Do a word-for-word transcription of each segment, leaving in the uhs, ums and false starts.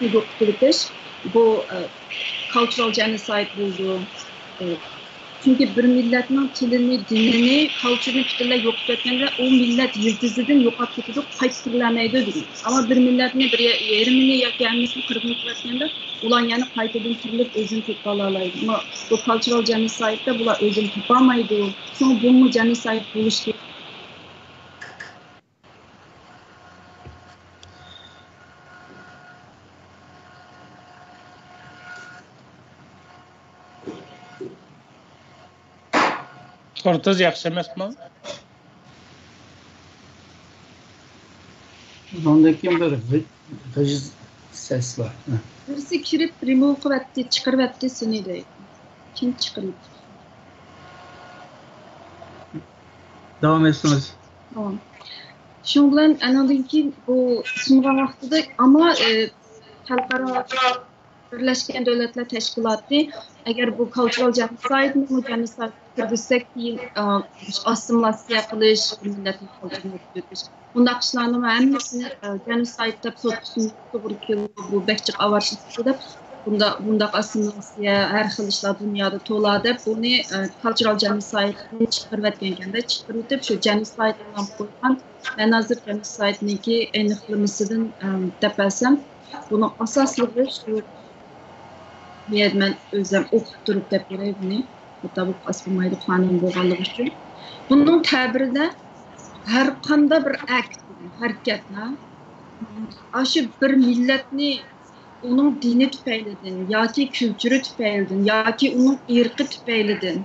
يوقىتىۋېتىش، بۇ، ئە، كالچۇرال جېنوسايد بولىدۇ. ئە، چۈنكى بىر مىللەتنىڭ تىلىنى، دىنىنى، كالچۇرىنى پۈتۈنلەي يوقىتىۋەتكەندە، ئۇ مىللەت يىلتىزىدىن يوقاپ كېتىدۇ، قايتا تىرىلەلمەيدۇ دېگەن. ئەمما بىر مىللەتنى بىر يېرىمىنى ياكى ھەممىسىنى قىرغىن قىلىۋەتكەندە، ئۇلار يەنە قايتىدىن تىرىلىپ، ئۆزىنى تېپىۋالالايدۇ. ئەمما بۇ كالچۇرال جېنوسايدتا بۇلار ئۆزىنى تاپالمايدۇ. شۇڭا بۇمۇ جېنوسايد بولۇشى كېرەك. تورتىز ياخشى ئەمەسمۇ؟ ئۇنىڭدىن كېيىن بىر غىج-، غىژ سەس بار. ھە. بىرسى كىرىپ رىمۇۋ قىلىۋەتتى، چىقىرىۋەتتى سېنى دەيدۇ. كىم چىقىرىۋەتتى؟ داۋام ئەتسىڭىز. تامام. شۇنىڭ بىلەن ئانىڭدىن كېيىن بۇ سۇنغان ۋاقتىدا، ئەمما، ئى، خەلقئارا بىرلەشكەن دۆلەتلەر تەشكىلاتى ئەگەر بۇ كالچۇرال جېنوسايدنى، بۇ جېنوسايدقا كىرگۈزسەك، كېيىن، ئا، ئاسسىمىلياتسىيە قىلىش، بىر مىللەتنى كالچۇرىنى يوقىتىش، بۇنداق ئىشلارنىڭ ھەممىسىنى، ئا، جېنوسايد دەپ سوتقا سۇنۇشقا توغرا كېلىدۇ، بۇ بەك جىق ئاۋارە ئىش دەپ، بۇنداق، بۇنداق ئاسسىمىلياتسىيە، ھەر خىل ئىشلار دۇنيادا تولا دەپ، بۇنى، ئا، كالچۇرال جېنوسايدنى چىقىرىۋەتكەنكەندە، چىقىرىۋېتىپ، شۇ جېنوسايد نام قويغان. مەن ھازىر جېنوسايدنىڭكى ئېنىقلىمىسىدىن، ئا، دەپ بەرسەم، بۇنىڭ ئاساسلىقى شۇ، مەن ئۆزۈم ئوقۇپ تۇرۇپ دەپ بېرەي بۇنى. خاتا بولۇپ قالسا بولمايدۇ، قانۇن بولغانلىقى ئۈچۈن. بۇنىڭ تەبىرىدە ھەر قانداق بىر ئەكت، ھەرىكەت، ھە؟ ئاشۇ بىر مىللەتنى ئۇنىڭ دىنى تۈپەيلىدىن ياكى كۈلتۈرى تۈپەيلىدىن ياكى ئۇنىڭ ئىرقى تۈپەيلىدىن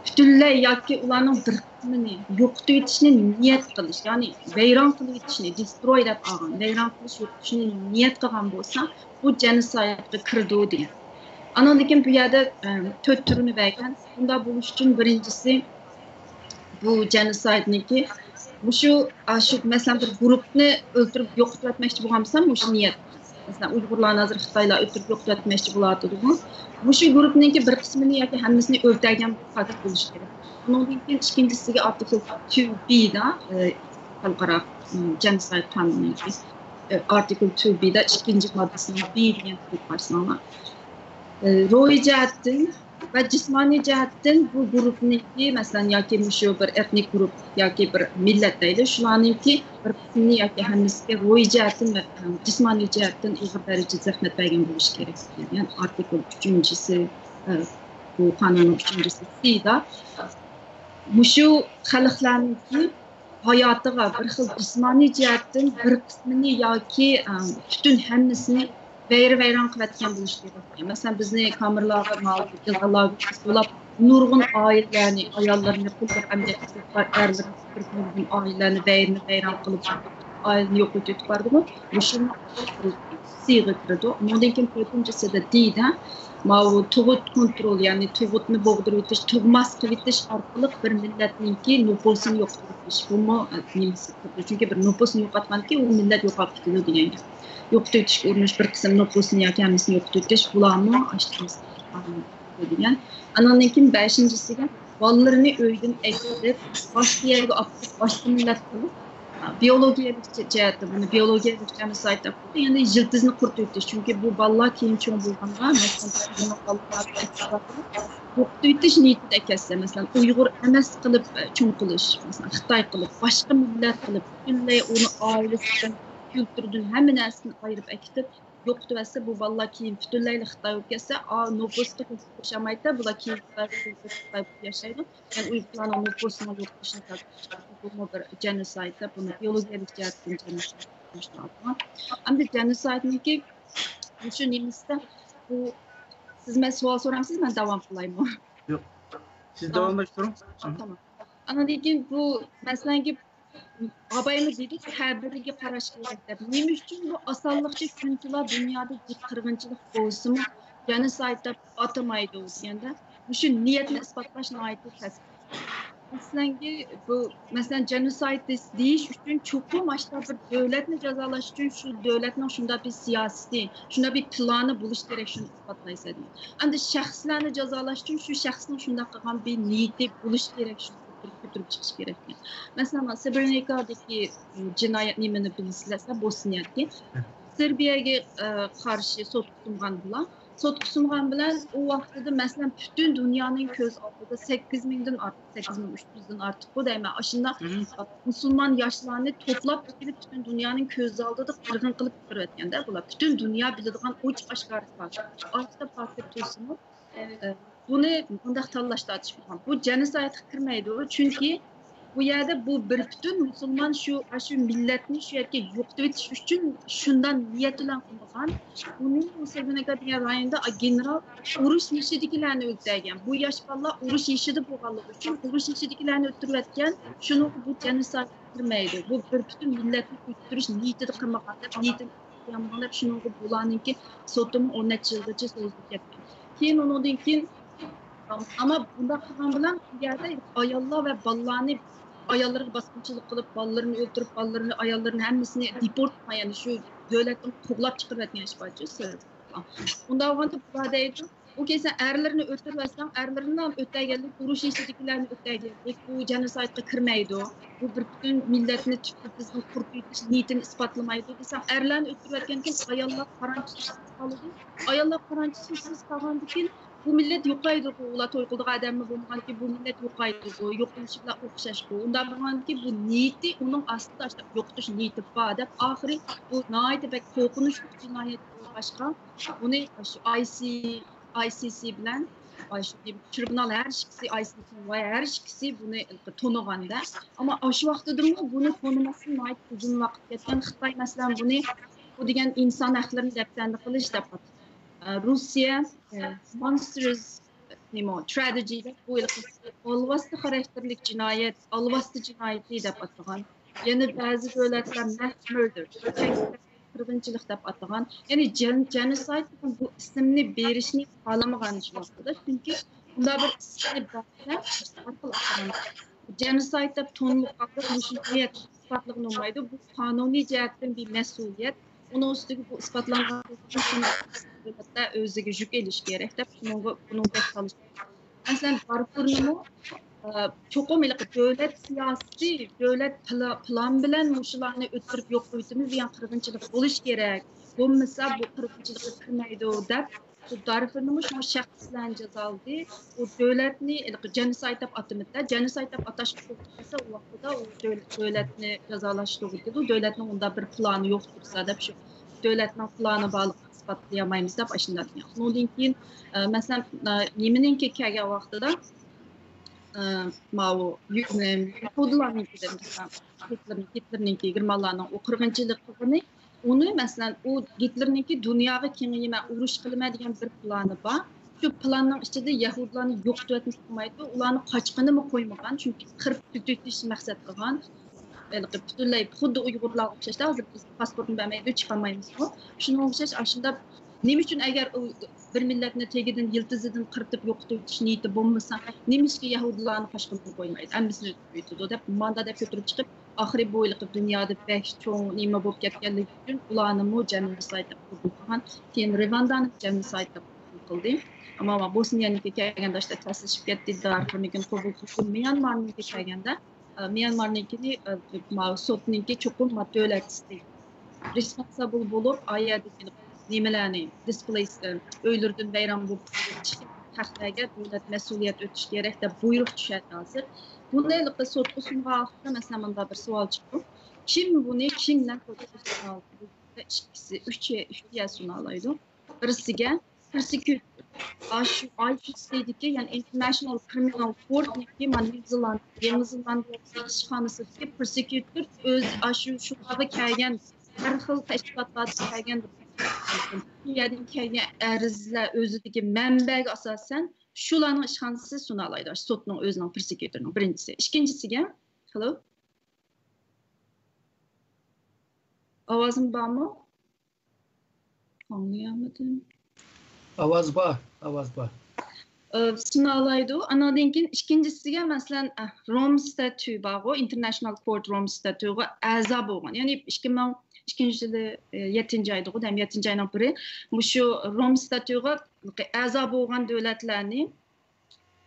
پۈتۈنلەي ياكى ئۇلارنىڭ بىر قىسمىنى يوقىتىۋېتىشنى نىيەت قىلىش، يەنى ۋەيران قىلىۋېتىشنى، دېستروي دەپ ئالغان، ۋەيران قىلىش، يوقىتىشنى نىيەت قىلغان بولسا، بۇ جېنوسايدقا كىرىدۇ دېگەن. ئانىڭدىن كېيىن بۇ يەردە، ئە، تۆت تۈرىنى بەرگەن. بۇنداق بولۇش ئۈچۈن بىرىنچىسى، بۇ جېنوسايدنىڭكى مۇشۇ، ئاشۇ، مەسىلەن، بىر گۇرۇپنى ئۆلتۈرۈپ يوقىتىۋەتمەكچى بولغان بولسا، مۇشۇ نىيەت. مەسىلەن، ئۇيغۇرلارنى ھازىر خىتايلار ئۆلتۈرۈپ يوقىتىۋەتمەكچى بولۇۋاتىدىغۇ. مۇشۇ گۇرۇپنىڭكى بىر قىسمىنى ياكى ھەممىسىنى ئۆلتۈرگەن پاكىت بولۇشى كېرەك. ئۇنىڭدىن كېيىن ئىككىنچىسىگە ئارتىكل تۇ بىدا، ئە، خەلقئارا، ئىم، جېنوسايد قانۇنىنىڭكى، ئە، ئارتىكل تۇ بىدا ئىككىنچى ماددىسىنىڭ بى دېگەن تۈرىگە قارىساڭلار. ئە، روھىي جەھەتتىن ۋە جىسمانىي جەھەتتىن بۇ گۇرۇپنىڭكى، مەسىلەن، ياكى مۇشۇ بىر ئېتنىك گۇرۇپ ياكى بىر مىللەت دەيلى، شۇلارنىڭكى بىر قىسمىنى ياكى ھەممىسىگە روھىي جەھەتتىن ۋە، ئە، جىسمانىي جەھەتتىن ئېغىر دەرىجىدە زەخمەت بەرگەن بولۇشى كېرەك. يەنى ئارتىكل ئۈچىنچىسى، ئە، بۇ قانۇننىڭ ئۈچىنچىسى سىدا مۇشۇ خەلقلەرنىڭكى ھاياتىغا بىر خىل جىسمانىي جەھەتتىن بىر قىسمىنى ياكى، ئە، پۈتۈن ھەممىسىنى ۋەيرە-ۋەيران قىلىۋەتكەن بولۇشى كېرەك. مەسىلەن، بىزنى كامېرلارغا ماۋۇ جازا لاگېرىغا سولاپ، نۇرغۇن ئائىلىلەرنى، ئاياللىرىنى قوللىرى ئەمگەك قىلىپ، ئەرلىرىنى تۇتۇپ، نۇرغۇن ئائىلىلەرنى ۋەيرىنى ۋەيران قىلىپ، ئائىلىنى يوقىتىۋېتىپ بارىدىغۇ. مۇشۇنىڭ سىغا كىرىدۇ. ئۇنىڭدىن كېيىن تۆتىنچىسىدە دىدا، ماۋۇ تۇغۇت كونترول، يەنى تۇغۇتنى بوغدۇرۇۋېتىش، تۇغماس قىلىۋېتىش ئارقىلىق بىر مىللەتنىڭكى نوپۇسىنى يوقىتىۋېتىش. بۇمۇ، ئە، نېمىسى كىرىدۇ. چۈنكى بىر نوپۇسنى يوقاتقاندىكىن ئۇ مىللەت يوقاپ كېتىدۇ دېگەن گەپ. يوقىتىۋېتىشكە ئۇرۇنۇش، بىر قىسىم نوپۇسنى ياكى ھەممىسىنى يوقىتىۋېتىش، بۇلارمۇ ئاشۇ دېگەن. ئانىڭدىن كېيىن بەشىنچىسىگە بالىلىرىنى ئۆيدىن ئەكېلىپ، باشقا يەرگە ئاپىرىپ، باشقا مىللەت قىلىپ، بىيولوگىيەلىك جەھەتتە بۇنى بىيولوگىيەلىك جېنوسايد دەپ قويدى. يەنى يىلتىزنى قۇرۇتۇۋېتىش. چۈنكى بۇ بالىلار كېيىن چوڭ بولغاندا، مەسىلەن، يوقىتىۋېتىش نىيىتىدە ئەكەتسە، مەسىلەن، ئۇيغۇر ئەمەس قىلىپ، ئە، چوڭ قىلىش، مەسىلەن، خىتاي قىلىپ، باشقا مىللەت قىلىپ، پۈتۈنلەي ئۇنى ئائىلىسىدىن، كۈلتۈرىدىن، ھەممە نەرسىدىن ئايرىپ ئەكېتىپ، يوقىتىۋەتسە، بۇ بالىلار كېيىن پۈتۈنلەيلا خىتاي بولۇپ كەتسە، ئا، نوپۇسقا توشالمايدۇ، بۇلار كېيىن خىتاي بولۇپ، خىتاي بولۇپ ياشايدۇ. يەنى ئۇيغۇرلارنىڭ نوپۇسىنىڭ يوقىتىشىنى تارتىش، بۇمۇ بىر جېنوسايد دەپ، بۇنى بىيولوگىيەلىك جەھەتتىن جېنوسايد دەپ ئاتىغان. ئەمدى جېنوسايدنىڭكى مۇشۇ نېمىسىدە، بۇ، سىز مەن سوئال سورامسىز، مەن داۋام قىلايمۇ؟ ياق. سىز داۋاملاشتۇرۇڭ. تامام. ئاندىن كېيىن بۇ، مەسىلەنكى، ئابايمۇ دېدى، تەبىرىگە قاراش كېرەك دەپ. نېمە ئۈچۈن بۇ ئاسانلىقچە شۇنچىلا دۇنيادا جىق قىرغىنچىلىق بولسىمۇ، جېنوسايد دەپ ئاتىمايدۇ دېگەندە، مۇشۇ نىيەتنى ئىسپاتلاش ناھايىتى تەس. مەسىلەنكى، بۇ، مەسىلەن، جېنوسايد دېيىش ئۈچۈن چوقۇم ماشۇنداق بىر دۆلەتنى جازالاش ئۈچۈن شۇ دۆلەتنىڭ شۇنداق بىر سىياسىتى، شۇنداق بىر پىلانى بولۇش كېرەك، شۇنى ئىسپاتلايسەن. ئەمدى شەخسلەرنى جازالاش ئۈچۈن شۇ شەخسنىڭ شۇنداق قىلغان بىر نىيىتى بولۇش كېرەك، شۇ كۆتۈرۈپ چىقىش كېرەك. مەسىلەن، سرېبرېنىكادىكى جىنايەت نېمىنى بىلىسىلەر، سىلەر بوسنىيەدىكى. سېربىيەگە، ئە، قارشى سوتقا سۇنغان بۇلار. سوتقا سۇنغان بىلەن ئۇ ۋاقتىدا، مەسىلەن، پۈتۈن دۇنيانىڭ كۆز ئالدىدا سەككىز مىڭدىن ئارتۇق، سەككىز مىڭ ئۈچ يۈزدىن ئارتۇققۇ دەيمەن. ئاشۇنداق، ئە، مۇسۇلمان ياشلارنى توپلاپ ئەكېلىپ، پۈتۈن دۇنيانىڭ كۆز ئالدىدا قىرغىن قىلىپ چىقىرىۋەتكەندە بۇلار. پۈتۈن دۇنيا بىلىدىغان ئوچۇق ئاشكارا پاكىت. ئاشتا پاكىت تۇرسىمۇ، ئە، بۇنى مۇنداق تاللاش تارتىش بولغان. بۇ جېنوسايدقا كىرمەيدۇ. چۈنكى بۇ يەردە بۇ بىر پۈتۈن مۇسۇلمان شۇ، شۇ مىللەتنى شۇ يەرگە يوقىتىۋېتىش ئۈچۈن شۇنداق نىيەت بىلەن قىلمىغان. بۇنى ئۇ سېربىناكا دېگەن رايوندا گېنېرال ئۇرۇش يېشىدىكىلەرنى ئۆلتۈرگەن. بۇ ياش بالىلار ئۇرۇش يېشىدا بولغانلىقى ئۈچۈن ئۇرۇش يېشىدىكىلەرنى ئۆلتۈرۈۋەتكەن. شۇنىڭغا بۇ جېنوسايد كىرمەيدۇ. بۇ بىر پۈتۈن مىللەتنى ئۆلتۈرۈش نىيىتىدە قىلمىغان دەپ، نىيىتىنى قىلمىغان دەپ، شۇنىڭغا بۇلارنىڭكى سوتىمۇ ئون نەچچە يىلغىچە سوزۇلۇپ كەتكەن. كېيىن ئۇنىڭدىن كېيىن، ئەمما بۇنداق قىلغان بىلەن بۇ يەردە ئاياللار ۋە بالىلارنى، ئاياللىرىغا باسقۇنچىلىق قىلىپ، بالىلىرىنى ئۆلتۈرۈپ، بالىلىرىنى، ئاياللىرىنى ھەممىسىنى دېپورت قىلغان، يەنى شۇ دۆلەتتىن قوغلاپ چىقىرىۋەتكەن ئىش بارچۇ. ئۇنداق بولغاندا بۇلار دەيدۇ، ئۇ كېسە ئەرلىرىنى ئۆلتۈرۈۋەتسەڭ، ئەرلىرىنى ئۆلتۈرگەنلىك، ئۇرۇش ئىچىدىكىلەرنى ئۆلتۈرگەنلىك، بۇ جېنوسايدقا كىرمەيدۇ. بۇ بىر پۈتۈن مىللەتنى تۈپتىن قۇرۇتۇۋېتىش نىيىتىنى ئىسپاتلىمايدۇ دېسەڭ، ئەرلەرنى ئۆلتۈرۈۋەتكەندىن كېيىن ئاياللار قارانچۇسىز قالىدۇ. ئاياللار قارانچۇسىز قالغاندىن كېيىن بۇ مىللەت يوقايدىغۇ، ئۇلار توي قىلىدىغان ئادەممۇ بولمىغاندىكىن بۇ مىللەت يوقايدىغۇ، يوقىلىشى بىلەن ئوخشاشقۇ. ئۇنداق بولغاندىكىن بۇ نىيىتى ئۇنىڭ ئاستىدا يوقىتىش نىيىتى بار دەپ ئاخىرى بۇ ناھايىتى بەك قورقۇنچلۇق جىنايەت بولغاچقا، بۇنى شۇ ئاي سى، ئاي سى سى بىلەن، ئاي، شۇ تىرىبۇنال ھەر ئىككىسى، ئاي سى سى ۋە ھەر ئىككىسى بۇنى تونۇغاندا. ئەمما ئاشۇ ۋاقتىدىمۇ بۇنى تونۇماستىن ناھايىتى ئۇزۇن ۋاقىت كەتكەن. خىتاي، مەسىلەن، بۇنى، بۇ دېگەن ئىنسان ھەقلىرىنى دەپسەندە قىلىش دەپ ئاتىغان. ئە، روسىيە، ئە، مونسترس، نېمە، تراجېدىيە دەپ، بۇ ھېلىقى ئالۋاستى خاراكتېرلىك جىنايەت، ئالۋاستى جىنايىتى دەپ ئاتىغان. يەنە بەزى دۆلەتلەر ماس مۇردېر، قىرغىنچىلىق دەپ ئاتىغان. يەنى جېن-، جېنوسايد دېگەن بۇ ئىسىمنى بېرىشنى خالىمىغان شۇ ۋاقتىدا. چۈنكى ئۇنداق بىر ئىسىمنى بەرسە، ئارقىلىق ئاتىغان. جېنوسايد دەپ تونۇلۇپ قالدى، مۇشۇ نىيەت ئىسپاتلىغىلى بولمايدۇ. بۇ قانۇنىي جەھەتتىن بىر مەسئۇلىيەت. ئۇنىڭ ئۈستىگە بۇ ئىسپاتلانغان دۆلەتلەر ئۆزىگە يۈك ئېلىش كېرەك دەپ، شۇنىڭغا، بۇنىڭ بەك سالىش. مەسىلەن، دارفۇرنىمۇ، ئە، چوقۇم ھېلىقى دۆلەت سىياسىتى، دۆلەت پىلا-، پىلان بىلەن مۇشۇلارنى ئۆتتۈرۈپ يوق قىلىۋېتىمىز دېگەن قىرغىنچىلىق بولۇشى كېرەك. بولمىسا بۇ قىرغىنچىلىققا كىرمەيدۇ دەپ، شۇ دارفۇرنىمۇ شۇڭا شەخس بىلەن جازالىدى. ئۇ دۆلەتنى ھېلىقى جېنوسايد دەپ ئاتىمىدى. جېنوسايد دەپ ئاتاشقا توغرا كەلسە، ئۇ ۋاقتىدا ئۇ دۆل-، دۆلەتنى جازالاش توغرا كېلىدۇ. دۆلەتنىڭ ئۇنداق بىر پىلانى يوق تۇرسا دەپ، شۇ دۆلەتنىڭ پىلانى بارلىقىنى ئىسپاتلىيالمايمىز دەپ ئاشۇنداق دېگەن. ئۇنىڭدىن كېيىن، ئە، مەسىلەن، ئە، نېمىنىڭكى كەلگەن ۋاقتىدا، ئە، ماۋۇ يۇ-، يەھۇدىيلارنىڭكى دەپ، گىتلېرنىڭ، گىتلېرنىڭكى، گېرمانلارنىڭ ئۇ قىرغىنچىلىق قىلغىنى، ئۇنى، مەسىلەن، ئۇ گىتلېرنىڭكى دۇنياغا كېڭىيىمەن، ئۇرۇش قىلىمەن دېگەن بىر پىلانى بار. شۇ پىلاننىڭ ئىچىدە يەھۇدىيلارنى يوقىتىۋەتمىسە بولمايدۇ، ئۇلارنى قاچقىنىمۇ قويمىغان، چۈنكى قىرىپ تۈگىتىش مەقسەت قىلغان. ھېلىقى پۈتۈنلەي خۇددى ئۇيغۇرلارغا ئوخشاشلا، ھازىر بىز پاسپورتنى بەرمەيدۇ، چىقالمايمىزغۇ. شۇنىڭغا ئوخشاش ئاشۇنداق، نېمە ئۈچۈن ئەگەر ئۇ بىر مىللەتنى تېگىدىن، يىلتىزىدىن قىرتىپ يوقىتىۋېتىش نىيىتى بولمىسا، نېمىشقا يەھۇدىيلارنى قاچقىنىمۇ قويمايدۇ، ھەممىسىنى ئۆلتۈرۈۋېتىدۇ دەپ، ماندا دەپ كۆتۈرۈپ چىقىپ، ئاخىرى بۇ ھېلىقى دۇنيادا بەك چوڭ نېمە بولۇپ كەتكەنلىكى ئۈچۈن ئۇلارنىمۇ جېنوسايد دەپ قوبۇل قىلغان. كېيىن رىۋاندانى جېنوسايد دەپ قوبۇل قىلدى. ئەمما بوسنىيەنىڭكى كەلگەندە ئىشتە تەسلىشىپ كەتتى، دارفۇرنىڭكىنى قوبۇل قىلدى. ميانمارنىڭكى كەلگەندە، ئە، ميانمارنىڭكىنى، ئە، ماۋۇ سوتنىڭكى چوقۇم ما دۆلەت ئىستەيدۇ. رېسپونسابىل بولۇپ، ئا يەردىكى نېمىلەرنى، دىسپلېيس، ئە، ئۆيلىرىدىن ۋەيران بولۇپ چىققان خەقلەرگە دۆلەت مەسئۇلىيەت ئۆتۈش كېرەك دەپ بۇيرۇق چۈشەردى ھازىر. بۇنى ھېلىقى سوتقا سۇنغان ۋاقىتتا، مەسىلەن، مۇنداق بىر سوئال چىقتى. كىم بۇنى، كىم بىلەن سوتقا سۇنغان؟ ئىككىسى، ئۈچ، ئۈچ يەر سۇنالايدۇ. بىرسىگە پروسېكيۇتور. ئاشۇ ئاي سى سىدىكى، يەنى ئىنتېرناشنال كرىمىنال كورتنىڭكى، مانا، يېڭى زېلاند-، يېڭى زېلاندىيەدىكى ئىشخانىسىدىكى پروسېكيۇتور ئۆزى ئاشۇ شۇلارغا كەلگەن، ھەر خىل تەشكىلاتلاردىن كەلگەن، بۇ يەردىن كەلگەن ئەرزلەر ئۆزىدىكى مەنبەگە ئاساسەن شۇلارنىڭ ئىشخانىسى سۇنالايدۇ، ئاشۇ سوتنىڭ ئۆزىنىڭ پروسېكيۇتورىنىڭ بىرىنچىسى. ئىككىنچىسىگە، خېلو؟ ئاۋازىم بارمۇ؟ ئاڭلىيالمىدىم. ئاۋاز بار، ئاۋاز بار. ئى، سۇنالايدۇ. ئانىڭدىن كېيىن ئىككىنچىسىگە، مەسىلەن، ئە، روم ستاتۇ بارغۇ، ئىنتېرناشنال كورت روم ستاتۇغا ئەزا بولغان. يەنى ئىككى مىڭ ئىككىنچى يىلى، ئى، يەتتىنچى ئايدىغۇ، دەم يەتتىنچى ئاينىڭ بىرى. مۇشۇ روم ستاتۇغا ئەزا بولغان دۆلەتلەرنى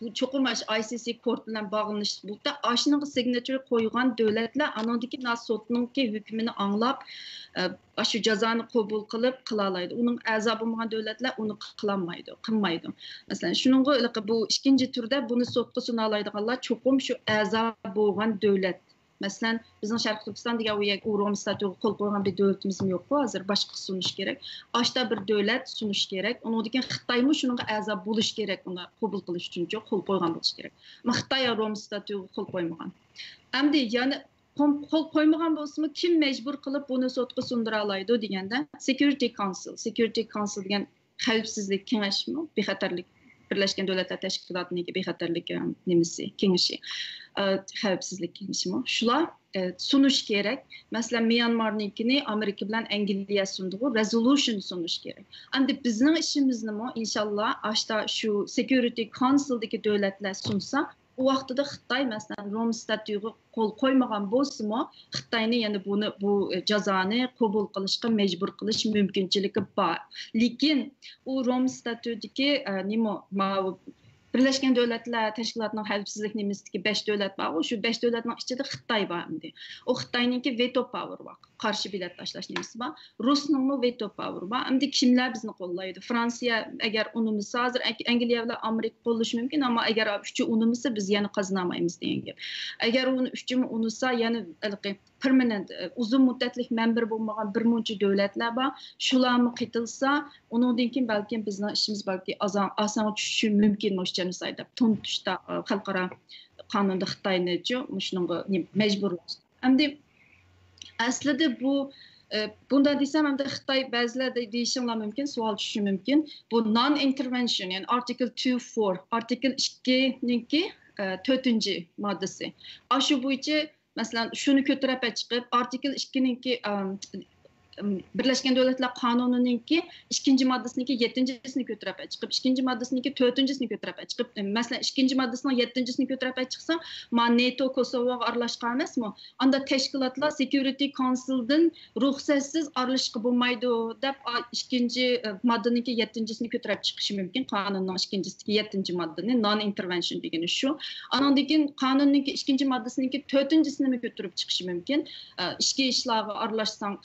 بۇ چوقۇم ئاشۇ ئاي سى سى كورت بىلەن باغلىنىشلىق بولۇپتا، ئاشۇنىڭغا سىگناتۇر قويغان دۆلەتلەر ئانىڭدىن كېيىن سوتنىڭكى ھۆكمىنى ئاڭلاپ، ئاشۇ جازانى قوبۇل قىلىپ قىلالايدۇ. ئۇنىڭ ئەزا بولمىغان دۆلەتلەر ئۇنى قىلالمايدۇ، قىلمايدۇ. مەسىلەن، شۇنىڭغا بۇ ئىككىنچى تۈردە بۇنى سوتقا سۇنالايدىغانلار چوقۇم شۇ ئەزا بولغان دۆلەت. مەسىلەن، بىزنىڭ شەرقىي تۈركىستان دېگەن ئۇ يەر، ئۇ روم ستاتۇتىغا قول قويغان بىر دۆلىتىمىزمۇ يوققۇ ھازىر، باشقىسى سۇنۇشى كېرەك. ئاشتا بىر دۆلەت سۇنۇشى كېرەك. ئۇنىڭدىن كېيىن خىتايمۇ شۇنىڭغا ئەزا بولۇشى كېرەك، ئۇنى قوبۇل قىلىش ئۈچۈنچۇ قول قويغان بولۇشى كېرەك. ئەمما خىتاي روم ستاتۇتىغا قول قويمىغان. ئەمدى يەنە قول قويمىغان بولسىمۇ، كىم مەجبۇر قىلىپ بۇنى سوتقا سۇندۇرالايدۇ دېگەندە، سېكيۇرىتى كاۋنسىل. سېكيۇرىتى كاۋنسىل دېگەن خەۋپسىزلىك كېڭەشمۇ، بىخەتەرلىك، بىرلەشكەن دۆلەتلەر تەشكىلاتىنىڭكى بىخەتەرلىك، ئە، نېمىسى، كېڭىشى، ئە، خەۋپسىزلىك كېڭىشىمۇ. شۇلار، ئە، سۇنۇشى كېرەك. مەسىلەن، ميانمارنىڭكىنى ئامېرىكا بىلەن ئەنگلىيە سۇندىغۇ، رېزولۇشن سۇنۇشى كېرەك. ئەمدى بىزنىڭ ئىشىمىزنىمۇ، ئىنشاللا، ئاشتا شۇ سېكيۇرىتى كاۋنسىلدىكى دۆلەتلەر سۇنسا، ئۇ ۋاقتىدا خىتاي، مەسىلەن، روم ستاتۇتىغا قول قويمىغان بولسىمۇ، خىتاينى يەنە بۇنى، بۇ جازانى قوبۇل قىلىشقا مەجبۇر قىلىش مۇمكىنچىلىكى بار. لېكىن ئۇ روم ستاتۇتىدىكى، ئە، نېمە، ماۋۇ بىرلەشكەن دۆلەتلەر تەشكىلاتىنىڭ خەۋپسىزلىك نېمىسىدىكى بەش دۆلەت بارغۇ، شۇ بەش دۆلەتنىڭ ئىچىدە خىتاي بار ئەمدى. ئۇ خىتاينىڭكى ۋېتو پاۋېرى بار. قارشى بېلەت تاشلاش نېمىسى بار. رۇسنىڭمۇ ۋېتو پاۋېرى بار. ئەمدى كىملەر بىزنى قوللايدۇ؟ فرانسىيە ئەگەر ئۇنىمىسا، ھازىر ئەك-، ئەنگلىيە بىلەن ئامېرىكا قوللىشى مۇمكىن، ئەمما ئەگەر ئۈچى ئۇنىمىسا، بىز يەنە قازىنالمايمىز دېگەن گەپ. ئەگەر ئۇنى ئۈچىمۇ ئۇنىسا، يەنە ھېلىقى پېرمانېنت، ئۇزۇن مۇددەتلىك مەمبىرى بولمىغان بىر مۇنچە دۆلەتلەر بار. شۇلارمۇ قېتىلسا، ئۇنىڭدىن كېيىن بەلكىم بىزنىڭ ئىشىمىز بەلكى ئازاڭ-، ئاسانغا چۈشۈشى مۇمكىن، مۇشۇ جېنوسايد دەپ تونۇتۇشتا، ئە، خەلقئارا قانۇندا خىتاينىچۇ مۇشۇنىڭغا نېمە، مەجبۇر. ئەمدى ئەسلىدە بۇ، ئە، بۇنداق دېسەم، ئەمدى خىتاي بەزىلەر دە-، دېيىشىڭلار مۇمكىن، سوئال چۈشۈشى مۇمكىن. بۇ نان ئىنتېرۋېنشن، يەنى ئارتىكل تو فور، ئارتىكل ئىككىنىڭكى، ئە، تۆتىنچى ماددىسى. ئاشۇ بويىچە، مەسىلەن، شۇنى كۆتۈرۈپ چىقىپ، ئارتىكل ئىككىنىڭكى، ئەم، ئەم، بىرلەشكەن دۆلەتلەر قانۇنىنىڭكى ئىككىنچى ماددىسىنىڭكى يەتتىنچىسىنى كۆتۈرۈپ چىقىپ، ئىككىنچى ماددىسىنىڭكى تۆتىنچىسىنى كۆتۈرۈپ چىقىپ، ئەم، مەسىلەن، ئىككىنچى ماددىسىنىڭ يەتتىنچىسىنى كۆتۈرۈپ چىقسا، ما نېتو كوسوۋوغا ئارىلاشقان ئەمەسمۇ؟ ئاندا تەشكىلاتلار سېكيۇرىتى كاۋنسىلدىن رۇخسەتسىز ئارىلىشىشقا بولمايدۇ دەپ، ئا، ئىككىنچى، ئە، ماددىنىڭكى يەتتىنچىسىنى كۆتۈرۈپ چىقىشى مۇمكىن. قانۇننىڭ ئىككىنچىسىدىكى يەتتىنچى ماددىنى، نان ئىنتېرۋېنشن دېگىنى شۇ. ئانىڭدىن كېيىن قانۇننىڭكى ئىككىنچى ماددىسىنىڭكى تۆتىنچىسىنىمۇ كۆتۈرۈپ چىقىشى مۇمكىن. ئە، ئىچكى ئىشلارغا ئارىلاشساڭ،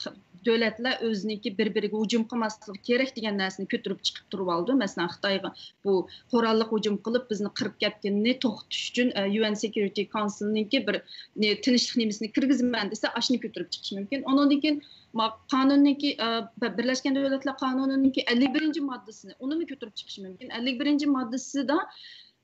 دۆلەتلەر ئۆزىنىڭكى بىر-بىرىگە ھۇجۇم قىلماسلىقى كېرەك دېگەن نەرسىنى كۆتۈرۈپ چىقىپ تۇرۇۋالىدۇ. مەسىلەن، خىتايغا بۇ قوراللىق ھۇجۇم قىلىپ، بىزنى قىرىپ كەتكىنىنى توختىتىش ئۈچۈن، ئە، يۇ ئېن سېكيۇرىتى كاۋنسىلنىڭكى بىر، نى-، تىنچلىق نېمىسىنى كىرگۈزىمەن دېسە، ئاشۇنى كۆتۈرۈپ چىقىشى مۇمكىن. ئۇنىڭدىن كېيىن ما-، قانۇننىڭكى، ئە، بىر-، بىرلەشكەن دۆلەتلەر قانۇنىنىڭكى ئەللىك بىرىنچى ماددىسىنى، ئۇنىمۇ كۆتۈرۈپ چىقىشى مۇمكىن. ئەللىك بىرىنچى ماددىسىدا،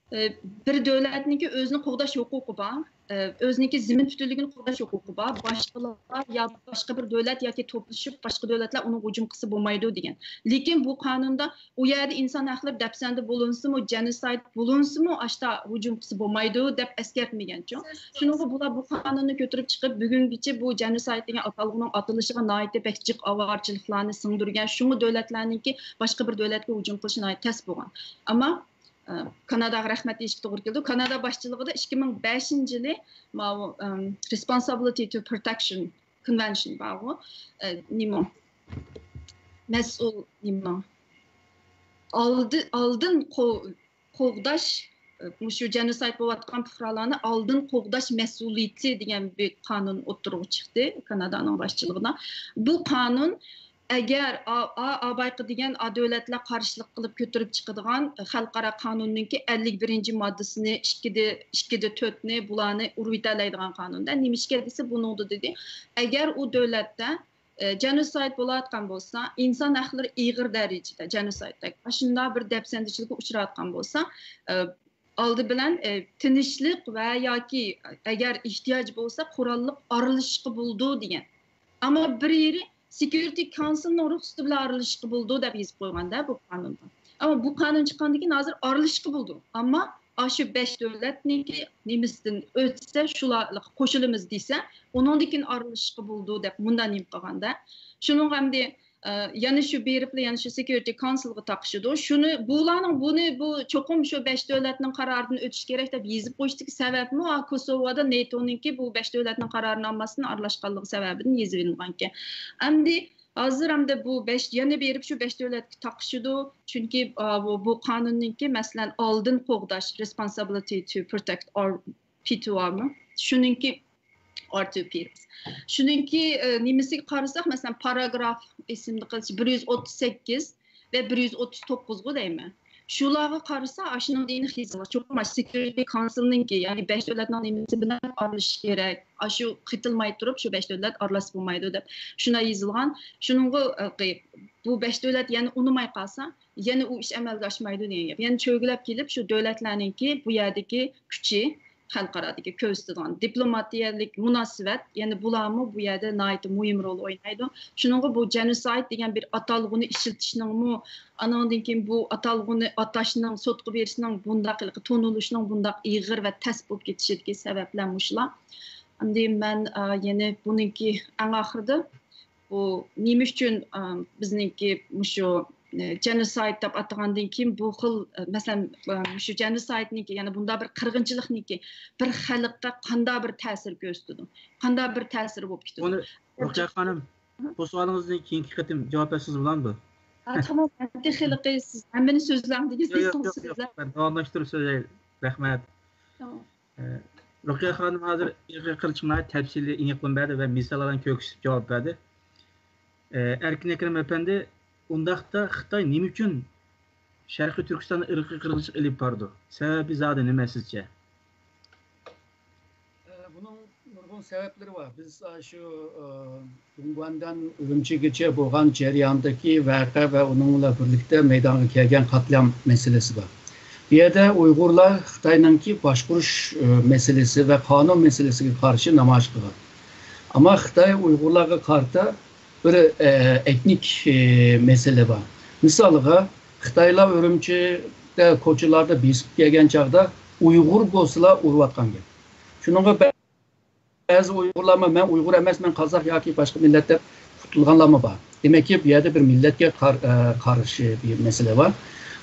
ئە، بىر دۆلەتنىڭكى ئۆزىنى قوغداش ھوقۇقى بار، ئە، ئۆزىنىڭكى زېمىن پۈتۈنلۈكىنى قوغداش ھوقۇقى بار، باشقىلار يا باشقا بىر دۆلەت ياكى توپلىشىپ باشقا دۆلەتلەر ئۇنىڭغا ھۇجۇم قىلسا بولمايدۇ دېگەن. لېكىن بۇ قانۇندا ئۇ يەردە ئىنسان ھەقلىرى دەپسەندە بولۇنسىمۇ، جېنوسايد بولۇنسىمۇ، ئاشتا ھۇجۇم قىلسا بولمايدۇ دەپ ئەسكەرتمىگەنچۇ. شۇنىڭغا بۇلار بۇ قانۇننى كۆتۈرۈپ چىقىپ، بۈگۈنگىچە بۇ جېنوسايد دېگەن ئاتالغۇنىڭ ئاتىلىشىغا ناھايىتى بەك جىق ئاۋارىچىلىكلارنى سىڭدۈرگەن، شۇڭا دۆلەتلەرنىڭكى باشقا بىر دۆلەتكە ھۇجۇم قىلىشى ناھايىتى تەس بولغان. ئەمما، ئە، كاناداغا رەھمەت دېيىشكە توغرا كېلىدۇ. كانادا باشچىلىقىدا ئىككى مىڭ بەشىنچى يىلى ماۋۇ، ئەم، رېسپونسابىلىتى تو پروتېكشن كونۋېنشن بارغۇ، ئە، نېمە؟ مەسئۇل نېمە؟ ئالدى-، ئالدىن قو-، قوغداش، ئە، مۇشۇ جېنوسايد بولۇۋاتقان پۇقرالارنى ئالدىن قوغداش مەسئۇلىيىتى دېگەن بىر قانۇن ئوتتۇرىغا چىقتى كانادانىڭ باشچىلىقىدا. بۇ قانۇن ئەگەر ئا-، ئا-، ئا بايقى دېگەن ئا دۆلەتلەر قارشىلىق قىلىپ كۆتۈرۈپ چىقىدىغان خەلقئارا قانۇننىڭكى ئەللىك بىرىنچى ماددىسىنى، ئىككىدە، ئىككىدە تۆتنى، بۇلارنى ئۇرۇۋېتەلەيدىغان قانۇندا. نېمىشقا دېسە، بۇنىڭدا دېدى، ئەگەر ئۇ دۆلەتتە، ئە، جېنوسايد بولۇۋاتقان بولسا، ئىنسان ھەقلىرى ئېغىر دەرىجىدە جېنوسايدتەك ئاشۇنداق بىر دەپسەندىچىلىككە ئۇچراۋاتقان بولسا، ئە، ئالدى بىلەن، ئە، تىنچلىق ۋە ياكى ئەگەر ئېھتىياج بولسا، قوراللىق ئارىلىشىشقا بولىدۇ دېگەن. ئەمما بىر يېرى سېكيۇرىتى كاۋنسىلنىڭ رۇخسىتى بىلەن ئارىلىشىشقا بولىدۇ دەپ يېزىپ قويغاندا بۇ قانۇندا. ئەمما بۇ قانۇن چىققاندىن كېيىن ھازىر ئارىلىشىشقا بولىدۇ. ئەمما ئاشۇ بەش دۆلەتنىڭكى نېمىسىدىن ئۆتسە، شۇلارغا قوشۇلىمىز دېسە، ئۇنىڭدىن كېيىن ئارىلىشىشقا بولىدۇ دەپ مۇنداق نېمە قىلغاندا. شۇنىڭغا ئەمدى، ئە، يەنە شۇ بېرىپلا يەنە شۇ سېكيۇرىتى كاۋنسىلغا تاقىشىدۇ. شۇنى، بۇلارنىڭ بۇنى، بۇ چوقۇم شۇ بەش دۆلەتنىڭ قارارىدىن ئۆتۈش كېرەك دەپ يېزىپ قويۇشتىكى سەۋەبمۇ، ھا، كوسوۋودا نېتونىڭكى بۇ بەش دۆلەتنىڭ قارارنامىسىدىن ئارىلاشقانلىقى سەۋەبىدىن يېزىۋېلىنغانىكەن. ئەمدى، ھازىر ئەمدى بۇ بەش، يەنە بېرىپ شۇ بەش دۆلەتكە تاقىشىدۇ. چۈنكى، ئا، بۇ، بۇ قانۇننىڭكى، مەسىلەن، ئالدىن قوغداش، responsibility to protect، ئار پى تۇ ئارمۇ؟ شۇنىڭكى، ئار تۇ پى. شۇنىڭكى، ئە، نېمىسىگە قارىساق، مەسىلەن، پاراگراف، ئېسىمدە قېلىشى، بىر يۈز ئوتتۇز سەككىز ۋە بىر يۈز ئوتتۇز توققۇزغۇ دەيمەن. شۇلارغا قارىسا، ئاشۇنىڭ دېگىنى خىزىلغا چوقۇم ئاشۇ سېكيۇرىتى كاۋنسىلنىڭكى، يەنى بەش دۆلەتنىڭ نېمىسى بىلەن ئارىلىشىش كېرەك. ئاشۇ قېتىلماي تۇرۇپ، شۇ بەش دۆلەت ئارىلاشسا بولمايدۇ دەپ شۇنداق يېزىلغان. شۇنىڭغا، ئە، بۇ بەش دۆلەت يەنە ئۇنىماي قالسا، يەنە ئۇ ئىش ئەمەلگە ئاشمايدۇ دېگەن گەپ. يەنە چۆگىلەپ كېلىپ، شۇ دۆلەتلەرنىڭكى بۇ يەردىكى كۈچى، خەلقئارادىكى كۆرسىتىدىغان دىپلوماتىيەلىك مۇناسىۋەت، يەنى بۇلارمۇ بۇ يەردە ناھايىتى مۇھىم رول ئوينايدۇ. شۇنىڭغا بۇ جېنوسايد دېگەن بىر ئاتالغۇنى ئىشلىتىشنىڭمۇ، ئانىڭدىن كېيىن بۇ ئاتالغۇنى ئاتاشنىڭ، سوتقا بېرىشنىڭ بۇنداق ھېلىقى تونۇلۇشنىڭ بۇنداق ئېغىر ۋە تەس بولۇپ كېتىشىدىكى سەۋەبلەر مۇشۇلار. ئەمدى مەن، ئا، يەنە بۇنىڭكى ئەڭ ئاخىرىدا بۇ نېمە ئۈچۈن، ئا، بىزنىڭكى مۇشۇ، ئە، جېنوسايد دەپ ئاتىغاندىن كېيىن بۇ خىل، ئە، مەسىلەن، ئە، مۇشۇ جېنوسايدنىڭكى، يەنى بۇنداق بىر قىرغىنچىلىقنىڭكى بىر خەلققە قانداق بىر تەسىر كۆرسىتىدۇ؟ قانداق بىر تەسىرى بولۇپ كېتىدۇ؟ ئۇنى، رۇقىيە خانىم، بۇ سوئالىڭىزنى كېيىنكى قېتىم جاۋاب بەرسىڭىز بولامدۇ؟ ھە، تامام. ئەمدى خېلىقى سىز ھەممىنى سۆزلەڭ دېگەن ياق، ياق، سۆزلەڭ. مەن داۋاملاشتۇرۇپ سۆزلەي. رەھمەت. تامام. ئە، رۇقىيە خانىم ھازىر ئىرقىي قىرغىنچىلىقنى تەپسىلىي ئېنىقلىما بەردى ۋە مىساللار بىلەن كۆرسىتىپ جاۋاب بەردى. ئە، ئەركىن ئەكرەم ئەپەندى، ئۇنداقتا خىتاي نېمە ئۈچۈن شەرقىي تۈركىستاندا ئىرقىي قىرغىنچىلىق ئېلىپ بارىدۇ؟ سەۋەبى زادى نېمە سىزچە؟ ئە، بۇنىڭ نۇرغۇن سەۋەبلىرى بار. بىز، ئە، شۇ، ئە، دۇڭگۇەندىن ئۈرۈمچىگىچە بولغان جەرياندىكى ۋەقە ۋە ئۇنىڭ بىلەن بىرلىكتە مەيدانغا كەلگەن قاتلام مەسىلىسى بار. بۇ يەردە ئۇيغۇرلار خىتاينىڭكى باشقۇرۇش، ئە، مەسىلىسى ۋە قانۇن مەسىلىسىگە قارشى نامايىش قىلغان. ئەمما خىتاي ئۇيغۇرلارغا قارىتا بىر، ئە، ئېتنىك، ئە، مەسىلە بار. مىسالغا، خىتايلار ئۈرۈمچىدە كوچىلاردا بېسىپ كەلگەن چاغدا ئۇيغۇر بولسىلا ئۇرۇۋاتقان گەپ. شۇنىڭغا بەزى ئۇيغۇرلارمۇ، «مەن ئۇيغۇر ئەمەسمەن، قازاق ياكى باشقا مىللەت» دەپ قۇتۇلغانلارمۇ بار. دېمەككى، بۇ يەردە بىر مىللەتكە قار-، ئە، قارشى بىر مەسىلە بار.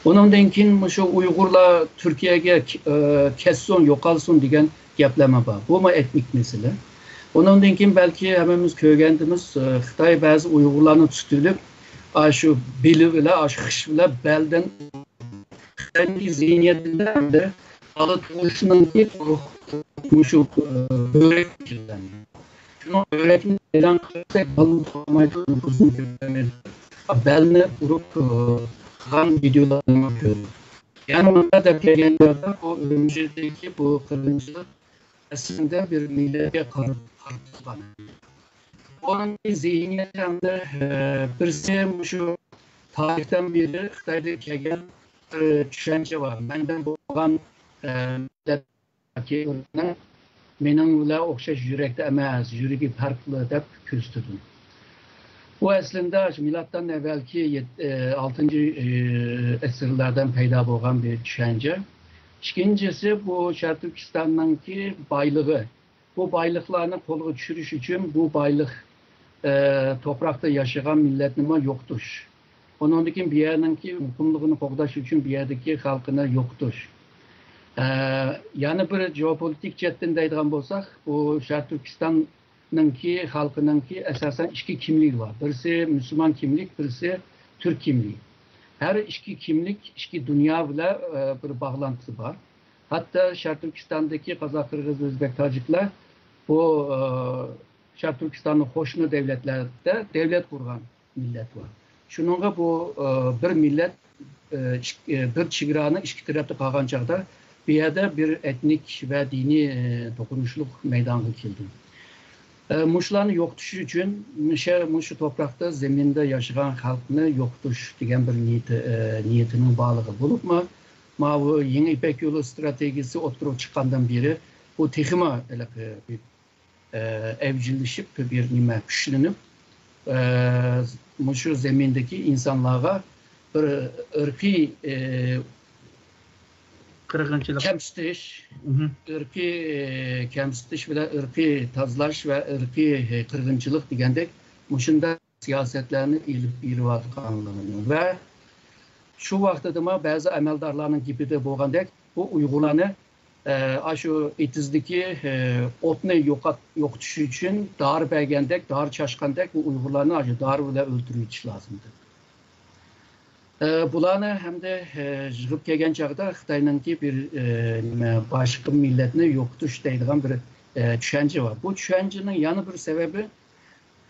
ئۇنىڭدىن كېيىن مۇشۇ ئۇيغۇرلار تۈركىيەگە، ئە، كەتسۇن، يوقالسۇن دېگەن گەپلەرمۇ بار. بۇمۇ ئېتنىك مەسىلە. ئۇنىڭدىن كېيىن بەلكى ھەممىمىز كۆرگەنىمىز، ئە، خىتاي بەزى ئۇيغۇرلارنى تۇتۇۋېلىپ، ئاشۇ بېلى بىلەن، ئاشۇ خىش بىلەن بەلدىن خىتاينىڭكى زېھنىيىتىدە ئەمدى بالا تۇغۇشنىڭكى مۇشۇ، ئە، بۆرەك شۇنىڭ بۆرەكنى ئېلان قىلساق، بالىنى تۇغالمايدۇ، نوپۇزنى كۆپەيمەيدۇ. بەلنى ئۇرۇپ، ئە، قىلغان ۋىدىيولارنى كۆردۈم. يەنە مۇنداق دەپ كەلگەن چاغدا، بۇ ئۈرۈمچىدىكى بۇ قىرغىنچىلىق ئەسلىدە بىر مىللەتكە قارىتىلغان. ئۇنىڭ زېھنىيىتى ھەمدە، ئە، بىرسى مۇشۇ تارىختىن بېرى خىتايدىن كەلگەن بىر چۈشەنچە بار. مەندىن بولغان، ئە، مىللەت ياكى مېنىڭ بىلەن ئوخشاش يۈرەكتە ئەمەس، يۈرىكى پەرقلىق دەپ كۆرسىتىدۇ. بۇ ئەسلىدە شۇ مىلادتىن ئەۋۋەلكى يەت-، ئە، ئالتىنچى، ئە، ئەسىرلەردىن پەيدا بولغان بىر چۈشەنچە. ئىككىنچىسى، بۇ شەرقىي تۈركىستاننىڭكى بايلىقى. بۇ بايلىقلارنى قولغا چۈشۈرۈش ئۈچۈن بۇ بايلىق، ئە، توپراقتا ياشىغان مىللەتنىمۇ يوقىتىش. ئۇنىڭدىن كېيىن بۇ يەرنىڭكى مۇقىملىقىنى قوغداش ئۈچۈن بۇ يەردىكى خەلقنى يوقىتىش. ئە، يەنە بىر جېئوپولىتىك جەھەتتىن دەيدىغان بولساق، بۇ شەرقىي تۈركىستاننىڭكى خەلقىنىڭكى ئاساسەن ئىككى كىملىكى بار. بىرسى مۇسۇلمان كىملىك، بىرسى تۈرك كىملىكى. ھەر ئىككى كىملىك ئىككى دۇنيا بىلەن، ئە، بىر باغلانتىسى بار. ھەتتا شەرقىي تۈركىستاندىكى قازاق، قىرغىز، ئۆزبەك، تاجىكلار بۇ، ئە، شەرقىي تۈركىستاننىڭ قوشنا دۆلەتلەردە دۆلەت قۇرغان مىللەت بار. شۇنىڭغا بۇ، ئە، بىر مىللەت، ئە، ئىك-، ئە، بىر چېگرانى ئىككى تەرەپتە قالغان چاغدا بۇ يەردە بىر ئېتنىك ۋە دىنىي، ئە، توقۇنۇشلۇق مەيدانغا كەلدى. ئە، مۇشۇلارنى يوقىتىش ئۈچۈن مۇشۇ، مۇشۇ توپراقتا، زېمىندا ياشىغان خەلقنى يوقىتىش دېگەن بىر نىيىتى، ئە، نىيىتىنىڭ بارلىقى بولۇپمۇ، ماۋۇ يېڭى يىپەك يولى ئىستراتېگىيىسى ئوتتۇرىغا چىققاندىن بېرى بۇ تېخىمۇ ھېلىقى بىر ئە، ئەۋجىللىشىپ، بىر نېمە كۈچلىنىپ، ئە، مۇشۇ زېمىندىكى ئىنسانلارغا بىر ئىرقىي، ئە، قىرغىنچىلىق. كەمسىتىش، مھم. ئىرقىي، ئە، كەمسىتىش بىلەن ئىرقىي تازىلاش ۋە ئىرقىي، ئە، قىرغىنچىلىق دېگەندەك مۇشۇنداق سىياسەتلەرنى ئېلىپ بېرىۋاتقانلىقىنى ۋە شۇ ۋاقتىدىمۇ بەزى ئەمەلدارلارنىڭ گېپىدە بولغاندەك، بۇ ئۇيغۇرلارنى ئە، ئاشۇ ئېتىزدىكى، ئە، ئوتنى يوقات-، يوقىتىش ئۈچۈن دارى بەرگەندەك، دارى چاچقاندەك بۇ ئۇيغۇرلارنى ئاشۇ دارى بىلەن ئۆلتۈرۈۋېتىش لازىم دەپ. ئە، بۇلارنى ھەمدە، ئە، يىغىپ كەلگەن چاغدا خىتاينىڭكى بىر، ئە، نېمە، باشقا مىللەتنى يوقىتىش دەيدىغان بىر، ئە، چۈشەنچە بار. بۇ چۈشەنچىنىڭ يەنە بىر سەۋەبى،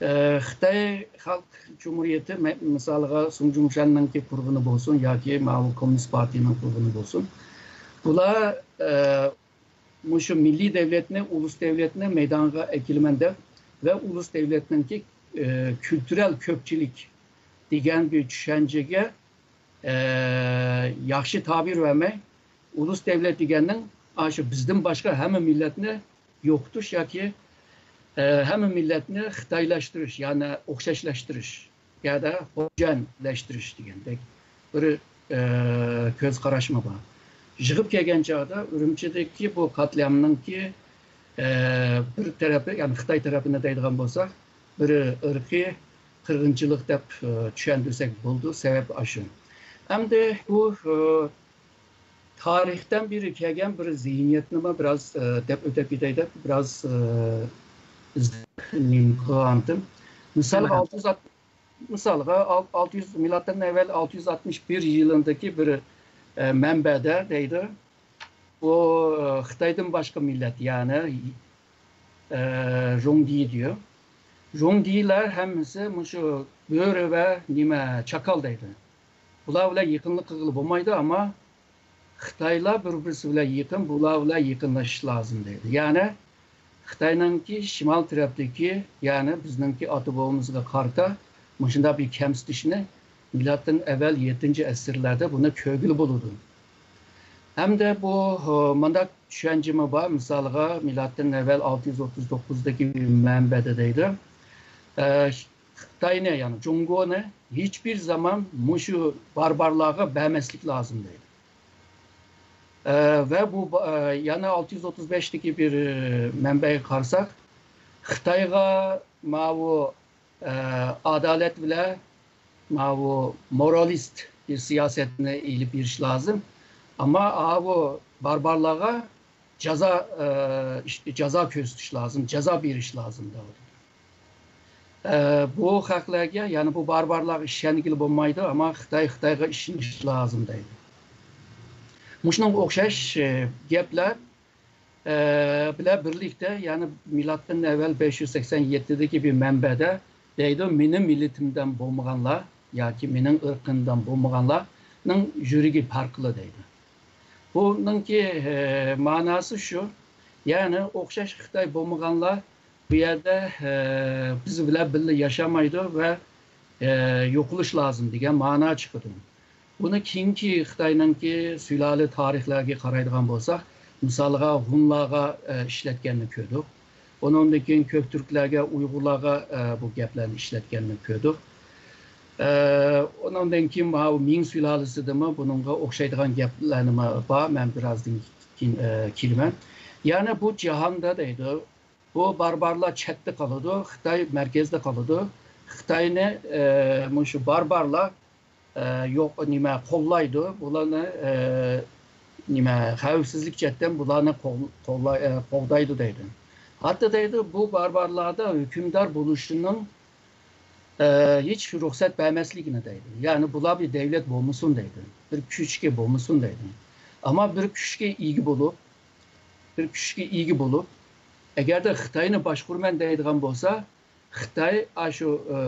ئە، خىتاي خەلق جۇمھۇرىيىتى، مە-، مىسالىغا، سۇڭ جۇڭشەننىڭكى قۇرغىنى بولسۇن ياكى ماۋۇ كوممۇنىست پارتىيىنىڭ قۇرغىنى بولسۇن، بۇلار، ئە، مۇشۇ مىللىي دەۋلەتنى، ئۇلۇس دەۋلەتنى مەيدانغا ئەكېلىمەن دەپ ۋە ئۇلۇس دەۋلەتنىڭكى، ئە، كۈلتۈرەل كۆپچىلىك دېگەن بىر چۈشەنچىگە، ئە، ياخشى تەبىر بەرمەي، ئۇلۇس دەۋلەت دېگەننىڭ ئاشۇ بىزدىن باشقا ھەممە مىللەتنى يوقىتىش ياكى، ئە، ھەممە مىللەتنى خىتايلاشتۇرۇش، يەنى ئوخشاشلاشتۇرۇش، يەنى خوجەنلەشتۈرۈش دېگەندەك بىر، ئە، كۆز قاراشمۇ بار. يىغىپ كەلگەن چاغدا ئۈرۈمچىدىكى بۇ قاتلىئامنىڭكى، ئە، بىر تەرىپى، يەنى خىتاي تەرىپىنى دەيدىغان بولساق، بىر ئىرقىي قىرغىنچىلىق دەپ، ئە، چۈشەندۈرسەك بولىدۇ. سەۋەب ئاشۇ. ئەمدى بۇ، ئە، تارىختىن بېرى كەلگەن بىر زېھنىيەتنىمۇ بىراز، ئە، دەپ ئۆتۈپ كېتەي دەپ بىراز، ئە، نېمە قىلغانتىم. مىسالغا، ئالتە يۈز، مىسالغا، ئال-، ئالتە يۈز، مىلادتىن ئەۋۋەل ئالتە يۈز ئاتمىش بىر يىلىندىكى بىر، ئە، مەنبەدە دەيدۇ. بۇ، ئە، خىتايدىن باشقا مىللەت، يەنى، ئە، ژۇڭدى دېيو. ژۇڭدىلار ھەممىسى مۇشۇ بۆرە ۋە نېمە، چاكال دەيدۇ. بۇلار بىلەن يېقىنلىق قىلغىلى بولمايدۇ، ئەمما خىتايلار بىر-بىرسى بىلەن يېقىن، بۇلار بىلەن يېقىنلىشىش لازىم دەيدۇ. يەنى خىتاينىڭكى شىمال تەرەپتىكى، يەنى بىزنىڭكى ئاتا-بوۋىمىزغا قارىتا مۇشۇنداق بىر كەمسىتىشنى مىلادتىن ئەۋۋەل يەتتىنچى ئەسىرلەردە بۇنى كۆرگىلى بولىدۇ. ھەمدە بۇ، ھە، مۇنداق چۈشەنچىمۇ بار. مىسالغا، مىلادتىن ئەۋۋەل ئالتە يۈز ئوتتۇز توققۇزدىكى بىر مەنبەدە دەيدۇ. ئە، خىتاينى، يەنى جۇڭگونى ھېچبىر زامان مۇشۇ باربارلارغا بەرمەسلىك لازىم دەيدۇ. ئە، ۋە بۇ با-، ئە، يەنە ئالتە يۈز ئوتتۇز بەشتىكى بىر، ئە، مەنبەگە قارىساق، خىتايغا ماۋۇ، ئە، ئادالەت بىلەن ماۋۇ مورالىست بىر سىياسەتنى ئېلىپ بېرىش لازىم. ئەمما ئاۋۇ باربارلارغا جازا، ئە، ئىش-، جازا كۆرسىتىش لازىم، جازا بېرىش لازىم دەۋاتىدۇ. ئە، بۇ خەقلەرگە، يەنى بۇ باربارلارغا ئىشەنگىلى بولمايدۇ، ئەمما خىتاي خىتايغا ئىشىنىش لازىم دەيدۇ. مۇشۇنىڭغا ئوخشاش، ئە، گەپلەر، ئە، بىلەن بىرلىكتە، يەنى مىلادتىن ئەۋۋەل بەش يۈز سەكسەن يەتتىدىكى بىر مەنبەدە دەيدۇ، مېنىڭ مىللىتىمدىن بولمىغانلار ياكى مېنىڭ ئىرقىمدىن بولمىغانلارنىڭ يۈرىكى پارقىلا دەيدۇ. بۇنىڭكى، ئە، مەناسى شۇ، يەنى ئوخشاش خىتاي بولمىغانلار بۇ يەردە، ئە، بىز بىلەن بىللە ياشامايدۇ ۋە، ئە، يوقىلىش لازىم دېگەن مەنا چىقىدۇ. بۇنى كېيىنكى خىتاينىڭكى سۇلالە تارىخلارغا قارايدىغان بولساق، مىسالغا ھۇنلارغا، ئە، ئىشلەتكەننى كۆردۇق. ئۇنىڭدىن كېيىن كۆكتۈركلەرگە، ئۇيغۇرلارغا، ئە، بۇ گەپلەرنى ئىشلەتكەننى كۆردۇق. ئە، ئۇنىڭدىن كېيىن ماۋۇ مىڭ سۇلالىسىدىمۇ بۇنىڭغا ئوخشايدىغان گەپلەرنىمۇ بار. مەن بىرازدىن كېيىن، ئە، كېلىمەن. يەنى بۇ جاھاندا دەيدۇ، بۇ باربارلار چەتتە قالىدۇ، خىتاي مەركەزدە قالىدۇ. خىتاينى، ئە، مۇشۇ باربارلار، ئە، يوق، نېمە، قوللايدۇ. بۇلارنى، ئە، نېمە، خەۋپسىزلىك جەھەتتىن بۇلارنى قول-، قوللاي-، ئە، قوغدايدۇ دەيدۇ. ھەتتا دەيدۇ، بۇ باربارلاردا ھۆكۈمدار بولۇشىنىڭ، ئە، ھېچ رۇخسەت بەرمەسلىكىنى دەيدۇ. يەنى بۇلار بىر دەۋلەت بولمىسۇن دەيدۇ. بىر كۈچكە بولمىسۇن دەيدۇ. ئەمما بىر كۈچكە ئىگە بولۇپ، بىر كۈچكە ئىگە بولۇپ، ئەگەردە خىتاينى باشقۇرىمەن دەيدىغان بولسا، خىتاي ئاشۇ، ئە،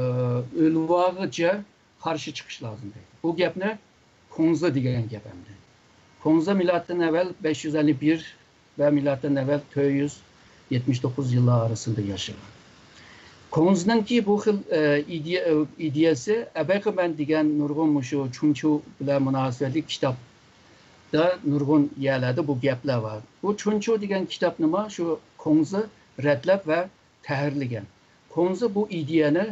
ئۆلۈۋالغۇچە قارشى چىقىش لازىم دەيدۇ. بۇ گەپنى كۇڭزى دېگەن گەپ ئەمدى. كۇڭزى مىلادتىن ئەۋۋەل بەش يۈز ئەللىك بىر ۋە مىلادتىن ئەۋۋەل تۆت يۈز يەتمىش توققۇز يىللار ئارىسىدا ياشىغان. كۇڭزىنىڭكى بۇ خىل، ئە، ئىدىيە-، ئە، ئىدىيەسى ئەبەقىمەن دېگەن نۇرغۇن مۇشۇ چۇنچۇ بىلەن مۇناسىۋەتلىك كىتابتا نۇرغۇن يەرلەردە بۇ گەپلەر بار. بۇ چۇنچۇ دېگەن كىتابنىمۇ شۇ كۇڭزى رەتلەپ ۋە تەھرىرلىگەن. كۇڭزى بۇ ئىدىيەنى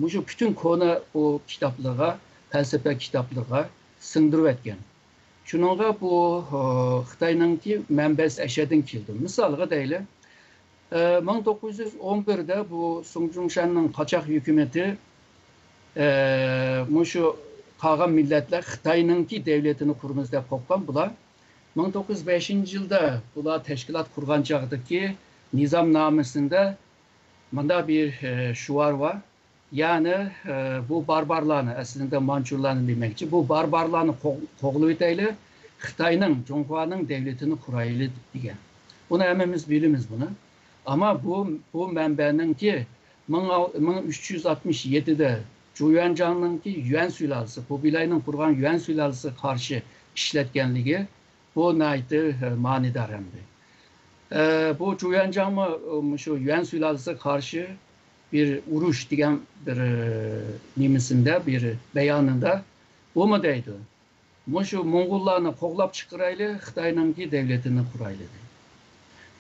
مۇشۇ پۈتۈن كونا بۇ كىتابلىرىغا، پەلسەپە كىتابلىرىغا سىڭدۈرۈۋەتكەن. شۇنىڭغا بۇ، ئە، خىتاينىڭكى مەنبەسى ئەشەدىن كېلىدۇ. مىسالغا دەيلى، ئە، مىڭ توققۇز يۈز ئون بىردە بۇ سۇڭ جۇڭشەننىڭ قاچاق ھۆكۈمىتى، ئە، مۇشۇ قالغان مىللەتلەر خىتاينىڭكى دەۋلىتىنى قۇرىمىز دەپ قوپقان بۇلار. مىڭ توققۇز يۈز بەشىنچى يىلدا بۇلار تەشكىلات قۇرغان چاغدىكى نىزامنامىسىدە مۇنداق بىر، ئە، شوئار بار. يەنى، ئە، بۇ باربارلارنى، ئەسلىدە مانچۇلارنى دېمەكچى، بۇ باربارلارنى قوغ-، قوغلىۋېتەيلى، خىتاينىڭ، جۇڭخۇانىڭ دەۋلىتىنى قۇرايلى دېگەن. بۇنى ھەممىمىز بىلىمىز بۇنى. ئەمما بۇ، بۇ مەنبەنىڭكى مىڭ، مىڭ ئۈچ يۈز ئاتمىش يەتتىدە جۇيۈەنجاڭنىڭكى يۈەن سۇلالىسى، قۇبىلاينىڭ قۇرغان يۈەن سۇلالىسىغا قارشى ئىشلەتكەنلىكى، بۇ ناھايىتى، ئە، مەنىدار ئەمدى. ئە، بۇ جۇيۈەنجاڭمۇ، ئە، مۇشۇ يۈەن سۇلالىسىغا قارشى بىر ئۇرۇش دېگەن بىر، ئە، نېمىسىندە، بىر بايانىدا بۇمۇ دەيدۇ. مۇشۇ موڭغۇللارنى قوغلاپ چىقىرايلى، خىتاينىڭكى دەۋلىتىنى قۇرايلى دەيدۇ.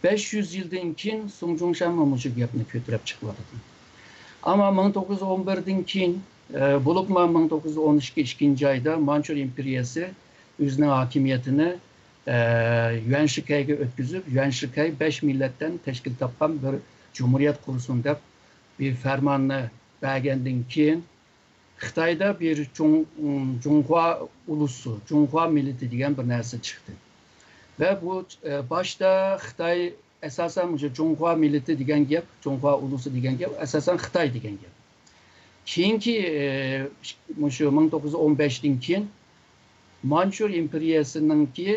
بەش يۈز يىلدىن كېيىن سۇڭ جۇڭشەنمۇ مۇشۇ گەپنى كۆتۈرۈپ چىقىۋاتىدۇ. ئەمما مىڭ توققۇز يۈز ئون بىردىن كېيىن، ئە، بولۇپمۇ مىڭ توققۇز يۈز ئون ئىككى ئىككىنچى ئايدا مانچۇر ئىمپېرىيەسى ئۆزىنىڭ ھاكىمىيىتىنى، ئە، يۈەنشىكەيگە ئۆتكۈزۈپ، يۈەنشىكەي بەش مىللەتتىن تەشكىل تاپقان بىر جۇمھۇرىيەت قۇرسۇن دەپ بىر پەرماننى بەرگەندىن كېيىن، خىتايدا بىر جۇڭ-، جۇڭخۇا ئۇلۇسى، جۇڭخۇا مىللىتى دېگەن بىر نەرسە چىقتى. ۋە بۇ، ئە، باشتا خىتاي ئاساسەن مۇشۇ جۇڭخۇا مىللىتى دېگەن گەپ، جۇڭخۇا ئۇلۇسى دېگەن گەپ، ئاساسەن خىتاي دېگەن گەپ. كېيىنكى، ئە، مۇشۇ مىڭ توققۇز يۈز ئون بەشتىن كېيىن مانچۇر ئىمپېرىيەسىنىڭكى،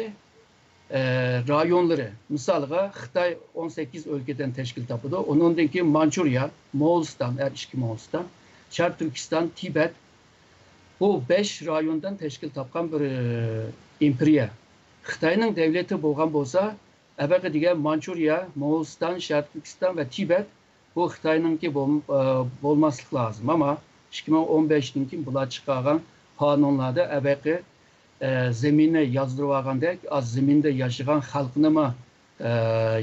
ئە، رايونلىرى، مىسالغا، خىتاي ئون سەككىز ئۆلكىدىن تەشكىل تاپىدۇ. ئۇنىڭدىن كېيىن مانچۇرىيە، موغۇلىستان، ھەر ئىككى موغۇلىستان، شەرقىي تۈركىستان، تىبەت، بۇ بەش رايوندىن تەشكىل تاپقان بىر، ئە، ئىمپېرىيە. خىتاينىڭ دەۋلىتى بولغان بولسا، ئەبەقە دېگەن مانچۇرىيە، موغۇلىستان، شەرقىي تۈركىستان ۋە تىبەت بۇ خىتاينىڭكى بول-، ئە، بولماسلىق لازىم. ئەمما ئىككى مىڭ ئون بەشتىن كېيىن بۇلار چىقارغان قانۇنلاردا ئەبەقى، ئە، زېمىننى يازدۇرۇۋالغاندەك، ئاز زېمىندا ياشىغان خەلقنىمۇ، ئە،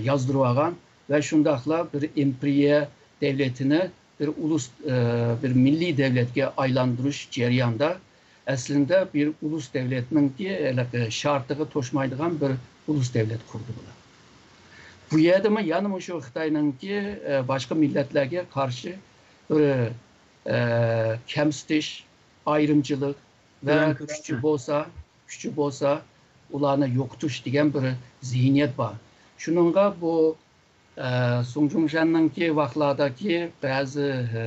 يازدۇرۇۋالغان ۋە شۇنداقلا بىر ئىمپېرىيە دەۋلىتىنى بىر ئۇلۇس، ئە، بىر مىللىي دەۋلەتكە ئايلاندۇرۇش جەريانىدا ئەسلىدە بىر ئۇلۇس دەۋلەتنىڭكى ھېلىقى شارتىغا توشمايدىغان بىر ئۇلۇس دەۋلەت قۇردى بۇلار. بۇ يەردىمۇ يەنە مۇشۇ خىتاينىڭكى، ئە، باشقا مىللەتلەرگە قارشى بىر، ئە، كەمسىتىش، ئايرىمچىلىق ۋە كۈچى بولسا، كۈچى بولسا، ئۇلارنى يوقىتىش دېگەن بىر زېھنىيەت بار. شۇنىڭغا بۇ، ئە، سۇڭ جۇڭشەننىڭكى ۋاقىتلاردىكى بەزى، ئە،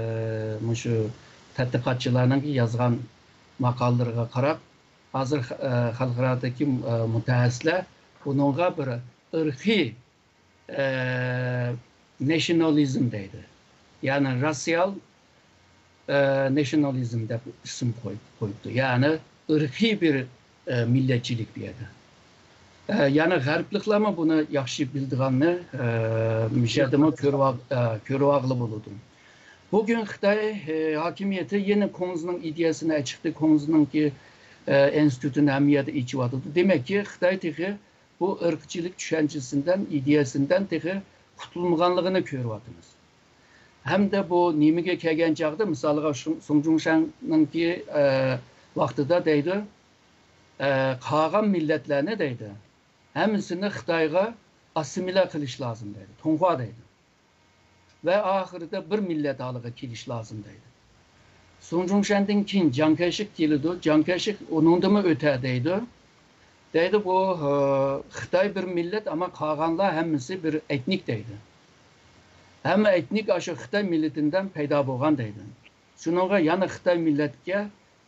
مۇشۇ تەتقىقاتچىلارنىڭكى يازغان ماقالىلىرىغا قاراپ، ھازىر خە-، ئە، خەلقئارادىكى، ئە، مۇتەخەسسىسلەر بۇنىڭغا بىر ئىرقىي، ئە، نېشنالىزم دەيدۇ. يەنى راسىيال، ئە، نېشنالىزم دەپ ئىسىم قويۇپ، قويۇپتۇ. يەنى ئىرقىي بىر، ئە، مىللەتچىلىك بۇ يەردە. ئە، يەنى غەربلىكلەرمۇ بۇنى ياخشى بىلىدىغاننى، ئە، مۇشۇ يەردىمۇ كۆرۈۋال-، ئە، كۆرۈۋالغىلى بولىدۇ. بۈگۈن خىتاي، ئە، ھاكىمىيىتى يەنە كوڭزىنىڭ ئىدىيەسىنى ئېچىقتى، كوڭزىنىڭكى، ئە، ئىنستىتۇتىنى ھەممە يەردە ئېچىۋاتىدۇ. دېمەككى، خىتاي تېخى بۇ ئىرقچىلىق چۈشەنچىسىدىن، ئىدىيەسىدىن تېخى قۇتۇلمىغانلىقىنى كۆرۈۋاتىمىز. ھەمدە بۇ نېمىگە كەلگەن چاغدا، مىسالغا، شۇ-، سۇڭ جۇڭشەننىڭكى، ئە، ۋاقتىدا دەيدۇ، ئە، قالغان مىللەتلەرنى دەيدۇ، ھەممىسىنى خىتايغا ئاسسىمىلە قىلىش لازىم دەيدۇ، تۇڭخۇا دەيدۇ. ۋە ئاخىرىدا بىر مىللەت ھالىغا كېلىش لازىم دەيدۇ. سۇڭ جۇڭشەندىن كېيىن جاڭ كەيشىك كېلىدۇ، جاڭ كەيشىك ئۇنىڭدىنمۇ ئۆتە دەيدۇ. دەيدۇ، بۇ، ئە، خىتاي بىر مىللەت، ئەمما قالغانلار ھەممىسى بىر ئېتنىك دەيدۇ. ھەممە ئېتنىك ئاشۇ خىتاي مىللىتىدىن پەيدا بولغان دەيدۇ. شۇنىڭغا يەنە خىتاي مىللەتكە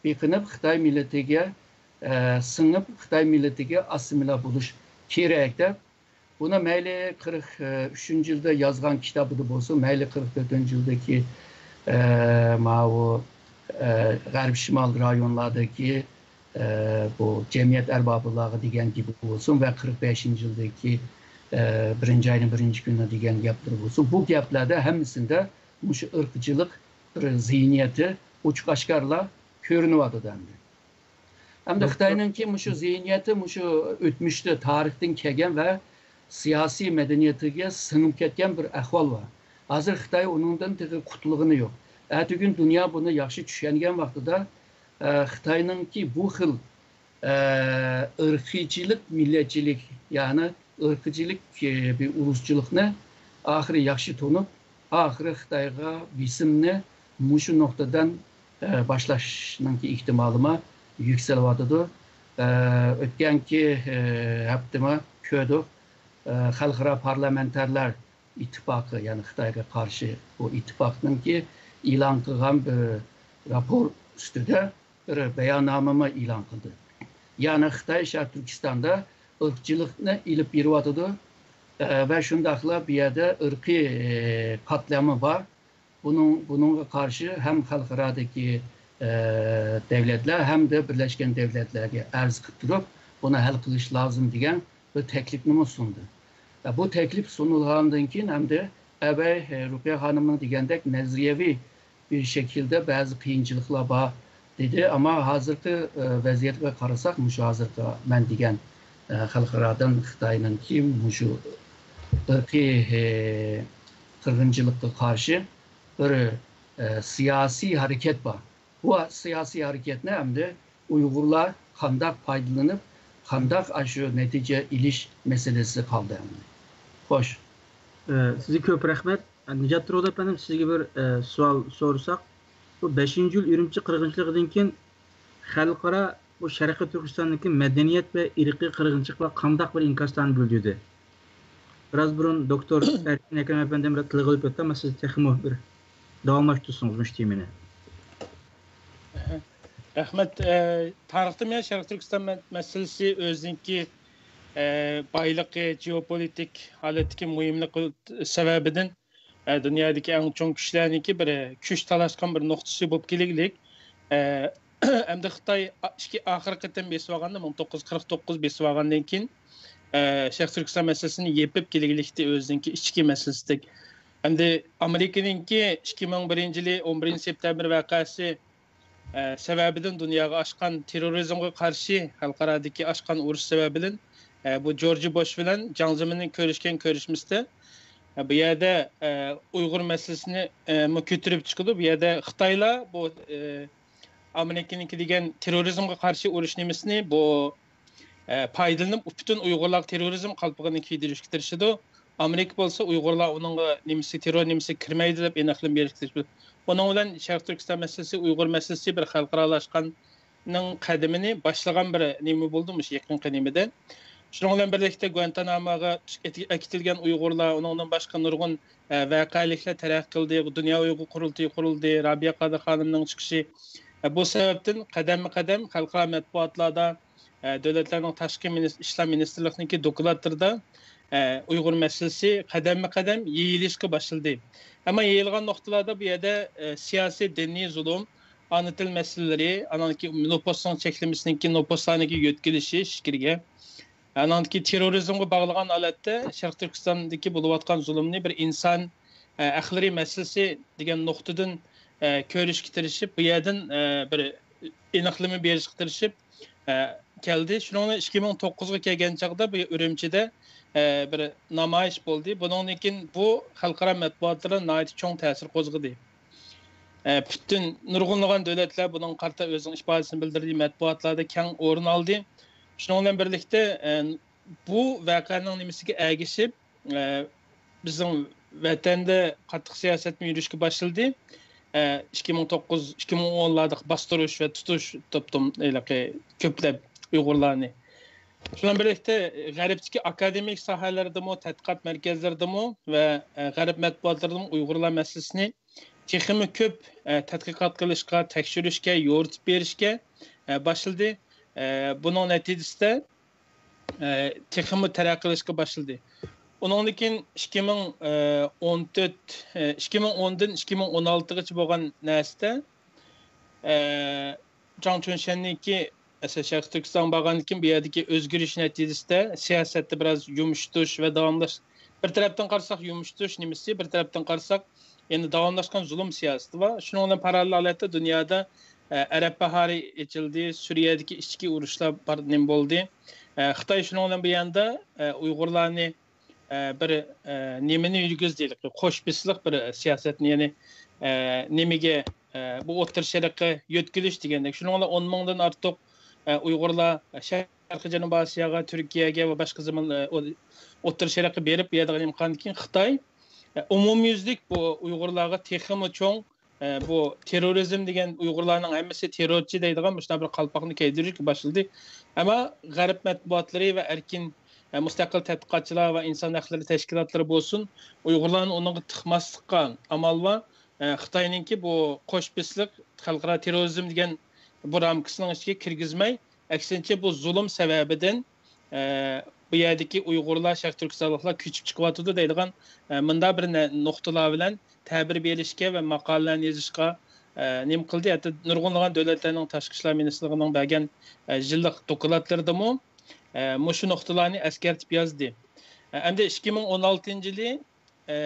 بېقىنىپ، خىتاي مىللىتىگە، ئە، سىڭىپ، خىتاي مىللىتىگە ئاسسىمىلە بولۇش كېرەك دەپ، بۇنى مەيلى قىرىق ئۈچىنچى يىلدا يازغان كىتابىدا بولسۇن، مەيلى قىرىق تۆتىنچى يىلدىكى، ئە، ماۋۇ، ئە، غەرب شىمال رايونلاردىكى، ئە، بۇ جەمئىيەت ئەربابىلارغا دېگەن گېپى بولسۇن ۋە قىرىق بەشىنچى يىلدىكى، ئە، بىرىنچى ئاينىڭ بىرىنچى كۈنى دېگەن گەپلىرى بولسۇن، بۇ گەپلەردە ھەممىسىدە مۇشۇ ئىرقچىلىق بىر زېھنىيىتى ئوچۇق ئاشكارىلا كۆرۈنۈۋاتىدۇ ئەمدى. ئەمدى خىتاينىڭكى مۇشۇ زېھنىيىتى، مۇشۇ ئۆتمۈشتە تارىختىن كەلگەن ۋە سىياسىي مەدەنىيىتىگە سىڭىپ كەتكەن بىر ئەھۋال بار. ھازىر خىتاي ئۇنىڭدىن تېخى قۇتۇلغىنى يوق. ئەتىگۈن دۇنيا بۇنى ياخشى چۈشەنگەن ۋاقتىدا، ئە، خىتاينىڭكى بۇ خىل، ئە، ئىرقىيچىلىق، مىللەتچىلىك، يەنى ئىرقىيچىلىك، ئە، بىر ئۇلۇسچىلىقنى ئاخىرى ياخشى تونۇپ، ئاخىرى خىتايغا بېسىمنى مۇشۇ نۇقتىدىن، ئە، باشلاشنىڭكى ئېھتىمالىمۇ يۈكسىلىۋاتىدۇ. ئە، ئۆتكەنكى، ئە، ھەپتىمۇ كۆردۇق. ئە، خەلقئارا پارلامېنتارلار ئىتتىپاقى، يەنى خىتايغا قارشى بۇ ئىتتىپاقنىڭكى ئېلان قىلغان بىر راپور ئۈستىدە بىر باياننامىمۇ ئېلان قىلدى. يەنى خىتاي شەرقىي تۈركىستاندا ئىرقچىلىقنى ئېلىپ بېرىۋاتىدۇ، ئە، ۋە شۇنداقلا بۇ يەردە ئىرقىي، ئە، قاتلاممۇ بار. بۇنىڭ، بۇنىڭغا قارشى ھەم خەلقئارادىكى، ئە، دۆلەتلەر ھەمدە بىرلەشكەن دۆلەتلەرگە ئەرز قىلىپ تۇرۇپ، بۇنى ھەل قىلىش لازىم دېگەن بىر تەكلىپنىمۇ سۇندى. ئە، بۇ تەكلىپ سۇنۇلغاندىن كېيىن ھەمدە ئەبەي، ئە، رۇقىيە خانىمنىڭ دېگەندەك نەزەرىيەۋى بىر شەكىلدە بەزى قىيىنچىلىقلار بار دېدى. ئەمما ھازىرقى، ئە، ۋەزىيەتكە قارىساق، مۇشۇ ھازىرقى مەن دېگەن، ئە، خەلقئارادىن خىتاينىڭكى مۇشۇ ئىرقىي، ئە، قىرغىنچىلىققا قارشى بىر، ئە، سىياسىي ھەرىكەت بار. بۇ سىياسىي ھەرىكەتنى ئەمدى ئۇيغۇرلار قانداق پايدىلىنىپ، قانداق ئاشۇ نەتىجە ئېلىش مەسىلىسى قالدى ئەمدى. خوش. ئە، سىزگە كۆپ رەھمەت. نىجات تۇرغۇن ئەپەندىم، سىزگە بىر، ئە، سوئال سورىساق. بۇ بەشىنچى ئىيۇل ئۈرۈمچى قىرغىنچىلىقىدىن كېيىن خەلقئارا بۇ شەرقىي تۈركىستاندىكى مەدەنىيەت ۋە ئىرقىي قىرغىنچىلىقلار قانداق بىر ئىنكاسلارنى بىلدۈردى؟ بىراز بۇرۇن دوكتور ئەركىن ئەكرەم ئەپەندىم بىراز تىلغا ئېلىپ ئۆتتى، ئەمما سىز تېخىمۇ بىر داۋاملاشتۇرسىڭىز مۇشۇ تېمىنى. رەھمەت. ئە، تارىختىن بۇيان شەرقىي تۈركىستان مە-، مەسىلىسى ئۆزىنىڭكى، ئە، بايلىقى، جېئوپولىتىك ھالەتتىكى مۇھىملىقى سەۋەبىدىن، ئە، دۇنيادىكى ئەڭ چوڭ كۈچلەرنىڭكى بىرى، كۈچ تالاشقان بىر نۇقتىسى بولۇپ كېلىگلىك. ئە، ئەمدى خىتاي ئا-، ئىككى، ئاخىرقى قېتىم بېسىۋالغاندا، مىڭ توققۇز يۈز قىرىق توققۇز بېسىۋالغاندىن كېيىن، ئە، شەرقىي تۈركىستان مەسىلىسىنى يېپىپ كېلىگلىكتى ئۆزىنىڭكى ئىچكى مەسىلىسىدەك. ئەمدى ئامېرىكىنىڭكى ئىككى مىڭ بىرىنچى يىلى ئون بىرىنچى سېپتەمبىر ۋەقەسى، ئە، سەۋەبىدىن دۇنياغا ئاچقان تېررورىزمغا قارشى خەلقئارادىكى ئاچقان ئۇرۇش سەۋەبىدىن، ئە، بۇ جورج بوش بىلەن جاڭ زېمىننىڭ كۆرۈشكەن كۆرۈشمىسىدە، ئە، بۇ يەردە، ئە، ئۇيغۇر مەسىلىسىنى، ئە، مۇ-، كۆتۈرۈپ چىقىدۇ. بۇ يەردە خىتايلار بۇ، ئە، ئامېرىكىنىڭكى دېگەن تېررورىزمغا قارشى ئۇرۇش نېمىسىنى بۇ، ئە، پايدىلىنىپ، پۈتۈن ئۇيغۇرلارغا تېررورىزم قالپىقىنى كىيدۈرۈشكە تىرىشىدۇ. ئامېرىكا بولسا ئۇيغۇرلار ئۇنىڭغا نېمىسى، تېررور نېمىسى كىرمەيدۇ دەپ ئېنىقلىما بېرىشكە تىرىشىدۇ. بۇنىڭ بىلەن شەرقىي تۈركىستان مەسىلىسى، ئۇيغۇر مەسىلىسى بىر خەلقئارالاشقاننىڭ قەدىمىنى باشلىغان بىر نېمە بولدى مۇشۇ يېقىنقى نېمىدە. شۇنىڭ بىلەن بىرلىكتە گۇئانتاناموغا ئەكېتىلگەن ئۇيغۇرلار، ئۇنىڭدىن باشقا نۇرغۇن، ئە، ۋەقەلىكلەر تەرەققىي قىلدى. دۇنيا ئۇيغۇر قۇرۇلتىيى قۇرۇلدى، رابىيە قادىر خانىمنىڭ چىقىشى. ئە، بۇ سەۋەبتىن قەدەممۇ قەدەم خەلقئارا مەتبۇئاتلاردا، ئە، دۆلەتلەرنىڭ تاشقى مىنىس-، ئىشلار مىنىستىرلىقىنىڭكى دوكلاتلىرىدا، ئە، ئۇيغۇر مەسىلىسى قەدەممۇ قەدەم يېيىلىشقا باشلىدى. ئەمما يېيىلغان نۇقتىلاردا بۇ يەردە، ئە، سىياسىي، دىنىي زۇلۇم، ئانا تىل مەسىلىلىرى، ئانىڭكى نوپۇسنىڭ چەكلىمىسىنىڭكى نوپۇسلارنىڭكى يۆتكىلىشى ئىچكىرىگە، ئانىڭكى تېررورىزمغا باغلىغان ھالەتتە شەرقىي تۈركىستاندىكى بولۇۋاتقان زۇلۇمنى بىر ئىنسان، ئە، ھەقلىرى مەسىلىسى دېگەن نۇقتىدىن، ئە، كۆرۈشكە تىرىشىپ، بۇ يەردىن، ئە، بىر ئېنىقلىما بېرىشكە تىرىشىپ، ئە، كەلدى. شۇنىڭ بىلەن ئىككى مىڭ توققۇزغا كەلگەن چاغدا بۇ ئۈرۈمچىدە، ئە، بىر نامايىش بولدى. بۇنىڭدىن كېيىن بۇ خەلقئارا مەتبۇئاتلاردا ناھايىتى چوڭ تەسىر قوزغىدى. ئە، پۈتۈن نۇرغۇنلىغان دۆلەتلەر بۇنىڭغا قارىتا ئۆزىنىڭ ئىپادىسىنى بىلدۈردى، مەتبۇئاتلاردا كەڭ ئورۇن ئالدى. شۇنىڭ بىلەن بىرلىكتە، ئە، بۇ ۋەقەنىڭ نېمىسىگە ئەگىشىپ، ئە، بىزنىڭ ۋەتەندە قاتتىق سىياسەتمۇ يۈرۈشكە باشلىدى. ئە، ئىككى مىڭ توققۇز، ئىككى مىڭ ئونلاردا باستۇرۇش ۋە تۇتۇش توپتوم، ھېلىقى كۆپلەپ ئۇيغۇرلارنى. شۇنىڭ بىلەن بىرلىكتە، غەربتىكى ئاكادېمىك ساھەلەردىمۇ، تەتقىقات مەركەزلىرىدىمۇ ۋە، ئە، غەرب مەتبۇئاتلىرىدىمۇ ئۇيغۇرلار مەسىلىسىنى تېخىمۇ كۆپ، ئە، تەتقىقات قىلىشقا، تەكشۈرۈشكە، يورۇتۇپ بېرىشكە، ئە، باشلىدى. ئە، بۇنىڭ نەتىجىسىدە، ئە، تېخىمۇ تەرەققىي قىلىشقا باشلىدى. ئۇنىڭدىن كېيىن ئىككى مىڭ ئون تۆت، ئە، ئىككى مىڭ ئوندىن ئىككى مىڭ ئون ئالتىغىچە بولغان نەرسىدە، ئە، جاڭ چۈنشەننىڭكى، ئەسلى شەرقىي تۈركىستانغا بارغاندىن كېيىن بۇ يەردىكى ئۆزگىرىش نەتىجىسىدە سىياسەتتە بىراز يۇمشىتىش ۋە داۋاملاش، بىر تەرەپتىن قارىساق يۇمشىتىش نېمىسى، بىر تەرەپتىن قارىساق يەنە داۋاملاشقان زۇلۇم سىياسىتى بار. شۇنىڭ بىلەن پاراللېل ھالەتتە دۇنيادا، ئە، ئەرەب باھارى ئېچىلدى، سۈرىيەدىكى ئىچكى ئۇرۇشلار بار، نېمە بولدى. ئە، خىتاي شۇنىڭ بىلەن بۇ ياندا، ئە، ئۇيغۇرلارنى، ئە، بىر، ئە، نېمىنى يۈرگۈزدى، قوش بېسىقلىق بىر سىياسەتنى، يەنى، ئە، نېمىگە، ئە، بۇ ئوتتۇرا شەرققە يۆتكىلىش دېگەندەك. شۇنىڭ بىلەن ئون مىڭدىن ئارتۇق، ئە، ئۇيغۇرلار شەرقىي جەنۇب ئاسىياغا، تۈركىيەگە ۋە باشقا زېمىن-، ئە، ئو-، ئوتتۇرا شەرققە بېرىپ، بۇ يەردە نېمە قىلغاندىن كېيىن خىتاي، ئە، ئومۇميۈزلۈك بۇ ئۇيغۇرلارغا تېخىمۇ چوڭ ئە، بۇ تېررورىزم دېگەن، ئۇيغۇرلارنىڭ ھەممىسى تېررورچى دەيدىغان مۇشۇنداق بىر قالپاقنى كىيدۈرۈشكە باشلىدى. ئەمما غەرب مەتبۇئاتلىرى ۋە ئەركىن، ئە، مۇستەقىل تەتقىقاتچىلار ۋە ئىنسان ھەقلىرى تەشكىلاتلىرى بولسۇن، ئۇيغۇرلارنى ئۇنىڭغا تىقماسلىققا ئامال بار. ئە، خىتاينىڭكى بۇ قوش بېسىقلىق خەلقئارا تېررورىزم دېگەن بۇ رامكىسىنىڭ ئىچىگە كىرگۈزمەي، ئەكسىنچە بۇ زۇلۇم سەۋەبىدىن، ئە، بۇ يەردىكى ئۇيغۇرلار، شەرقىي تۈركىستانلىقلار كۆچۈپ چىقىۋاتىدۇ دەيدىغان، ئە، مۇنداق بىر نە-، نۇقتىلار بىلەن تەبىر بېرىشكە ۋە ماقالىلەرنى يېزىشقا، ئە، نېمە قىلدى. ھەتتا نۇرغۇنلىغان دۆلەتلەرنىڭ تاشقى ئىشلار مىنىستىرلىقىنىڭ بەرگەن، ئە، يىللىق دوكلاتلىرىدىمۇ، ئە، مۇشۇ نۇقتىلارنى ئەسكەرتىپ يازدى. ئە، ئەمدى ئىككى مىڭ ئون ئالتىنچى يىلى، ئە،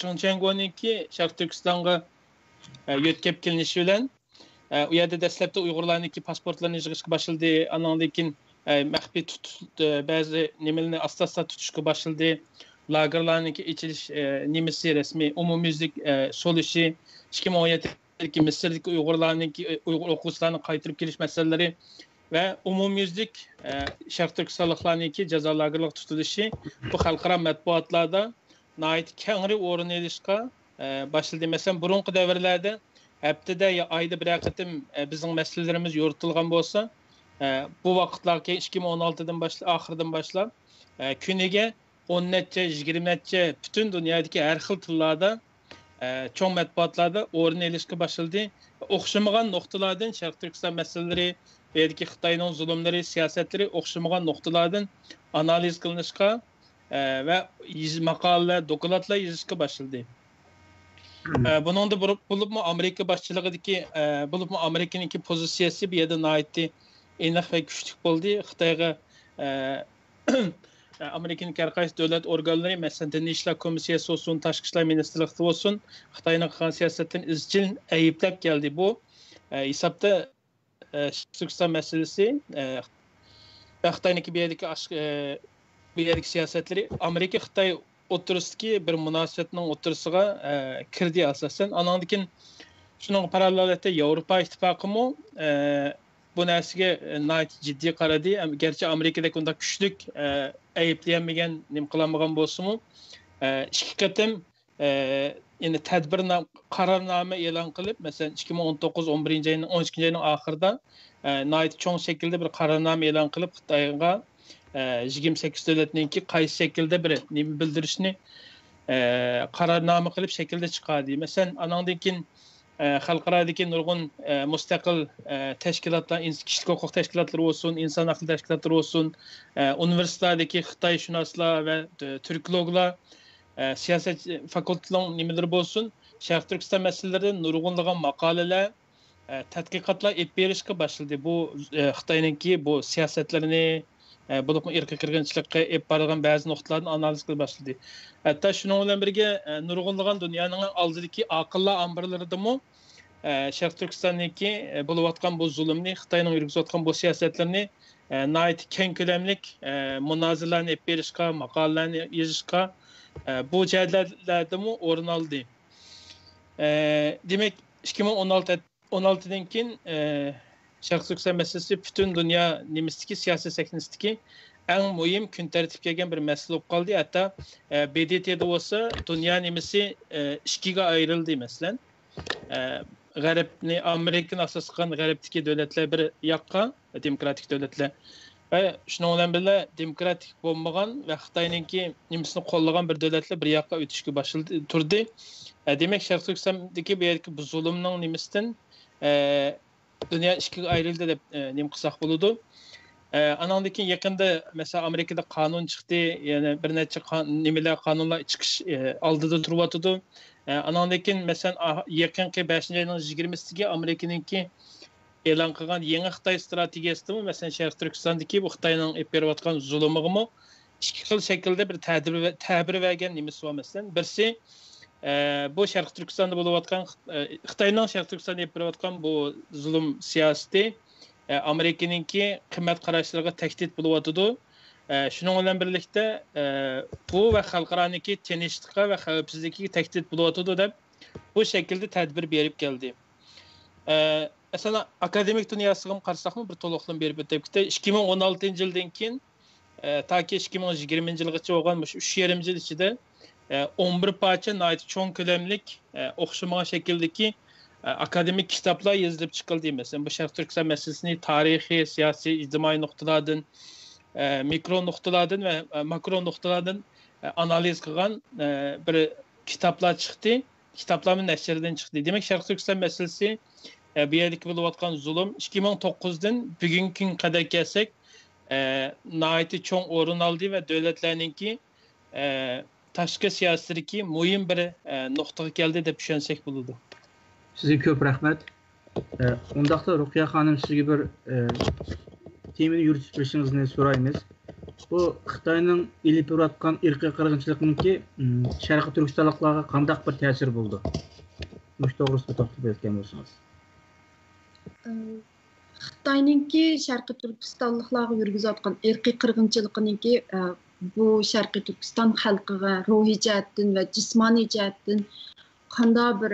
چېڭ چيەنگونىڭكى شەرقىي تۈركىستانغا، ئە، يۆتكەپ كېلىنىشى بىلەن، ئە، ئۇ يەردە دەسلەپتە ئۇيغۇرلارنىڭكى پاسپورتلىرىنى يىغىشقا باشلىدى. ئانىڭدىن كېيىن، ئە، مەخپىي تۇت-، تۇت-، ئە، بەزى نېمىلەرنى ئاستا-ئاستا تۇتۇشقا باشلىدى. لاگېرلارنىڭكى ئېچىلىش، ئە، نېمىسى رەسمىي ئومۇميۈزلۈك، ئە، سولىشى، ئىككى مىڭ ئون يەتتىدىكى مىسىردىكى ئۇيغۇرلارنىڭكى، ئۇيغۇر ئوقۇغۇچىلارنىڭ قايتۇرۇپ كېلىش مەسىلىلىرى ۋە ئومۇميۈزلۈك، ئە، شەرقىي تۈركىستانلىقلارنىڭكى جازا لاگېرلىقىدا تۇتۇلۇشى بۇ خەلقئارا مەتبۇئاتلاردا ناھايىتى كەڭرى ئورۇن ئېلىشقا، ئە، باشلىدى. مەسىلەن، بۇرۇنقى دەۋرلەردە ھەپتىدە يا ئايدا بىرەر قېتىم، ئە، بىزنىڭ مەسىلىلىرىمىز يورۇتۇلغان بولسا، ئە، بۇ ۋاقىتلارغا كېيىن ئىككى مىڭ ئون ئالتىدىن باشلا-، ئاخىرىدىن باشلاپ، ئە، كۈنىگە ئون نەچچە، يىگىرمە نەچچە پۈتۈن دۇنيادىكى ھەر خىل تىللاردا، ئە، چوڭ مەتبۇئاتلاردا ئورۇن ئېلىشقا باشلىدى. ئوخشىمىغان نۇقتىلاردىن شەرقىي تۈركىستان مەسىلىلىرى، بۇ يەردىكى خىتاينىڭ زۇلۇملىرى، سىياسەتلىرى ئوخشىمىغان نۇقتىلاردىن ئانالىز قىلىنىشقا، ئە، ۋە يېزا-، ماقالىلەر، دوكلاتلار يېزىشقا باشلىدى. ئە، بۇنىڭدا بۇرۇپ-، بولۇپمۇ ئامېرىكا باشچىلىقىدىكى، ئە، بولۇپمۇ ئامېرىكىنىڭكى پوزىتسىيەسى بۇ يەردە ناھايىتى ئېنىق ۋە كۈچلۈك بولدى. خىتايغا، ئە، ئامېرىكىنىڭ ھەر قايسى دۆلەت ئورگانلىرى، مەسىلەن، دىنىي ئىشلار كومىسسىيەسى بولسۇن، تاشقى ئىشلار مىنىستىرلىقى بولسۇن، خىتاينىڭ قىلغان سىياسەتلىرىنى ئىزچىل ئەيىبلەپ كەلدى. بۇ، ئە، ھېسابتا، ئە، تۈركىستان مەسىلىسى، ئە، ۋە خىتاينىڭكى بۇ يەردىكى ئاش-، ئە، بۇ يەردىكى سىياسەتلىرى ئامېرىكا، خىتاي ئوتتۇرىسىدىكى بىر مۇناسىۋەتنىڭ ئوتتۇرىسىغا، ئە، كىردى ئاساسەن. ئانىڭدىن كېيىن شۇنىڭغا پاراللېللىقتا ياۋروپا ئىتتىپاقىمۇ، ئە، بۇ نەرسىگە، ئە، ناھايىتى جىددىي قارىدى. ئەم-، گەرچە ئامېرىكىدەك ئۇنداق كۈچلۈك، ئە، ئەيىبلىيەلمىگەن، نېمە قىلالمىغان بولسىمۇ، ئە، ئىككى قېتىم، ئە، يەنى تەدبىرنامە، قارارنامە ئېلان قىلىپ، مەسىلەن، ئىككى مىڭ ئون توققۇز ئون بىرىنچى ئاينىڭ ئون ئىككىنچى ئاينىڭ ئاخىرىدا، ئە، ناھايىتى چوڭ شەكىلدە بىر قارارنامە ئېلان قىلىپ، خىتايغا، ئە، يىگىرمە سەككىز دۆلەتنىڭكى قايسى شەكىلدە بىر نېمە بىلدۈرۈشنى، ئە، قارارنامە قىلىپ شەكىلدە چىقاردى. مەسىلەن، ئانىڭدىن كېيىن، ئە، خەلقئارادىكى نۇرغۇن، ئە، مۇستەقىل، ئە، تەشكىلاتلار، ئىنس-، كىشىلىك ھوقۇق تەشكىلاتلىرى بولسۇن، ئىنسان ھەقلىرى تەشكىلاتلىرى بولسۇن، ئە، ئۇنىۋېرسىتېتلاردىكى خىتايشۇناسلار ۋە، ئە، تۈركولوگلار، ئە، سىياسەت فاكۇلتېتىنىڭ نېمىلىرى بولسۇن، شەرقىي تۈركىستان مەسىلىلىرىدە نۇرغۇنلىغان ماقالىلەر، ئە، تەتقىقاتلار ئېلىپ بېرىشقا باشلىدى. بۇ، ئە، خىتاينىڭكى بۇ سىياسەتلىرىنى، ئە، بولۇپمۇ ئىرقىي قىرغىنچىلىققا ئېلىپ بارىدىغان بەزى نۇقتىلارنى ئانالىز قىلىپ باشلىدى. ھەتتا شۇنىڭ بىلەن بىرگە، ئە، نۇرغۇنلىغان دۇنيانىڭ ئالدىدىكى ئاقىللار ئامبىرلىرىدىمۇ، ئە، شەرقىي تۈركىستاندىكى، ئە، بولۇۋاتقان بۇ زۇلۇمنى، خىتاينىڭ يۈرگۈزۈۋاتقان بۇ سىياسەتلىرىنى، ئە، ناھايىتى كەڭ كۆلەملىك، ئە، مۇنازىرىلەرنى ئېلىپ بېرىشقا، ماقالىلەرنى يېزىشقا، ئە، بۇ جەھەتلەردىمۇ ئورۇن ئالدى. ئە، دېمەك، ئىككى مىڭ ئون ئالتە، ئون ئالتىدىن كېيىن، ئە، شەرقىي تۈركىستان مەسىلىسى پۈتۈن دۇنيا نېمىسىدىكى سىياسىي سەھنىسىدىكى ئەڭ مۇھىم، كۈن تەرتىپكە كەلگەن بىر مەسىلە بولۇپ قالدى. ھەتتا، ئە، ب د ت دا بولسا دۇنيا نېمىسى، ئە، ئىككىگە ئايرىلدى، مەسىلەن. ئە، غەربنى، ئامېرىكىنى ئاساس قىلغان غەربتىكى دۆلەتلەر بىر ياققا، دېموكراتىك دۆلەتلەر. ۋە شۇنىڭ بىلەن بىللە، دېموكراتىك بولمىغان ۋە خىتاينىڭكى نېمىسىنى قوللىغان بىر دۆلەتلەر بىر ياققا ئۆتۈشكە باشلىدى، تۇردى. ئە، دېمەك، شەرقىي تۈركىستاندىكى بۇ يەردىكى بۇ زۇلۇمنىڭ نېمىسىدىن، ئە، دۇنيا ئىككىگە ئايرىلدى دەپ، ئە، نېمە قىلساق بولىدۇ. ئە، ئانىڭدىن كېيىن يېقىندا، مەسىلەن، ئامېرىكىدا قانۇن چىقتى، يەنە بىر نەچچە قان-، نېمىلەر، قانۇنلار چىقىش، ئە، ئالدىدا تۇرۇۋاتىدۇ. ئە، ئانىڭدىن كېيىن، مەسىلەن، ئا-، يېقىنقى بەشىنچى ئاينىڭ يىگىرمىسىدىگە ئامېرىكىنىڭكى ئېلان قىلغان يېڭى خىتاي ئىستراتېگىيەسىدىمۇ، مەسىلەن، شەرقىي تۈركىستاندىكى بۇ خىتاينىڭ ئېلىپ بېرىۋاتقان زۇلۇمىغىمۇ ئىككى خىل شەكىلدە بىر تەبىر، تەبىر بەرگەن نېمىسى بار، مەسىلەن. بىرسى، ئە، بۇ شەرقىي تۈركىستاندا بولۇۋاتقان، ئە، خىتاينىڭ شەرقىي تۈركىستاندا ئېلىپ بېرىۋاتقان بۇ زۇلۇم سىياسىتى، ئە، ئامېرىكىنىڭكى قىممەت قاراشلىرىغا تەھدىت بولۇۋاتىدۇ. ئە، شۇنىڭ بىلەن بىرلىكتە، ئە، بۇ ۋە خەلقئارانىڭكى تىنچلىقى ۋە خەۋپسىزلىكىگە تەھدىت بولۇۋاتىدۇ دەپ، بۇ شەكىلدە تەدبىر بېرىپ كەلدى. ئە، مەسىلەن، ئاكادېمىك دۇنياسىغىمۇ قارىساقمۇ، بىر تولۇقلىما بېرىپ ئۆتۈپ كېتەي. ئىككى مىڭ ئون ئالتىنچى يىلدىن كېيىن، ئە، تاكى ئىككى مىڭ يىگىرمىنچى يىلغىچە بولغان مۇشۇ ئۈچ يېرىم يىل ئىچىدە، ئون بىر پارچە ناھايىتى چوڭ كۆلەملىك، ئوخشىمىغان شەكىلدىكى ئاكادېمىك كىتابلار يېزىلىپ چىقىلدى. مەسىلەن، بۇ شەرقىي تۈركىستان مەسىلىسىنى تارىخىي، سىياسىي، ئىجتىمائىي نۇقتىلاردىن، مىكرو نۇقتىلاردىن ۋە ماكرو نۇقتىلاردىن ئانالىز قىلغان بىر كىتابلار چىقتى. كىتابلارمۇ نەشردىن چىقتى. دېمەك، شەرقىي تۈركىستان مەسىلىسى، بۇ يەردىكى بولۇۋاتقان زۇلۇم ئىككى مىڭ توققۇزدىن بۈگۈنكى كۈنگە قەدەر كەلسەك، ناھايىتى چوڭ ئورۇن ئالدى ۋە دۆلەتلەرنىڭكى تاشقى سىياسىتىدىكى مۇھىم بىر نۇقتىغا كەلدى دەپ چۈشەنسەك بولىدۇ. سىزگە كۆپ رەھمەت. ئۇنداقتا رۇقىيە خانىم، سىزگە بىر تېمىنى يۈرۈتۈپ بېرىشىڭىزنى سورايمىز. بۇ خىتاينىڭ ئېلىپ بېرىۋاتقان ئىرقىي قىرغىنچىلىقنىڭكى شەرقىي تۈركىستانلىقلارغا قانداق بىر تەسىرى بولىدۇ؟ مۇشۇ توغرىسىدا توختىلىپ ئۆتكەن بولسىڭىز. خىتاينىڭكى شەرقىي تۈركىستانلىقلارغا يۈرگۈزۈۋاتقان ئىرقىي قىرغىنچىلىقىنىڭكى بۇ شەرقىي تۈركىستان خەلقىگە روھىي جەھەتتىن ۋە جىسمانىي جەھەتتىن قانداق بىر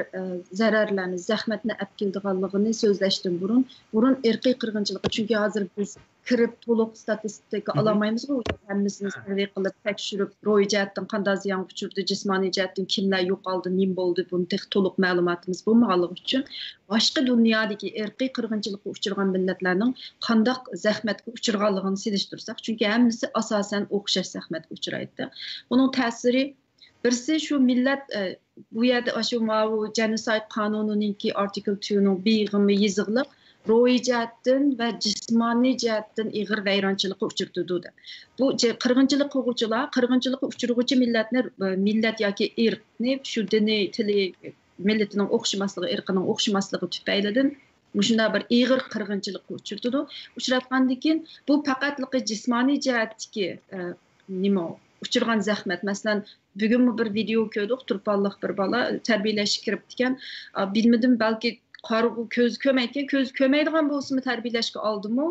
زەرەرلەرنى، زەخمەتنى ئەپ كېلىدىغانلىقىنى سۆزلەشتىن بۇرۇن، بۇرۇن ئىرقىي قىرغىنچىلىقى، چۈنكى ھازىر بىز كىرىپ تولۇق ستاتىستىكا ئالالمايمىزغۇ، ھەممىسىنى سەرۋەي قىلىپ تەكشۈرۈپ، روھىي جەھەتتىن قانداق زىيانغا ئۇچرىدى، جىسمانىي جەھەتتىن كىملەر يوقالدى، نېمە بولدى، بۇنى تېخى تولۇق مەلۇماتىمىز بولمىغانلىقى ئۈچۈن باشقا دۇنيادىكى ئىرقىي قىرغىنچىلىققا ئۇچرىغان مىللەتلەرنىڭ قانداق زەخمەتكە ئۇچرىغانلىقىنى سېلىشتۇرساق، چۈنكى ھەممىسى ئاساسەن ئوخشاش زەخمەتكە ئۇچرايتتى. بۇنىڭ تەسىرى بىرسى شۇ مىللەت، ئە، بۇ يەردە ئاشۇ ماۋۇ جېنوسايد قانۇنىنىڭكى ئارتىكل تۇنىڭ بىغىمى يېزىقلىق روھىي جەھەتتىن ۋە جىسمانىي جەھەتتىن ئېغىر ۋەيرانچىلىققا ئۇچرىتىدۇ دەپ. بۇ جە-، قىرغىنچىلىق قىلغۇچىلار، قىرغىنچىلىققا ئۇچرىغۇچى مىللەتنى، ئە، مىللەت ياكى ئىرقنى، شۇ دىنى، تىلى، مىللىتىنىڭ ئوخشىماسلىقى، ئىرقىنىڭ ئوخشىماسلىقى تۈپەيلىدىن مۇشۇنداق بىر ئېغىر قىرغىنچىلىققا ئۇچرىتىدۇ. ئۇچراتقاندىن كېيىن بۇ پەقەتلىكى جىسمانىي جەھەتتىكى، ئە، نېمە، ئۇچرىغان زەخمەت. مەسىلەن، بۈگۈنمۇ بىر ۋىدېئو كۆردۇق، تۇرپانلىق بىر بالا تەربىيەلەشكە كىرىپتىكەن. ئا، بىلمىدىم، بەلكى قارىغۇ كۆزى كۆرمەيدىكەن، كۆزى كۆرمەيدىغان بولسىمۇ تەربىيەلەشكە ئالدىمۇ؟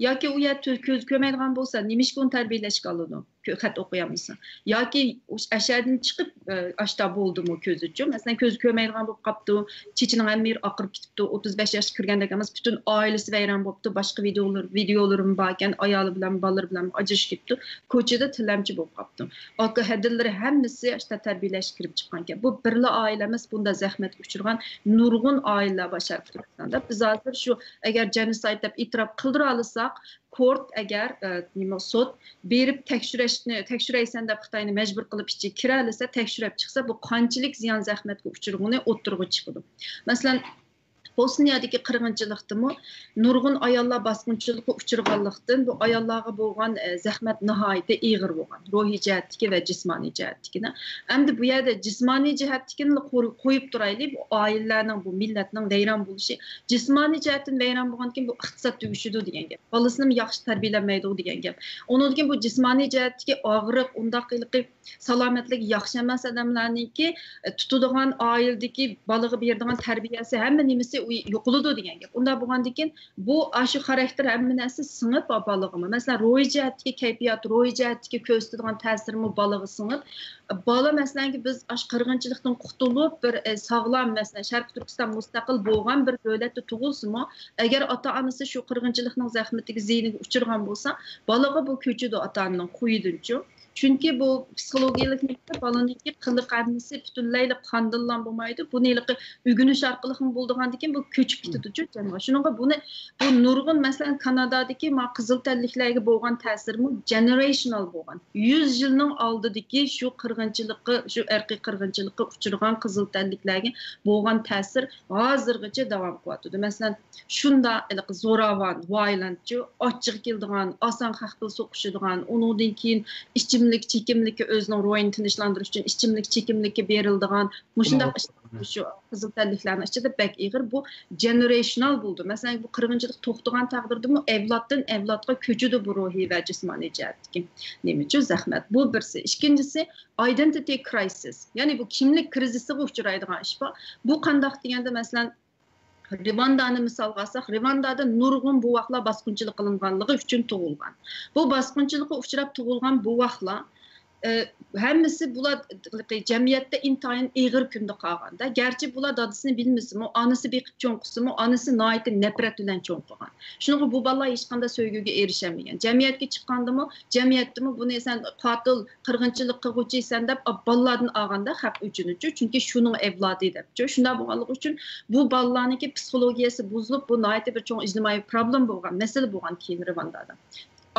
ياكى ئۇ يەر تۆ-، كۆزى كۆرمەيدىغان بولسا، نېمىشقا ئۇنى تەربىيەلەشكە ئالىدۇ؟ كۆ-، خەت ئوقۇيالمىسا. ياكى ئۇش-، ئەشەدىن چىقىپ، ئە، ئاشتا بولدىمۇ كۆزىچۇ؟ مەسىلەن، كۆزى كۆرمەيدىغان بولۇپ قاپتۇ، چېچىنىڭ ھەممە يېرى ئاقىرىپ كېتىپتۇ، ئوتتۇز بەش ياشقا كىرگەندەك ئەمەس، پۈتۈن ئائىلىسى ۋەيران بوپتۇ، باشقا ۋىدېئولىرى، ۋىدېئولىرىمۇ باركەن، ئايالى بىلەن، بالىلىرى بىلەن ئاجرىشىپ كېتىپتۇ، كوچىدا تىلەمچى بولۇپ قاپتۇ. ئاكا ھەدىلىرى ھەممىسى ئاشتا تەربىيەلەشكە كىرىپ چىققانىكەن. بۇ بىرلا ئائىلە ئەمەس، بۇنداق زەخمەتكە ئۇچرىغان نۇرغۇن ئائىلىلەر بار شەرقىي تۈركىستاندا. بىز ھازىر شۇ، ئەگەر جېنوسايد دەپ ئېتىراپ قىلدۇرالىساق، كورت ئەگەر، ئە، نېمە، سوت بېرىپ تەكشۈرۈشنى، تەكشۈرەيسەن دەپ خىتاينى مەجبۇر قىلىپ ئىچىگە كىرەلىسە، تەكشۈرۈپ چىقسا، بۇ قانچىلىك زىيان زەخمەتكە ئۇچرىغىنى ئوتتۇرىغا چىقىدۇ. مەسىلەن، بوسنىيەدىكى قىرغىنچىلىقتىمۇ نۇرغۇن ئاياللار باسقۇنچىلىققا ئۇچرىغانلىقتىن، بۇ ئاياللارغا بولغان، ئە، زەخمەت ناھايىتى ئېغىر بولغان، روھىي جەھەتتىكى ۋە جىسمانىي جەھەتتىكى. ئەمدى بۇ يەردە جىسمانىي جەھەتتىكىنى قوي-، قويۇپ تۇرايلى، بۇ ئائىلىلەرنىڭ، بۇ مىللەتنىڭ ۋەيران بولۇشى، جىسمانىي جەھەتتىن ۋەيران بولغاندىن كېيىن بۇ ئىقتىساد تۈگىشىدۇ دېگەن گەپ. بالىسىنىمۇ ياخشى تەربىيەلەنمەيدۇ دېگەن گەپ. ئۇنىڭدىن كېيىن بۇ جىسمانىي جەھەتتىكى ئاغرىق، ئۇنداق ھېلىقى سالامەتلىكى ياخشى ئەمەس ئادەملەرنىڭكى، ئە، تۇتىدىغان ئائىلىدىكى بالىغا بېرىدىغان تەربىيەسى، ھەممە نېمىسى ئۇ يوقىلىدۇ دېگەن گەپ. ئۇنداق بولغاندىن كېيىن بۇ، ئاشۇ خاراكتېر ھەممە نەرسە سىڭىپ بالىغىمۇ. مەسىلەن، روھىي جەھەتتىكى كەيپىيات، روھىي جەھەتتىكى كۆرسىتىدىغان تەسىرمۇ بالىغا سىڭىپ، بالا، مەسىلەنكى، بىز ئاشۇ قىرغىنچىلىقتىن قۇتۇلۇپ، بىر، ئە، ساغلام، مەسىلەن، شەرقىي تۈركىستان مۇستەقىل بولغان بىر دۆلەتتە تۇغۇلسىمۇ، ئەگەر ئاتا-ئانىسى شۇ قىرغىنچىلىقنىڭ زەخمىتىگە، زىيىنىگە ئۇچرىغان بولسا، بالىغا بۇ كۆچىدۇ ئاتا-ئانىنىڭ خۇيىدىنچۇ. چۈنكى بۇ پسىخولوگىيەلىك نېمە، بالىنىڭكى قىلىق ھەممىسى پۈتۈنلەيلا قاندىنلا بولمايدۇ. بۇنى ھېلىقى ئۆگىنىش ئارقىلىقمۇ بولىدىغاندىكىن، بۇ كۆچۈپ كېتىدۇچۇ جەمئىيەت. شۇنىڭغا بۇنى، بۇ نۇرغۇن، مەسىلەن، كانادادىكى ما قىزىل تەنلىكلەرگە بولغان تەسىرمۇ جېنېرېيشنال بولغان. يۈز يىلنىڭ ئالدىدىكى شۇ قىرغىنچىلىققا، شۇ ئىرقىي قىرغىنچىلىققا ئۇچرىغان قىزىل تەنلىكلەرگە بولغان تەسىر ھازىرغىچە داۋام قىلىۋاتىدۇ. مەسىلەن، شۇنداق ھېلىقى زوراۋان، ۋايلېنتچۇ، ئاچچىقى كېلىدىغان، ئاسان خەق بىلەن سوقۇشىدىغان، ئۇنىڭدىن كېيىن ئىچىملىك، چېكىملىككە ئۆزىنىڭ روھىنى تىنچلاندۇرۇش ئۈچۈن ئىچىملىك، چېكىملىككە بېرىلىدىغان، مۇشۇنداق ئىش، شۇ قىزىل تەنلىكلەرنىڭ ئىچىدە بەك ئېغىر. بۇ جېنېرېيشنال بولىدۇ. مەسىلەن، بۇ قىرغىنچىلىق توختىغان تەقدىردىمۇ ئەۋلادتىن ئەۋلادقا كۆچىدۇ بۇ روھىي ۋە جىسمانىي جەھەتتىكى نېمىچۇ زەخمەت. بۇ بىرسى. ئىككىنچىسى، ئايدېنتىتى كرايسىس. يەنى بۇ كىملىك كرىزىسىغا ئۇچرايدىغان ئىش بار. بۇ قانداق دېگەندە، مەسىلەن، رىۋاندانى مىسالغا ئالساق، رىۋاندادا نۇرغۇن بوۋاقلار باسقۇنچىلىق قىلىنغانلىقى ئۈچۈن تۇغۇلغان. بۇ باسقۇنچىلىققا ئۇچراپ تۇغۇلغان بوۋاقلار ئە، ھەممىسى بۇلار جەمئىيەتتە ئىنتايىن ئېغىر كۈندە قالغاندا، گەرچە بۇلار دادىسىنى بىلمىسىمۇ، ئانىسى بېقىپ چوڭ قىلسىمۇ، ئانىسى ناھايىتى نەپرەت بىلەن چوڭ قىلغان. شۇنىڭغا بۇ بالىلار ھېچقانداق سۆيگۈگە ئېرىشەلمىگەن. جەمئىيەتكە چىققاندىمۇ، جەمئىيەتتىمۇ بۇنى سەن قاتىل، قىرغىنچىلىق قىلغۇچىسەن دەپ، بالىلاردىن ئالغاندا خەق ئۆچۈنىدۇ، چۈنكى شۇنىڭ ئەۋلادى دەپ. شۇنداق بولغانلىقى ئۈچۈن بۇ بالىلارنىڭكى پسىخولوگىيەسى بۇزۇلۇپ، بۇ ناھايىتى بىر چوڭ ئىجتىمائىي پروبلېما بولغان، مەسىلە بولغان كېيىن رىۋاندادا.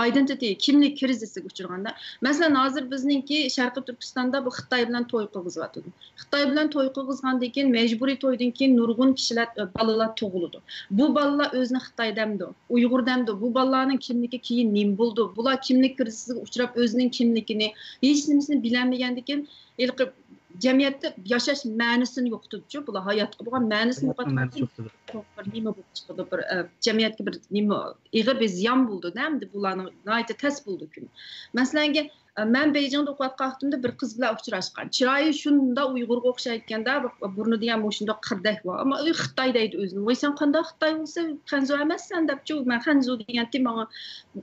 ئايدېنتىتى، كىملىك كىرىزىسىگە ئۇچرىغاندا، مەسىلەن، ھازىر بىزنىڭكى شەرقىي تۈركىستاندا بۇ خىتاي بىلەن توي قىلغۇزۇۋاتىدۇ. خىتاي بىلەن توي قىلغۇزغاندىن كېيىن، مەجبۇرىي تويدىن كېيىن نۇرغۇن كىشىلەر، ئە، بالىلار تۇغۇلىدۇ. بۇ بالىلار ئۆزىنى خىتاي دەمدۇ، ئۇيغۇر دەمدۇ، بۇ بالىلارنىڭ كىملىكى كېيىن نېمە بولىدۇ؟ بۇلار كىملىك كىرىزىسىگە ئۇچراپ، ئۆزىنىڭ كىملىكىنى، ھېچ نېمىسىنى بىلەلمىگەندىن كېيىن، ھېلىقى جەمئىيەتتە ياشاش مەنىسىنى يوقىتىدۇ، بۇلار ھاياتقا بولغان مەنىسىنى يوقاتقاندىن كېيىن بىر نېمە بولۇپ چىقىدۇ، بىر، ئە، جەمئىيەتكە بىر نېمە، ئېغىر بىر زىيان بولىدۇ، ئەمدى بۇلارنىڭ ناھايىتى تەس بولىدۇ كۈنى. مەسىلەنگە، ئە، مەن بېيجىڭدا ئوقۇۋاتقان ۋاقتىمدا بىر قىز بىلەن ئۇچراشقان. چىرايى شۇنداق ئۇيغۇرغا ئوخشايدىكەن-دە، بۇرنىدا يەنە مۇشۇنداق قىردەك بار. ئەمما ئۇ خىتاي دەيدۇ ئۆزىنى. ۋاي، سەن قانداق خىتاي بولسا، خەنزۇ ئەمەسسەن دەپچۇ، مەن خەنزۇ دېگەنتى ماڭا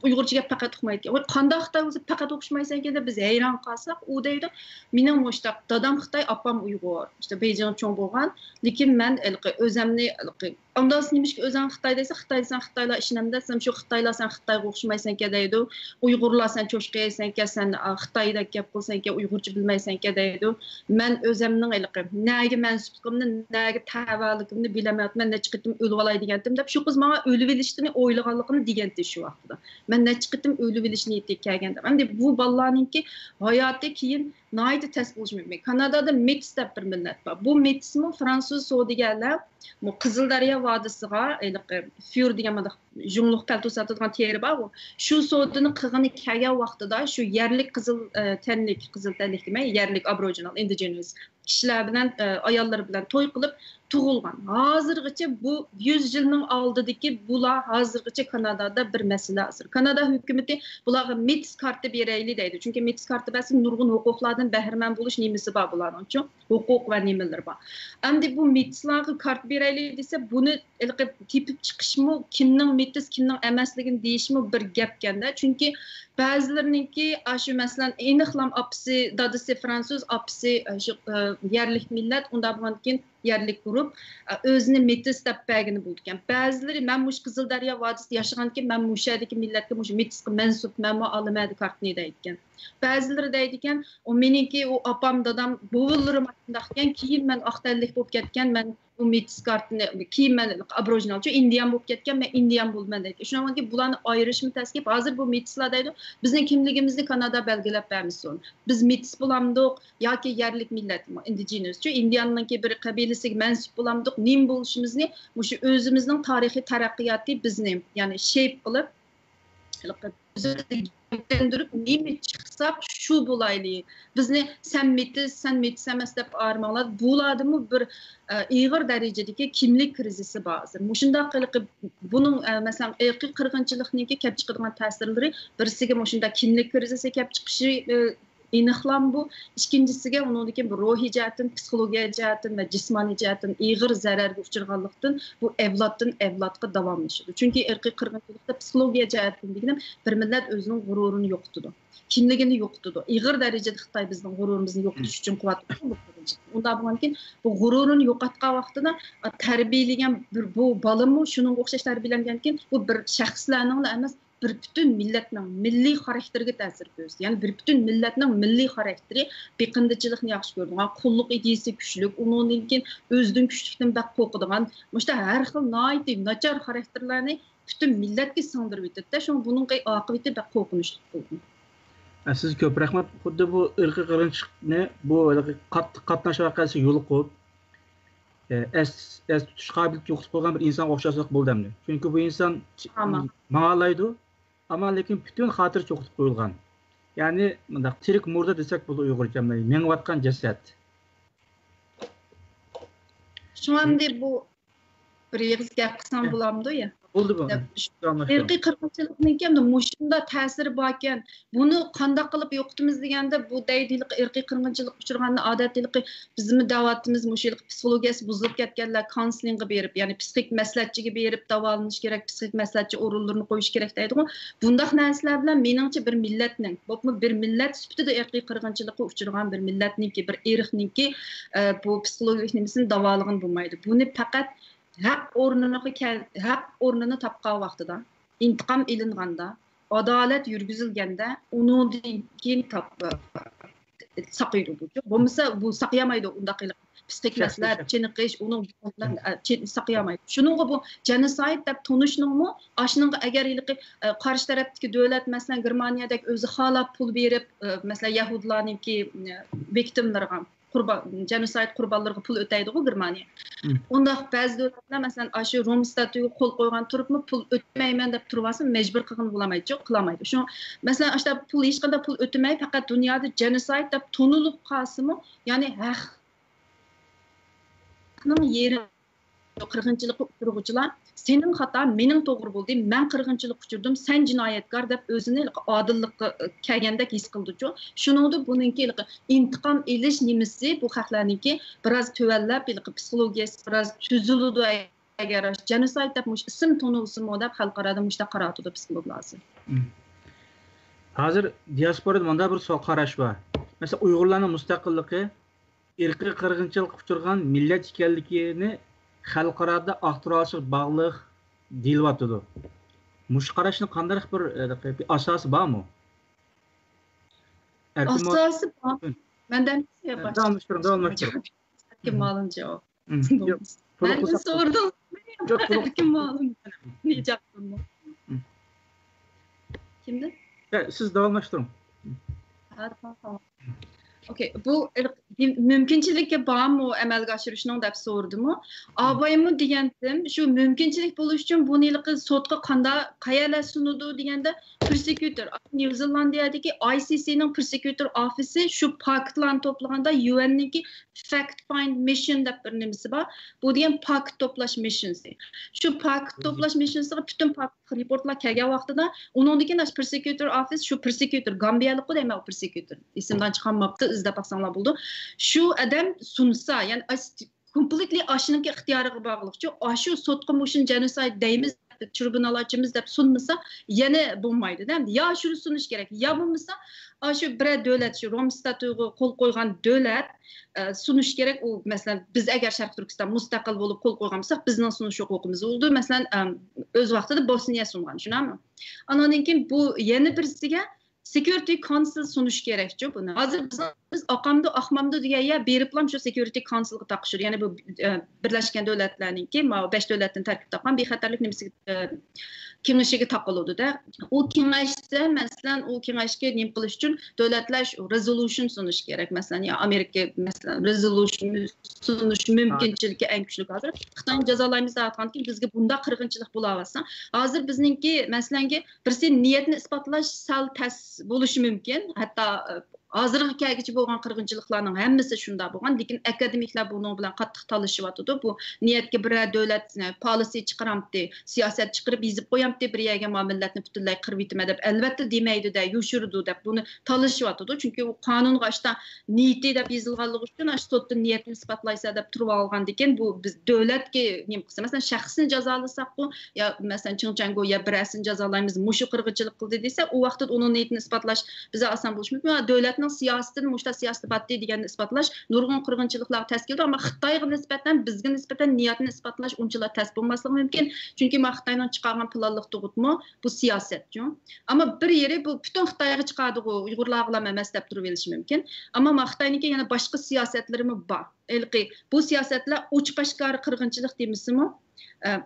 ئۇيغۇرچە گەپ پەقەت ئۇقمايدىكەن. ۋاي، قانداق خىتاي بولسا پەقەت ئوخشىمايسەنكەن دەپ بىز ھەيران قالساق، ئۇ دەيدۇ، مېنىڭ مۇشتاق دادام خىتاي، ئاپام ئۇيغۇر. ئىشتە بېيجىڭدا چوڭ بولغان. لېكىن مەن ھېلىقى ئۆزەمنى ھېلىقى ئانداق نېمىشقا ئۆزەڭ خىتاي دەيسەن، خىتاي دېسەڭ خىتايلا ئىشىنەمدۇ دېسەم، شۇ خىتايلار سەن خىتايغا ئوخشىمايسەنكەن دەيدۇ. ئۇيغۇرلار سەن چوشقا يەيسەنكەن، سەن، ئا، خىتايدەك گەپ قىلسەنكەن، ئۇيغۇرچە بىلمەيسەنكەن دەيدۇ. مەن ئۆزەمنىڭ ھېلىقى نەگە مەنسۇپلۇقۇمنى، نەگە تەۋەلىكىمنى بىلەلمەيۋاتىمەن، نەچچە قېتىم ئۆلۈۋالاي دېگەنتىم دەپ، شۇ قىز ماڭا ئۆلۈۋېلىشنى ئويلىغانلىقىنى دېگەنتى شۇ ۋاقتىدا. مەن نەچچە قېتىم ئۆلۈۋېلىش نىيىتىگە كەلگەنتىم. ئەمدى بۇ بالىلارنىڭكى ھاياتى كېيىن ناھايىتى تەس بولۇشى مۇمكىن. كانادادا مېتىس دەپ بىر مىللەت بار. بۇ مېتىسمۇ فرانسۇز سودىگەرلەر بۇ قىزىلدەريا ۋادىسىغا، ھېلىقى فيۇر دېگەن مۇنداق يۇڭلۇق پەلتو ساتىدىغان تېرە بار. شۇ سودىنى قىلغىلى كەلگەن ۋاقتىدا شۇ يەرلىك قىزىل، ئە، تەنلىك، قىزىل تەنلىك دېمەي، يەرلىك ئابروجىنال، ئىندىجېنۇس كىشىلەر بىلەن، ئە، ئاياللىرى بىلەن توي قىلىپ تۇغۇلغان. ھازىرغىچە بۇ يۈز يىلنىڭ ئالدىدىكى بۇلار ھازىرغىچە كانادادا بىر مەسىلە ھازىر. كانادا ھۆكۈمىتى بۇلارغا مېتىس كارتا بېرەيلى دەيدۇ. چۈنكى مېتىس كارتا بەرسە نۇرغۇن ھوقۇقلاردىن بەھرىمەن بولۇش نېمىسى بار بۇلارنىڭچۇ. ھوقۇق ۋە نېمىلىرى بار. ئەمدى بۇ مېتىسلارغا كارتا بېرەيلى دېسە، بۇنى ھېلىقى تېپىپ چىقىشمۇ، كىمنىڭ مېتىس، كىمنىڭ ئەمەسلىكىنى دېيىشمۇ بىر گەپكەندە. چۈنكى بەزىلىرىنىڭكى ئاشۇ مەسىلەن، ئېنىقلام ئاپىسى، دادىسى فرانسۇز، ئاپىسى، ئە، شۇ، ئە، يەرلىك مىللەت، ئۇنداق بولغاندىن كېيىن يەرلىك گۇرۇپ، ئە، ئۆزىنى مېتىس دەپ بەرگىنى بولىدىكەن. بەزىلىرى، مەن مۇشۇ قىزىلدەريا ۋادىسىدا ياشىغانكىن، مەن مۇشۇ يەردىكى مىللەتكە، مۇشۇ مېتىسقا مەنسۇپ، مەنمۇ ئالىمەن دە كارتىنى دەيدىكەن. بەزىلىرى دەيدىكەن، ئۇ مېنىڭكى، ئۇ ئاپام، دادام، بوۋىلىرىم ئاشۇنداق ئىكەن، كېيىن مەن ئاق تەنلىك بولۇپ كەتكەن، مەن بۇ مېتىس كارتىنى، كېيىن مەن ئابروجىنالچۇ ئىندىيان بولۇپ كەتكەن، مەن ئىندىيان بولىمەن دەيدىكەن. شۇنىڭ بىلەن بۇلارنى ئايرىشمۇ تەس گەپ. ھازىر بۇ مېتىسلار دەيدۇ، بىزنىڭ كىملىكىمىزنى كانادا بەلگىلەپ بەرمىسۇن. بىز مېتىس بولامدۇق ياكى يەرلىك مىللەت، ئىندىجېنۇسچۇ، ئىندىياننىڭكى بىر قەبىلىسىگە مەنسۇپ بولامدۇق، نېمە بولۇشىمىزنى مۇشۇ ئۆزىمىزنىڭ تارىخىي تەرەققىياتى بىزنى، يەنى شېيپ قىلىپ، ھېلىقى ئۆزىمىزنى گەۋدىلەندۈرۈپ، نېمە چىقساق شۇ بولايلى. بىزنى سەن مېتىس، سەن مېتىس ئەمەس دەپ ئايرىماڭلار. بۇلاردىمۇ بىر، ئە، ئېغىر دەرىجىدىكى كىملىك كىرىزىسى بار ھازىر. مۇشۇنداق ھېلىقى بۇنىڭ، ئە، مەسىلەن، ئىرقىي قىرغىنچىلىقنىڭكى كەپ چىقىدىغان تەسىرلىرى، بىرسىگە مۇشۇنداق كىملىك كىرىزىسى كەپ چىقىشى، ئە، ئېنىقلام بۇ. ئىككىنچىسىگە، ئۇنىڭدىن كېيىن بۇ روھىي جەھەتتىن، پسىخولوگىيە جەھەتتىن ۋە جىسمانىي جەھەتتىن ئېغىر زەرەرگە ئۇچرىغانلىقتىن، بۇ ئەۋلادتىن ئەۋلادقا داۋاملىشىدۇ. چۈنكى ئىرقىي قىرغىنچىلىقتا پسىخولوگىيە جەھەتتىن دېگىنىم، بىر مىللەت ئۆزىنىڭ غۇرۇرىنى يوقىتىدۇ. كىملىكىنى يوقىتىدۇ. ئېغىر دەرىجىدە خىتاي بىزنىڭ غۇرۇرىمىزنى يوقىتىش ئۈچۈن قىلىۋاتىدۇ بۇ قىرغىنچىلىقنى. ئۇنداق بولغاندىكىن، بۇ غۇرۇرىنى يوقاتقان ۋاقتىدا، ئا، تەربىيەلىگەن بىر بۇ بالىمۇ شۇنىڭغا ئوخشاش تەربىيەلەنگەنكىن، بۇ بىر شەخسلەرنىڭلا ئەمەس، بىر پۈتۈن مىللەتنىڭ مىللىي خاراكتېرىگە تەسىر كۆرسىتىدۇ. يەنى بىر پۈتۈن مىللەتنىڭ مىللىي خاراكتېرى بېقىندىچىلىقنى ياخشى كۆرىدىغان، قۇللۇق ئىدىيىسى كۈچلۈك، ئۇنىڭدىن كېيىن ئۆزىدىن كۈچلۈكتىن بەك قورقىدىغان، مۇشۇنداق ھەر خىل ناھايىتى ناچار خاراكتېرلەرنى پۈتۈن مىللەتكە سىڭدۈرۈۋېتىدىدە، شۇڭا بۇنىڭ ئاقىۋىتى بەك قورقۇنچلۇق بولىدۇ. ئە، سىزگە كۆپ رەھمەت. خۇددى بۇ ئىرقىي قىرغىنچىلىقنى، بۇ ھېلىقى قات-، قاتناش ۋەقەسى يولۇقۇپ، ئە، ئەس-، ئەس تۇتۇش قابىلىيىتى يوقىتىپ قويغان بىر ئىنسانغا ئوخشاشلىق بولدى ئەمدى. چۈنكى بۇ ئىنسان چ-، ئاما. ماڭالايدۇ، ئەمما لېكىن پۈتۈن خاتىرىسى يوقىتىپ قويۇلغان. يەنى مۇنداق تىرىك مۇردا دېسەك بولىدۇ ئۇيغۇرچە، مېڭىۋاتقان جەسەت. شۇڭا ئەمدى بۇ بىر ئېغىز گەپ قىلسام بولامدۇ يا؟ بولدى، بولدى. دەپ، داۋاملاشتۇرۇڭ. ئىرقىي قىرغىنچىلىقنىڭكى ئەمدى مۇشۇنداق تەسىرى باركەن، بۇنى قانداق قىلىپ يوقىتىمىز دېگەندە، بۇ دەيدۇ، ھېلىقى ئىرقىي قىرغىنچىلىققا ئۇچرىغاندا ئادەتتە ھېلىقى بىزمۇ دەۋاتىمىز، مۇشۇ ھېلىقى پسىخولوگىيەسى بۇزۇلۇپ كەتكەنلەر كاونسېلىنغا بېرىپ، يەنى پسىخىك مەسلىھەتچىگە بېرىپ داۋالىنىش كېرەك، پسىخىك مەسلىھەتچى ئورۇنلىرىنى قويۇش كېرەك دەيدىغۇ. بۇنداق نەرسىلەر بىلەن مېنىڭچە بىر مىللەتنىڭ، بولۇپمۇ بىر مىللەت سۈپىتىدە ئىرقىي قىرغىنچىلىققا ئۇچرىغان بىر مىللەتنىڭكى، بىر ئىرقنىڭكى، ئە، بۇ پسىخولوگىك نېمىسىنى داۋالىغىلى بولمايدۇ. بۇنى پەقەت ھەق ئورنىغا كەل-، ھەق ئورنىنى تاپقان ۋاقتىدا، ئىنتىقام ئېلىنغاندا، ئادالەت يۈرگۈزۈلگەندە، ئۇنىڭدىن كېيىن تاپ-، ساقىيىدۇ بۇ. بولمىسا بۇ ساقىيالمايدۇ، ئۇنداق ھېلىقى پسىخىك مەسىلە، چېنىقىش، ئۇنىڭ بىلەن، ئە، چېن-، ساقىيالمايدۇ. شۇنىڭغا بۇ جېنوسايد دەپ تونۇشنىڭمۇ، ئاشۇنىڭغا ئەگەر ھېلىقى، ئە، قارشى تەرەپتىكى دۆلەت، مەسىلەن، گېرمانىيەدەك ئۆزى خالاپ پۇل بېرىپ، ئە، مەسىلەن، يەھۇدىيلارنىڭكى، ئە، ۋىكتىملىرىغا، قۇربان، جېنوسايد قۇربانلىرىغا پۇل ئۆتەيدىغۇ گېرمانىيە. مم. ئۇنداق بەزى دۆلەتلەر، مەسىلەن، ئاشۇ روم ستاتۇتىغا قول قويغان تۇرۇپمۇ پۇل ئۆتمەيمەن دەپ تۇرۇۋالسا، مەجبۇر قىلغىنى بولالمايدۇ، قىلالمايدۇ. شۇ، مەسىلەن، ئاشۇنداق پۇل، ھېچقانداق پۇل ئۆتمەي، پەقەت دۇنيادا جېنوسايد دەپ تونۇلۇپ قالسىمۇ، يەنى ھەقنىڭ يېرىم قىرغىنچىلىققا ئۇچرىغۇچىلار، سېنىڭ خاتا، مېنىڭ توغرا بولدى، مەن قىرغىنچىلىققا ئۇچرىدىم، سەن جىنايەتكار دەپ ئۆزىنى ئادىللىققا كەلگەندەك ھېس قىلىدۇچۇ. شۇنىڭدا بۇنىڭكى ھېلىقى ئىنتىقام ئېلىش نېمىسى بۇ خەقلەرنىڭكى بىراز تۆۋەنلەپ، ھېلىقى پسىخولوگىيەسى بىراز تۈزۈلىدۇ. ئەگەر جېنوسايد دەپ مۇشۇ ئىسىم تونۇلسىمۇ دەپ خەلقئارادا مۇشۇنداق قاراۋاتىدۇ پسىخولوگلار ھازىر. مم. ھازىر دىياسپورادا مۇنداق بىر سو-، قاراش بار. مەسىلەن، ئۇيغۇرلارنىڭ مۇستەقىللىقى ئىرقىي قىرغىنچىلىققا ئۇچرىغان مىللەت ئىكەنلىكىنى خەلقئارادا ئاختۇرۇۋالىشقا باغلىق دېيىلىۋاتىدۇ. مۇشۇ قاراشنىڭ قانداق بىر، ئە، بىر ئاساسى بارمۇ؟ ئەركىن مۇ-، ئاساسى بار. مەندە ھەممىسى بار. داۋاملاشتۇرۇڭ، داۋاملاشتۇرۇڭ. ئەركىن مۇئەللىم جاۋاب. مم. ياق، مەندىن سورىدىڭىز. ياق، ئەركىن مۇئەللىم. نېجاتتىنمۇ. مم. كىمدىن؟ ياق، سىز داۋاملاشتۇرۇڭ. ھە، تامام، تامام. ئوكەي، بۇ مۇمكىنچىلىكى بارمۇ ئەمەلگە ئاشۇرۇشنىڭ دەپ سورىدىمۇ. ئابايمۇ دېگەنتىم، شۇ مۇمكىنچىلىك بولۇش ئۈچۈن بۇنى ھېلىقى سوتقا قاندا-، قەيەرلەر سۇنىدۇ دېگەندە، پروسېكيۇتور، نيۇ زېلاندىيەدىكى ئاي سىي سىنىڭ پروسېكيۇتور ئوفىسى شۇ پاكىتلارنى توپلىغاندا، يۇ ئېننىڭكى فاكت فايند مىشن دەپ بىر نېمىسى بار. بۇ دېگەن پاكىت توپلاش مىشنىسى. شۇ پاكىت توپلاش مىشنىسىغا پۈتۈن پاكىت رېپورتلار كەلگەن ۋاقتىدا، ئۇنىڭدىن كېيىن ئاشۇ پروسېكيۇتور ئوفىس، شۇ پروسېكيۇتور، گامبىيەلىققۇ دەيمەن، ئۇ پروسېكيۇتور. ئېسىمدىن چىقارماپتۇ، ئىزدەپ باقساڭلار بولىدۇ. شۇ ئادەم سۇنسا، يەنى ئاس-، كومپلېتلى ئاشۇنىڭكى ئىختىيارىغا باغلىقچۇ. ئاشۇ سوتقا مۇشۇنى جېنوسايد دەيمىز، تىرىبۇنال ئاچىمىز دەپ سۇنمىسا، يەنە بولمايدۇ-دە. يا شۇنى سۇنۇش كېرەك، يا بولمىسا، ئاشۇ بىرەر دۆلەت، شۇ روم ستاتۇتىغا قول قويغان دۆلەت، ئە، سۇنۇش كېرەك. ئۇ، مەسىلەن، بىز ئەگەر شەرقىي تۈركىستان مۇستەقىل بولۇپ قول قويغان بولساق، بىزنىڭ سۇنۇش ھوقۇقىمىز بولىدۇ. مەسىلەن، ئەم، ئۆز ۋاقتىدا بوسنىيە سۇنغان، شۇنداقمۇ؟ ئانىڭدىن كېيىن بۇ يەنە بىرسىگە سېكيۇرىتى كونسىل سۇنۇش كېرەكچۇ بۇنى. ھازىر بىز، بىز ئاقامدۇ، ئاقمامدۇ دېگەن يەر بېرىپلام شۇ سېكيۇرىتى كونسىلغا تاقىشىدۇ. يەنى بۇ، ئە، بىرلەشكەن دۆلەتلەرنىڭكى، ماۋۇ بەش دۆلەتتىن تەركىب تاپقان بىخەتەرلىك نېمىسىگە، ئە، كېڭىشىگە تاقىلىدۇ-دە. ئۇ كېڭەشتە، مەسىلەن، ئۇ كېڭەشكە نېمە قىلىش ئۈچۈن دۆلەتلەر شۇ رېزولۇشن سۇنۇشى كېرەك. مەسىلەن، يا ئامېرىكا، مەسىلەن، رېزولۇشن سۇنۇش مۇمكىنچىلىكى ئەڭ كۈچلۈك ھازىر. خىتاينى جازالايمىز دەۋاتقاندىكىن، بىزگە بۇنداق قىرغىنچىلىق بولاۋاتسا، ھازىر بىزنىڭكى، مەسىلەنكى، بىرسى نىيەتنى ئىسپاتلاش سەل تەس بولۇشى مۇمكىن. ھەتتا، ئە، ھازىرغا كەلگۈچە بولغان قىرغىنچىلىقلارنىڭ ھەممىسى شۇنداق بولغان، لېكىن ئاكادېمىكلار بۇنىڭ بىلەن قاتتىق تالىشىۋاتىدۇ. بۇ نىيەتكە بىرەر دۆلەت، ئە، پالىسى چىقىرامتى، سىياسەت چىقىرىپ يېزىپ قويامتى، بىر يەرگە ما مىللەتنى پۈتۈنلەي قىرىۋېتىمەن دەپ، ئەلۋەتتە دېمەيدۇ-دە، يوشۇرىدۇ دەپ بۇنى تالىشىۋاتىدۇ. چۈنكى ئۇ قانۇنغا ئاشتا نىيىتى دەپ يېزىلغانلىقى ئۈچۈن ئاشتا سوتتا نىيەتنى ئىسپاتلايسەن دەپ تۇرۇۋالغاندىكىن، بۇ بىز دۆلەتكە نېمە قىلسا، مەسىلەن، شەخسنى جازالىساققۇ، يا مەسىلەن، چىڭچەنگو يا بىرەرسىنى جازالايمىز، مۇشۇ قىرغىنچىلىق قىلدى دېسە، ئۇ ۋاقىتتا ئۇنىڭ نىيىتىنى ئىسپاتلاش بىزگە ئاسان بولۇشى مۇمكىن. دۆلەتنىڭ سىياسىتىدىن مۇشۇنداق سىياسىتى باتتى دېگەننى ئىسپاتلاش نۇرغۇن قىرغىنچىلىقلارغا تەس كېلىدۇ. ئەمما خىتايغا نىسبەتەن، بىزگە نىسبەتەن نىيەتنى ئىسپاتلاش ئۇنچىلا تەس بولماسلىقى مۇمكىن. چۈنكى ما خىتاينىڭ چىقارغان پىلانلىق تۇغۇتمۇ بۇ سىياسەت. ئەمما بىر يېرى بۇ پۈتۈن خىتايغا چىقاردىغۇ، ئۇيغۇرلارغىلا ئەمەس دەپ تۇرۇۋېلىشى مۇمكىن. ئەمما ما خىتاينىڭكى يەنە باشقا سىياسەتلىرىمۇ بار. ھېلىقى بۇ سىياسەتلەر ئوچۇق ئاشكارا قىرغىنچىلىق دېمىسىمۇ، ئە،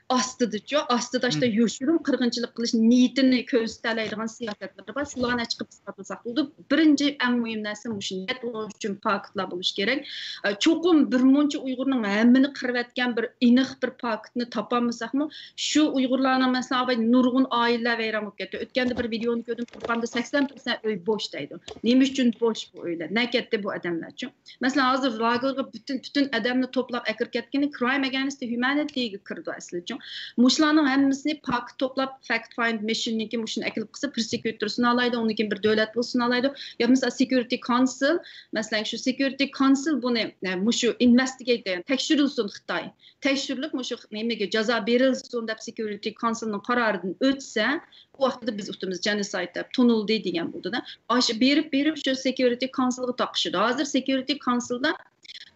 ئاستىدىچۇ، ئاستىداشتا يوشۇرۇن قىرغىنچىلىق قىلىش نىيىتىنى كۆرسىتەلەيدىغان سىياسەتلىرى بار. شۇلارنى چىقىپ ئىسپاتلىساق بولىدۇ. بىرىنچى، ئەڭ مۇھىم نەرسە مۇشۇ نىيەت بولۇش ئۈچۈن پاكىتلار بولۇشى كېرەك. ئە، چوقۇم بىر مۇنچە ئۇيغۇرنىڭ ھەممىنى قىرىۋەتكەن بىر ئېنىق بىر پاكىتنى تاپالمىساقمۇ، شۇ ئۇيغۇرلارنىڭ، مەسىلەن، ئاباي، نۇرغۇن ئائىلىلەر ۋەيران بولۇپ كەتتى. ئۆتكەندە بىر ۋىدېئونى كۆردۈم، تۇرپاندا سەكسەن پىرسەنت ئۆي بوش دەيدۇ. نېمە ئۈچۈن بوش بۇ ئۆيلەر؟ نە كەتتى بۇ ئادەملەرچۇ؟ مەسىلەن، ھازىر لاگېرغا پۈتۈن، پۈتۈن ئادەمنى توپلاپ ئەكىرىپ كەتكىنى crime against humanityگە كىرىدۇ ئەسلىچۇ. مۇشۇلارنىڭ ھەممىسىنى پاكىت توپلاپ، فاكت فايند مىشننىڭكى مۇشۇنى ئەكېلىپ قىلسا، پروسېكيۇتور سۇنالايدۇ، ئۇنىڭدىن كېيىن بىر دۆلەت بولۇپ سۇنالايدۇ. يا بولمىسا سېكيۇرىتى كونسىل، مەسىلەن، شۇ سېكيۇرىتى كونسىل بۇنى، ئە، مۇشۇ ئىنۋېستىگېيت، يەنى تەكشۈرۈلسۇن خىتاي. تەكشۈرۈلۈپ، مۇشۇ نېمىگە جازا بېرىلسۇن دەپ سېكيۇرىتى كونسىلنىڭ قارارىدىن ئۆتسە، ئۇ ۋاقىتتا بىز ئۇتىمىز، جېنوسايد دەپ تونۇلدى دېگەن بولىدۇ-دە. ئاشۇ بېرىپ، بېرىپ شۇ سېكيۇرىتى كونسىلغا تاقىشىدۇ. ھازىر سېكيۇرىتى كونسىلدا،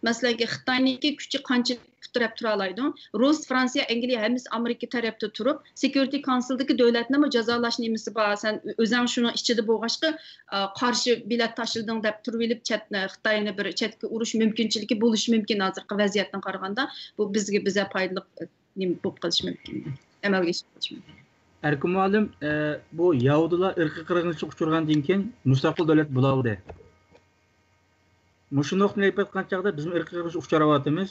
مەسىلەن، خىتاينىڭكى كۈچى قانچىلىك پۇت تىرەپ تۇرالايدۇ؟ رۇس، فرانسىيە، ئەنگلىيە ھەممىسى ئامېرىكا تەرەپتە تۇرۇپ، سېكيۇرىتى كونسىلدىكى دۆلەتنىمۇ جازالاش نېمىسى بار؟ سەن ئۆزۈڭ شۇنىڭ ئىچىدە بولغاچقا، ئا، قارشى بېلەت تاشلىدىڭ دەپ تۇرۇۋېلىپ، چەت-، خىتاينى بىر چەتكە ئۇرۇش مۇمكىنچىلىكى بولۇشى مۇمكىن، ھازىرقى ۋەزىيەتتىن قارىغاندا. بۇ بىزگە، بىزگە پايدىلىق، ئە، نېمە بولۇپ قېلىشى مۇمكىن. ئەمەلگە ئېشىپ قېلىشى مۇمكىن. ئەركىن مۇئەللىم، ئە، بۇ يەھۇدىيلار ئىرقىي قىرغىنچىلىققا ئۇچرىغاندىن كېيىن مۇستەقىل دۆلەت بولالىدى. مۇشۇ نۇقتىنى ئېلىپ ئېيتقان چاغدا بىزمۇ ئىرقىي قىرغىنچىلىققا ئۇچراۋاتىمىز.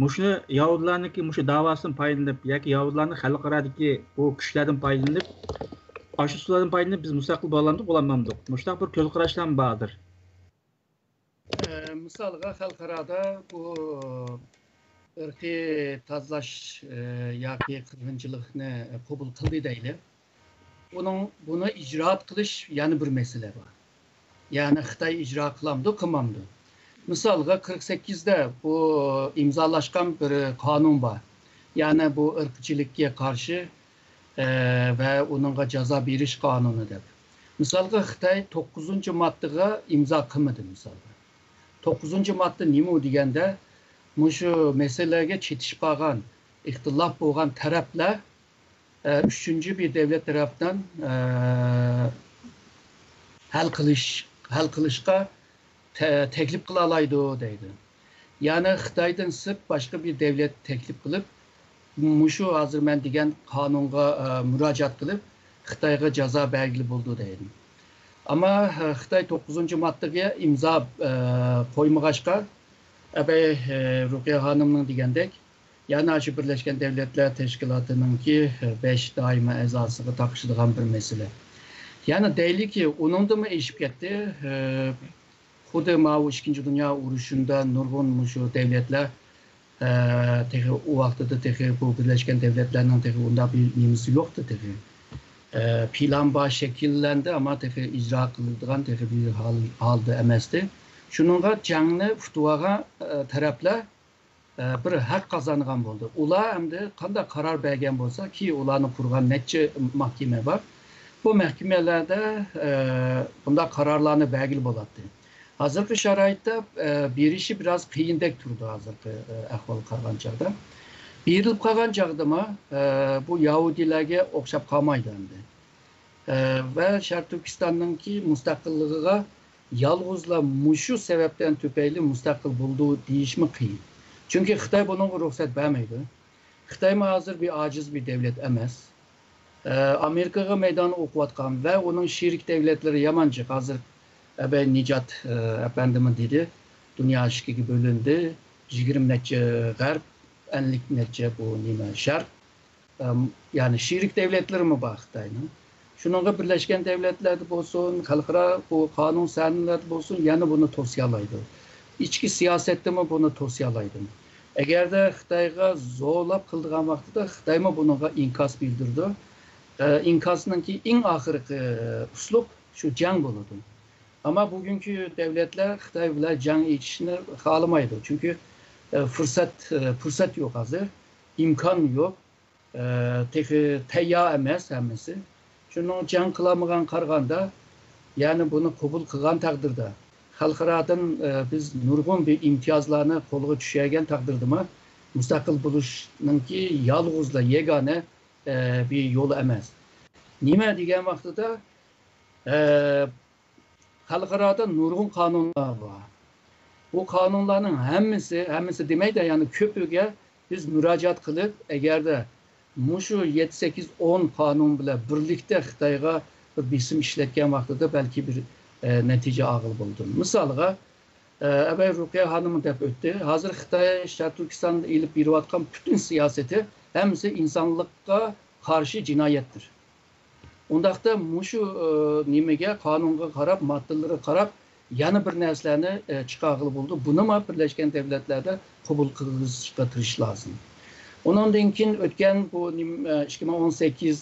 مۇشۇنى يەھۇدىيلارنىڭكى مۇشۇ داۋاسىدىن پايدىلىنىپ ياكى يەھۇدىيلارنىڭ خەلقئارادىكى بۇ كۈچلەردىن پايدىلىنىپ، ئاشۇ ئۇسۇللاردىن پايدىلىنىپ بىز مۇستەقىل بولالامدۇق، بولالمامدۇق؟ مۇشۇنداق بىر كۆز قاراشلارمۇ باردۇر. ئە، مىسالغا، خەلقئارادا بۇ ئىرقىي تازىلاش، ئە، ياكى قىرغىنچىلىقنى قوبۇل قىلدى دەيلى. ئۇنىڭ، بۇنى ئىجرا قىلىش يەنە بىر مەسىلە بار. يەنى خىتاي ئىجرا قىلامدۇ، قىلمامدۇ؟ مىسالغا، قىرىق سەككىزدە بۇ ئىمزالاشقان بىر قانۇن بار. يەنى بۇ ئىرقچىلىككە قارشى، ئە، ۋە ئۇنىڭغا جازا بېرىش قانۇنى دەپ. مىسالغا، خىتاي توققۇزىنچى ماددىغا ئىمزا قىلمىدى، مىسالغا. توققۇزىنچى ماددا نېمە دېگەندە، مۇشۇ مەسىلىلەرگە چېتىشىپ قالغان، ئىختىلاپ بولغان تەرەپلەر، ئە، ئۈچىنچى بىر دەۋلەت تەرەپتىن، ئە، ھەل قىلىش، ھەل قىلىشقا تە-، تەكلىپ قىلالايدۇ دەيدۇ. يەنى خىتايدىن سىرت باشقا بىر دەۋلەت تەكلىپ قىلىپ، مۇشۇ ھازىر مەن دېگەن قانۇنغا، ئە، مۇراجىئەت قىلىپ، خىتايغا جازا بەرگىلى بولىدۇ دەيدۇ. ئەمما، ئە، خىتاي توققۇزىنچى ماددىغا ئىمزا، ئە، قويمىغاچقا، ئەبەي، ئە، رۇقىيە خانىمنىڭ دېگەندەك، يەنە شۇ بىرلەشكەن دەۋلەتلەر تەشكىلاتىنىڭكى، ئە، بەش دائىمىي ئەزاسىغا تاقىشىدىغان بىر مەسىلە. يەنە دەيلىكى، ئۇنىڭدىنمۇ ئېشىپ كەتتى. ئە، خۇددى ماۋۇ ئىككىنچى دۇنيا ئۇرۇشىدا نۇرغۇن مۇشۇ دەۋلەتلەر، ئە، تېخى ئۇ ۋاقتىدا تېخى بۇ بىرلەشكەن دەۋلەتلەرنىڭ تېخى ئۇنداق بىر نېمىسى يوقتى تېخى. ئە، پىلان بار، شەكىللەندى، ئەمما تېخى ئىجرا قىلىدىغان تېخى بىر ھال، ھالدا ئەمەستى. شۇنىڭغا جەڭنى ئۇتۇۋالغان، ئە، تەرەپلەر، ئە، بىر ھەق قازانغان بولدى. ئۇلار ئەمدى قانداق قارار بەرگەن بولسا، كېيىن ئۇلارنى قۇرغان نەچچە مەھكىمە بار. بۇ مەھكىمىلەردە، ئە، بۇنداق قارارلارنى بەرگىلى بولاتتى. ھازىرقى شارائىتتا، ئە، بېرىشى بىراز قىيىندەك تۇرىدۇ، ھازىرقى، ئە، ئەھۋالغا قارىغان چاغدا. بېرىلىپ قالغان چاغدىمۇ، ئە، بۇ يەھۇدىيلارغا ئوخشاپ قالمايدۇ ئەمدى. ئە، ۋە شەرقىي تۈركىستاننىڭكى مۇستەقىللىقىغا يالغۇزلا مۇشۇ سەۋەبتىن تۈپەيلى مۇستەقىل بولىدۇ دېيىشمۇ قىيىن. چۈنكى خىتاي بۇنىڭغا رۇخسەت بەرمەيدۇ. خىتايمۇ ھازىر بىر ئاجىز بىر دەۋلەت ئەمەس. ئە، ئامېرىكىغا مەيدان ئوقۇۋاتقان ۋە ئۇنىڭ شېرىك دەۋلەتلىرى يامان جىق. ھازىر ئەبەي نىجات، ئە، ئەپەندىمۇ دېدى، دۇنيا ئىككىگە بۆلۈندى، يىگىرمە نەچچە غەرب، ئەللىك نەچچە بۇ نېمە شەرق. ئەم، يەنى شېرىك دەۋلەتلىرىمۇ بار خىتاينىڭ. شۇنىڭغا بىرلەشكەن دەۋلەتلەردە بولسۇن، خەلقئارا بۇ قانۇن سەھنىلەردە بولسۇن، يەنە بۇنى توسىيالايدۇ. ئىچكى سىياسەتتىمۇ بۇنى توسىيالايدۇ. ئەگەردە خىتايغا زورلاپ قىلىدىغان ۋاقتىدا خىتايمۇ بۇنىڭغا ئىنكاس بىلدۈرىدۇ. ئە، ئىنكاسنىڭكى ئىڭ ئاخىرقى ئۇسلۇب شۇ جەڭ بولىدۇ. ئەمما بۈگۈنكى دەۋلەتلەر خىتاي بىلەن جەڭ ئېچىشنى خالىمايدۇ. چۈنكى، ئە، پۇرسەت، ئە، پۇرسەت يوق ھازىر، ئىمكان يوق. ئە، تېخى تەييار ئەمەس ھەممىسى. شۇنىڭ جەڭ قىلالمىغان قارىغاندا، يەنى بۇنى قوبۇل قىلغان تەقدىردە، خەلقئارادىن، ئە، بىز نۇرغۇن بىر ئىمتىيازلارنى قولغا چۈشۈرگەن تەقدىردىمۇ، مۇستەقىل بولۇشنىڭكى يالغۇزلا يېگانە، ئە، بىر يول ئەمەس. نېمە دېگەن ۋاقتىدا، ئە، خەلقئارادا نۇرغۇن قانۇنلار بار. بۇ قانۇنلارنىڭ ھەممىسى، ھەممىسى دېمەيدە، يەنى كۆپىگە بىز مۇراجىئەت قىلىپ، ئەگەردە مۇشۇ يەتتە، سەككىز، ئون قانۇن بىلەن بىرلىكتە خىتايغا بىر بېسىم ئىشلەتكەن ۋاقتىدا بەلكى بىر، ئە، نەتىجە ئالغىلى بولىدۇ. مىسالغا، ئە، ئەبەي رۇقىيە خانىممۇ دەپ ئۆتتى. ھازىر خىتاي شەرقىي تۈركىستاندا ئېلىپ بېرىۋاتقان پۈتۈن سىياسىتى ھەممىسى ئىنسانلىققا قارشى جىنايەتتۇر. ئۇنداقتا مۇشۇ، ئى، نېمىگە، قانۇنغا قاراپ، ماددىلىرىغا قاراپ يەنە بىر نەرسىلەرنى، ئى، چىقارغىلى بولىدۇ. بۇنىمۇ بىرلەشكەن دەۋلەتلەردە قوبۇل قىلغۇزۇشقا تىرىشىش لازىم. ئۇنىڭدىن كېيىن ئۆتكەن بۇ نېم-، ئىككى مىڭ ئون سەككىز،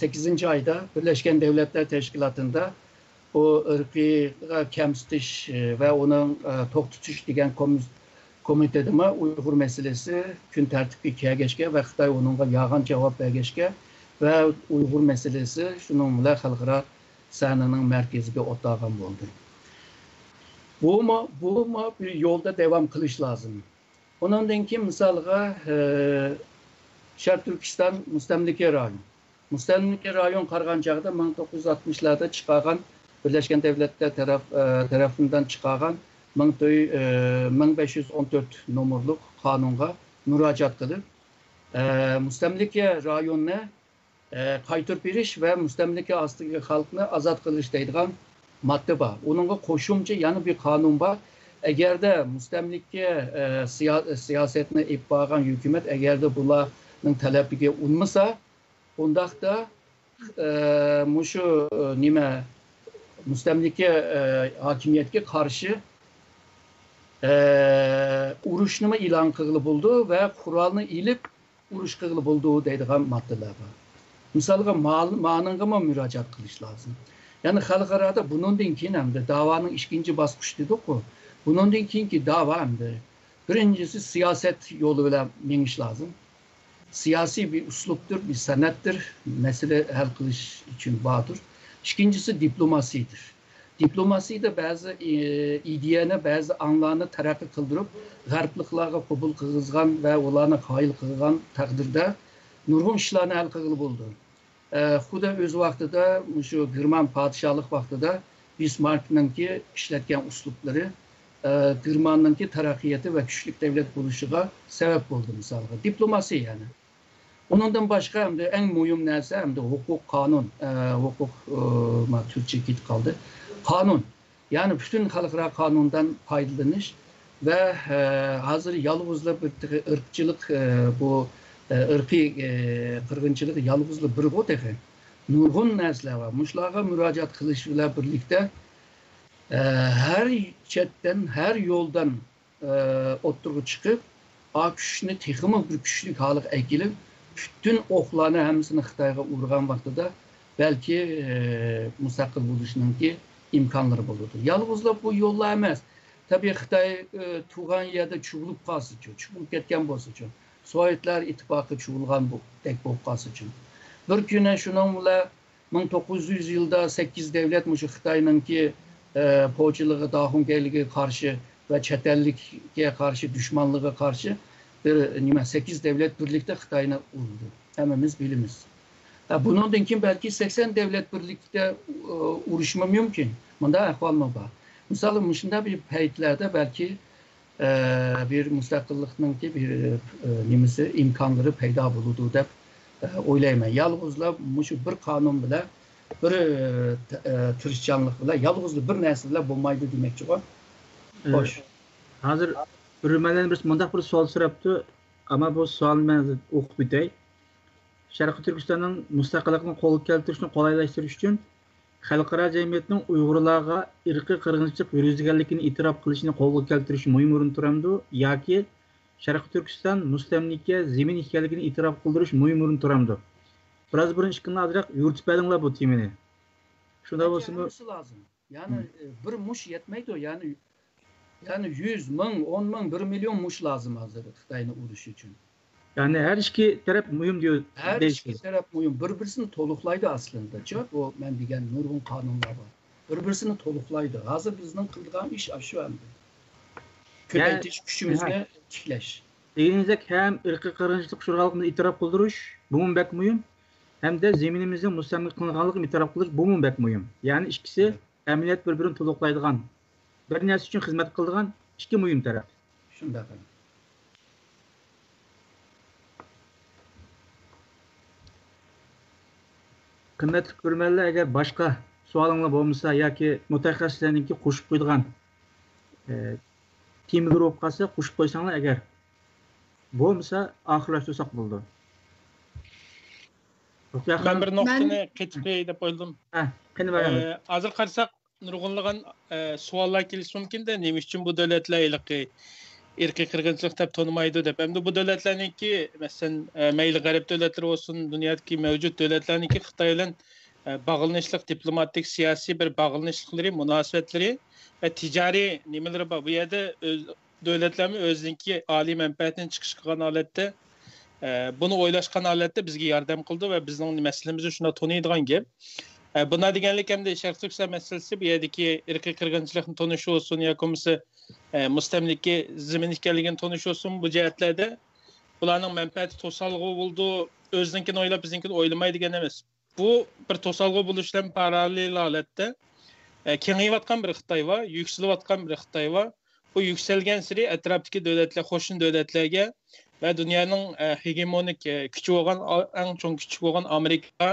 سەككىزىنچى ئايدا بىرلەشكەن دەۋلەتلەر تەشكىلاتىدا بۇ ئىرقىيغا كەمسىتىش ۋە ئۇنىڭ توختىتىش دېگەن كومىس-، كومىتېتىمۇ ئۇيغۇر مەسىلىسى كۈن تەرتىپكە كەلگەچكە ۋە خىتاي ئۇنىڭغا يالغان جاۋاب بەرگەچكە ۋە ئۇيغۇر مەسىلىسى شۇنىڭ بىلەن خەلقئارا سەھنىنىڭ مەركىزىگە ئولتۇرغان بولدى. بۇمۇ، بۇمۇ بىر يولدا داۋام قىلىش لازىم. ئۇنىڭدىن كېيىن مىسالغا، ئە، شەرقىي تۈركىستان مۇستەملىكە رايون. مۇستەملىكە رايون قارىغان چاغدا مىڭ توققۇز يۈز ئاتمىشلاردا چىقارغان، بىرلەشكەن دەۋلەتلەر تەرەپ، ئە، تەرىپىدىن چىقارغان مىڭ تۆ-، ئە، مىڭ بەش يۈز ئون تۆت نومۇرلۇق قانۇنغا مۇراجىئەت قىلىپ، ئە، مۇستەملىكە رايوننى ئە، قايتۇرۇپ بېرىش ۋە مۇستەملىكە ئاستىدىكى خەلقنى ئازاد قىلىش دەيدىغان ماددا بار. ئۇنىڭغا قوشۇمچە يەنە بىر قانۇن بار. ئەگەردە مۇستەملىكە، ئە، سىيا-، سىياسەتنى ئېلىپ بارغان ھۆكۈمەت ئەگەردە بۇلارنىڭ تەلىپىگە ئۇنمىسا، ئۇنداقتا، ئە، مۇشۇ، ئە، نېمە، مۇستەملىكە، ئە، ھاكىمىيەتكە قارشى، ئە، ئۇرۇشنىمۇ ئېلان قىلغىلى بولىدۇ ۋە قورالنى ئېلىپ، ئۇرۇش قىلغىلى بولىدۇ دەيدىغان ماددىلار بار. مىسالغا، ما-، مانىڭغىمۇ مۇراجىئەت قىلىش لازىم. يەنى خەلقئارادا بۇنىڭدىن كېيىن ئەمدى داۋانىڭ ئىككىنچى باسقۇچى دېدۇققۇ، بۇنىڭدىن كېيىنكى داۋا ئەمدى بىرىنچىسى سىياسەت يولى بىلەن مېڭىش لازىم. سىياسىي بىر ئۇسلۇبتۇر، بىر سەنئەتتۇر، مەسىلە ھەل قىلىش ئۈچۈن باردۇر. ئىككىنچىسى دىپلوماسىيىدۇر. دىپلوماسىيىدە بەزى، ئى، ئىدىيەنى، بەزى ئاڭلارنى تەرەققىي قىلدۇرۇپ، غەربلىكلەرگە قوبۇل قىلغۇزغان ۋە ئۇلارنى قايىل قىلغان تەقدىردە نۇرغۇن ئىشلارنى ھەل قىلغىلى بولىدۇ. ئە، خۇددى ئۆز ۋاقتىدا مۇشۇ گېرمان پادىشاھلىق ۋاقتىدا بىسماركنىڭكى ئىشلەتكەن ئۇسلۇبلىرى، ئە، گېرماننىڭكى تەرەققىياتى ۋە كۈچلۈك دەۋلەت بولۇشىغا سەۋەب بولدى، مىسالغا. دىپلوماسىيە يەنى. ئۇنىڭدىن باشقا ئەمدى ئەڭ مۇھىم نەرسە ئەمدى ھوقۇق، قانۇن، ئە، ھوقۇق، ئە، ما، تۈركچە كېتىپ قالدى. قانۇن. يەنى پۈتۈن خەلقئارا قانۇندىن پايدىلىنىش ۋە، ئە، ھازىر يالغۇزلا بىر تېخى ئىرقچىلىق، ئە، بۇ، ئە، ئىرقىي، ئە، قىرغىنچىلىق يالغۇزلا بىرغۇ تېخى. نۇرغۇن نەرسىلەر بار. مۇشۇلارغا مۇراجىئەت قىلىش بىلەن بىرلىكتە، ئە، ھەر چەتتىن، ھەر يولدىن ئوتتۇرىغا چىقىپ، ئا كۈچنى تېخىمۇ بىر كۈچلۈك ھالغا ئەكېلىپ، پۈتۈن ئوقلارنى ھەممىسىنى خىتايغا ئۇرغان ۋاقتىدا بەلكى، ئە، مۇستەقىل بولۇشنىڭكى ئىمكانلىرى بولىدۇ. يالغۇزلا بۇ يوللا ئەمەس. تەبىئىي خىتاي، ئە، تۇغان يەردە چۇۋۇلۇپ قالسىچۇ، چۇۋۇلۇپ كەتكەن بولسىچۇ، سوۋېتلار ئىتتىپاقى چۇۋۇلغاندەك بولۇپ قالسىچۇ. بىر كۈنى شۇنىڭ بىلەن مىڭ توققۇز يۈز يىلدا سەككىز دەۋلەت مۇشۇ خىتاينىڭكى، ئە، پوچىلىقى، داخۇڭكەيلىكىگە قارشى ۋە چەت ئەللىككە قارشى، دۈشمەنلىكىگە قارشى بىر نېمە، سەككىز دەۋلەت بىرلىكتە خىتاينى ئۇردى. ھەممىمىز بىلىمىز. ھە، بۇنىڭدىن كېيىن بەلكى سەكسەن دەۋلەت بىرلىكتە، ئۇ، ئۇرۇشمۇ مۇمكىن. مۇنداق ئەھۋالمۇ بار. مىسالى، مۇشۇنداق بىر پەيتلەردە بەلكى ئە، بىر مۇستەقىللىقنىڭكى بىر، ئە، نېمىسى، ئىمكانلىرى پەيدا بولىدۇ دەپ، ئە، ئويلايمەن. يالغۇزلا مۇشۇ بىر قانۇن بىلەن، بىر، ئە، تىرىشچانلىق بىلەن، يالغۇزلا بىر نەرسە بىلەن بولمايدۇ دېمەكچىغۇ. ئە، خوش. ھازىر كۆرۈرمەنلەردىن بىرسى مۇنداق بىر سوئال سوراپتۇ، ئەمما بۇ سوئالنى مەن ئوقۇپ ئۆتەي. شەرقىي تۈركىستاننىڭ مۇستەقىللىقىنى قولغا كەلتۈرۈشنى قولايلاشتۇرۇش ئۈچۈن خەلقئارا جەمئىيەتنىڭ ئۇيغۇرلارغا ئىرقىي قىرغىنچىلىق يۈرگۈزگەنلىكىنى ئېتىراپ قىلىشىنى قولغا كەلتۈرۈش مۇھىم ئورۇندا تۇرامدۇ ياكى شەرقىي تۈركىستان مۇستەملىكە زېمىن ئىكەنلىكىنى ئېتىراپ قىلدۇرۇش مۇھىم ئورۇندا تۇرامدۇ؟ بىراز بۇرۇن ئىككىڭلار ئازراق يورۇتۇپ بەردىڭلار بۇ تېمىنى. شۇنداق بولسىمۇ، ھەممىسى لازىم. يەنى، ئە، بىر مۇش يەتمەيدۇ، يەنى، يەنى يۈز مىڭ، ئون مىڭ، بىر مىليون مۇش لازىم ھازىر خىتاينى ئۇرۇش ئۈچۈن. يەنى ھەر ئىككى تەرەپ مۇھىم دېيو-، ھەر ئىككى تەرەپ مۇھىم. بىر-بىرسىنى تولۇقلايدۇ ئەسلىدە. چۈ، بۇ مەن دېگەن نۇرغۇن قانۇنلار بار. بىر-بىرسىنى تولۇقلايدۇ. ھازىر بىزنىڭ قىلىدىغان ئىش ئاشۇ ئەمدى. كۆپەيتىش، كۈچىمىزنى تىكلەش. دېگىنىڭىزدەك ھەم ئىرقىي قىرغىنچىلىققا ئۇچرىغانلىقىنى ئېتىراپ قىلدۇرۇش، بۇمۇ بەك مۇھىم. ھەمدە زېمىنىمىزنىڭ مۇستەملىكە قىلىنغانلىقىنى ئېتىراپ قىلدۇرۇش، بۇمۇ بەك مۇھىم. يەنى ئىككىسى ئەمەلىيەت بىر-بىرىنى تولۇقلايدىغان، بىر نەرسە ئۈچۈن خىزمەت قىلىدىغان ئىككى مۇھىم تەرەپ. شۇنداق. قىممەتلىك كۆرۈرمەنلەر، ئەگەر باشقا سوئالىڭلار بولمىسا ياكى مۇتەخەسسىسلەرنىڭكى قوشۇپ قويىدىغان، ئە، تېمىلىرى بولۇپ قالسا قوشۇپ قويساڭلار، ئەگەر بولمىسا ئاخىرلاشتۇرساق بولىدۇ. رۇقىيە خانىم. مەن بىر نۇقتىنى قېتىپ دەپ ئويلىدىم. ھە، قېنى، بارىڭ. ئە، ھازىر قارىساق، نۇرغۇنلىغان، ئە، سوئاللار كېلىشى مۇمكىن-دە، نېمە ئۈچۈن بۇ دۆلەتلەر ھېلىقى ئىرقىي قىرغىنچىلىق دەپ تونۇمايدۇ دەپ. ئەمدى بۇ دۆلەتلەرنىڭكى، مەسىلەن، ئە، مەيلى غەرب دۆلەتلىرى بولسۇن، دۇنيادىكى مەۋجۇت دۆلەتلەرنىڭكى خىتاي بىلەن، ئە، باغلىنىشلىق، دىپلوماتىك، سىياسىي بىر باغلىنىشلىقلىرى، مۇناسىۋەتلىرى ۋە تىجارىي نېمىلىرى بار. بۇ يەردە ئۆز، دۆلەتلەرمۇ ئۆزىنىڭكى ئالىي مەنپەئەتىنى چىقىش قىلغان ھالەتتە، ئە، بۇنى ئويلاشقان ھالەتتە بىزگە ياردەم قىلىدۇ ۋە بىزنىڭ مەسىلىمىزنى شۇنداق تونۇيدىغان گەپ. ئە، بۇنداق دېگەنلىك ئەمدى شەرقىي تۈركىستان مەسىلىسى بۇ يەردىكى ئىرقىي قىرغىنچىلىقنى تونۇش بولسۇن ياكى بولمىسا، ئە، مۇستەملىكە زېمىن ئىكەنلىكىنى تونۇش بولسۇن، بۇ جەھەتلەردە بۇلارنىڭ مەنپەئەتى توسالغۇ بولىدۇ، ئۆزىنىڭكىنى ئويلاپ بىزنىڭكىنى ئويلىماي دېگەن ئەمەس. بۇ بىر توسالغۇ بولۇش بىلەن پاراللېل ھالەتتە، ئە، كېڭىيىۋاتقان بىر خىتاي بار، يۈكسىلىۋاتقان بىر خىتاي بار. بۇ يۈكسەلگەنسېرى ئەتراپتىكى دۆلەتلەر، قوشنا دۆلەتلەرگە ۋە دۇنيانىڭ، ئە، ھېگېمونىك، ئە، كۈچى بولغان، ئا-، ئەڭ چوڭ كۈچى بولغان ئامېرىكا،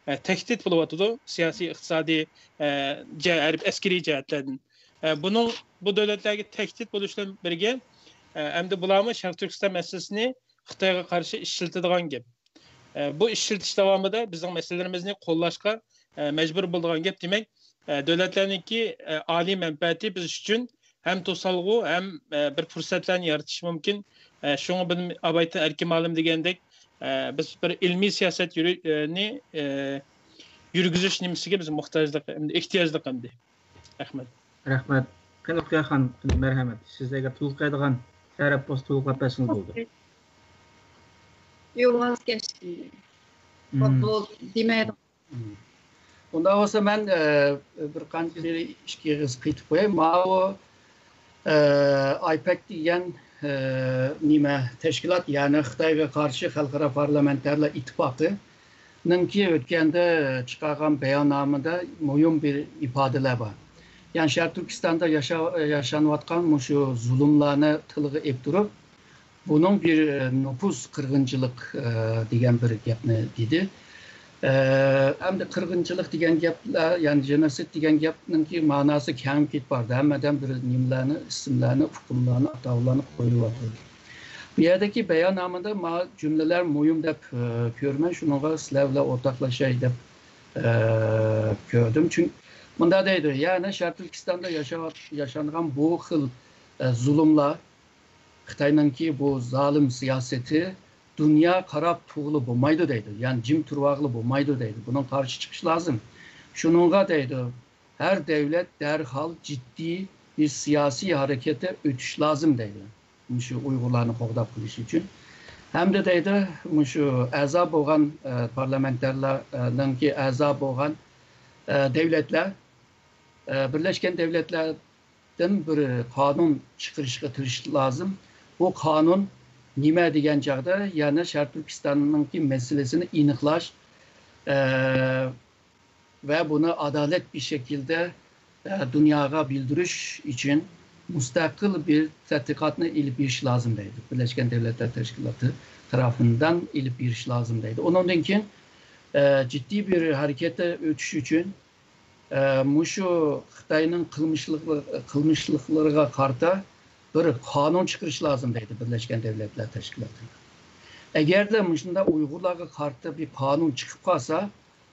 ئە، تەھدىت بولۇۋاتىدۇ، سىياسىي، ئىقتىسادىي، ئە، جە-، ھەربىي، ئەسكىرىي جەھەتلەردىن. ئە، بۇنىڭ، بۇ دۆلەتلەرگە تەھدىت بولۇش بىلەن بىرگە، ئە، ئەمدى بۇلارمۇ شەرقىي تۈركىستان مەسىلىسىنى خىتايغا قارشى ئىشلىتىدىغان گەپ. ئە، بۇ ئىشلىتىش داۋامىدا بىزنىڭ مەسىلىلىرىمىزنى قوللاشقا، ئە، مەجبۇر بولىدىغان گەپ. دېمەك، ئە، دۆلەتلەرنىڭكى، ئە، ئالىي مەنپەئەتى بىز ئۈچۈن ھەم توسالغۇ، ھەم، ئە، بىر پۇرسەتلەرنى يارىتىشى مۇمكىن. ئە، شۇڭا بۇنى ئابايتىن ئەركىن مۇئەللىم دېگەندەك، ئە، بىز بىر ئىلمىي سىياسەت يۈرۈ-، ئە، نى، ئە، يۈرگۈزۈش نېمىسىگە بىز موھتاجلىق، ئەمدى ئېھتىياجلىق ئەمدى. رەھمەت. رەھمەت. قېنى، ئۇقىيە خان، قېنى، مەرھەمەت. سىزگە تولۇقلايدىغان تەرەپ بولسا تولۇقلاپ بەرسىڭىز بولىدۇ. يوق، ۋاز كەچتىم. مم. بولدى، دېمەيدۇ. مم. ئۇنداق بولسا مەن، ئە، بىر قانچە، بىر ئىككى ئېغىز قېتىپ قوياي. ماۋۇ، ئە، ئايپەك دېگەن، ئە، نېمە، تەشكىلات، يەنى خىتايغا قارشى خەلقئارا پارلامېنتارلار ئىتتىپاقى نىڭكى ئۆتكەندە چىقارغان باياننامىدا مۇھىم بىر ئىپادىلەر بار. يەنى شەرقىي تۈركىستاندا ياشا-، ياشانىۋاتقان مۇشۇ زۇلۇملارنى تىلغا ئېلىپ تۇرۇپ، بۇنىڭ بىر، ئە، نوپۇز قىرغىنچىلىق، ئە، دېگەن بىر گەپنى دېدى. ئە، ئەمدى قىرغىنچىلىق دېگەن گەپلەر، يەنى جېنوسىد دېگەن گەپنىڭكى ماناسى كەڭىيىپ كېتىپ بارىدۇ. ھەممە ئادەم بىر نېمىلەرنى، ئىسىملارنى، ئۇقۇملارنى، ئاتاۋلارنى قويۇۋاتىدۇ. بۇ يەردىكى باياننامىدا مانا جۈملىلەر مۇھىم دەپ، ئە، كۆرىمەن، شۇنىڭغا سىلەر بىلەن ئورتاقلاشاي دەپ، ئە، كۆردۈم. چۈنكى مۇنداق دەيدۇ، يەنى شەرقىي تۈركىستاندا ياشاۋات-، ياشانغان بۇ خىل، ئە، زۇلۇملار، خىتاينىڭكى بۇ زالىم سىياسىتى دۇنيا قاراپ تۇرغىلى بولمايدۇ دەيدۇ. يەنى جىم تۇرۇۋالغىلى بولمايدۇ دەيدۇ. بۇنىڭغا قارشى چىقىش لازىم. شۇنىڭغا دەيدۇ، ھەر دەۋلەت دەرھال جىددىي بىر سىياسىي ھەرىكەتتە ئۆتۈش لازىم دەيدۇ. مۇشۇ ئۇيغۇرلارنى قوغداپ قېلىش ئۈچۈن. ھەمدە دەيدۇ، مۇشۇ ئەزا بولغان، ئە، پارلامېنتارلارنىڭكى ئەزا بولغان، ئە، دەۋلەتلەر، ئە، بىرلەشكەن دەۋلەتلەردىن بىر قانۇن چىقىرىشقا تىرىشىش لازىم. بۇ قانۇن نېمە دېگەن چاغدا، يەنى شەرقىي تۈركىستاننىڭكى مەسىلىسىنى ئېنىقلاش، ئە، ۋە بۇنى ئادالەت بىر شەكىلدە، ئە، دۇنياغا بىلدۈرۈش ئۈچۈن مۇستەقىل بىر تەتقىقاتنى ئېلىپ بېرىش لازىم دەيدۇ. بىرلەشكەن دەۋلەتلەر تەشكىلاتى تەرىپىندىن ئېلىپ بېرىش لازىم دەيدۇ. ئۇنىڭدىن كېيىن، ئە، جىددىي بىر ھەرىكەتتە ئۆتۈش ئۈچۈن، ئە، مۇشۇ خىتاينىڭ قىلمىشلىق-، قىلمىشلىقلىرىغا قارىتا بىر قانۇن چىقىرىش لازىم دەيدۇ بىرلەشكەن دەۋلەتلەر تەشكىلاتى. ئەگەردە مۇشۇنداق ئۇيغۇرلارغا قارىتا بىر قانۇن چىقىپ قالسا،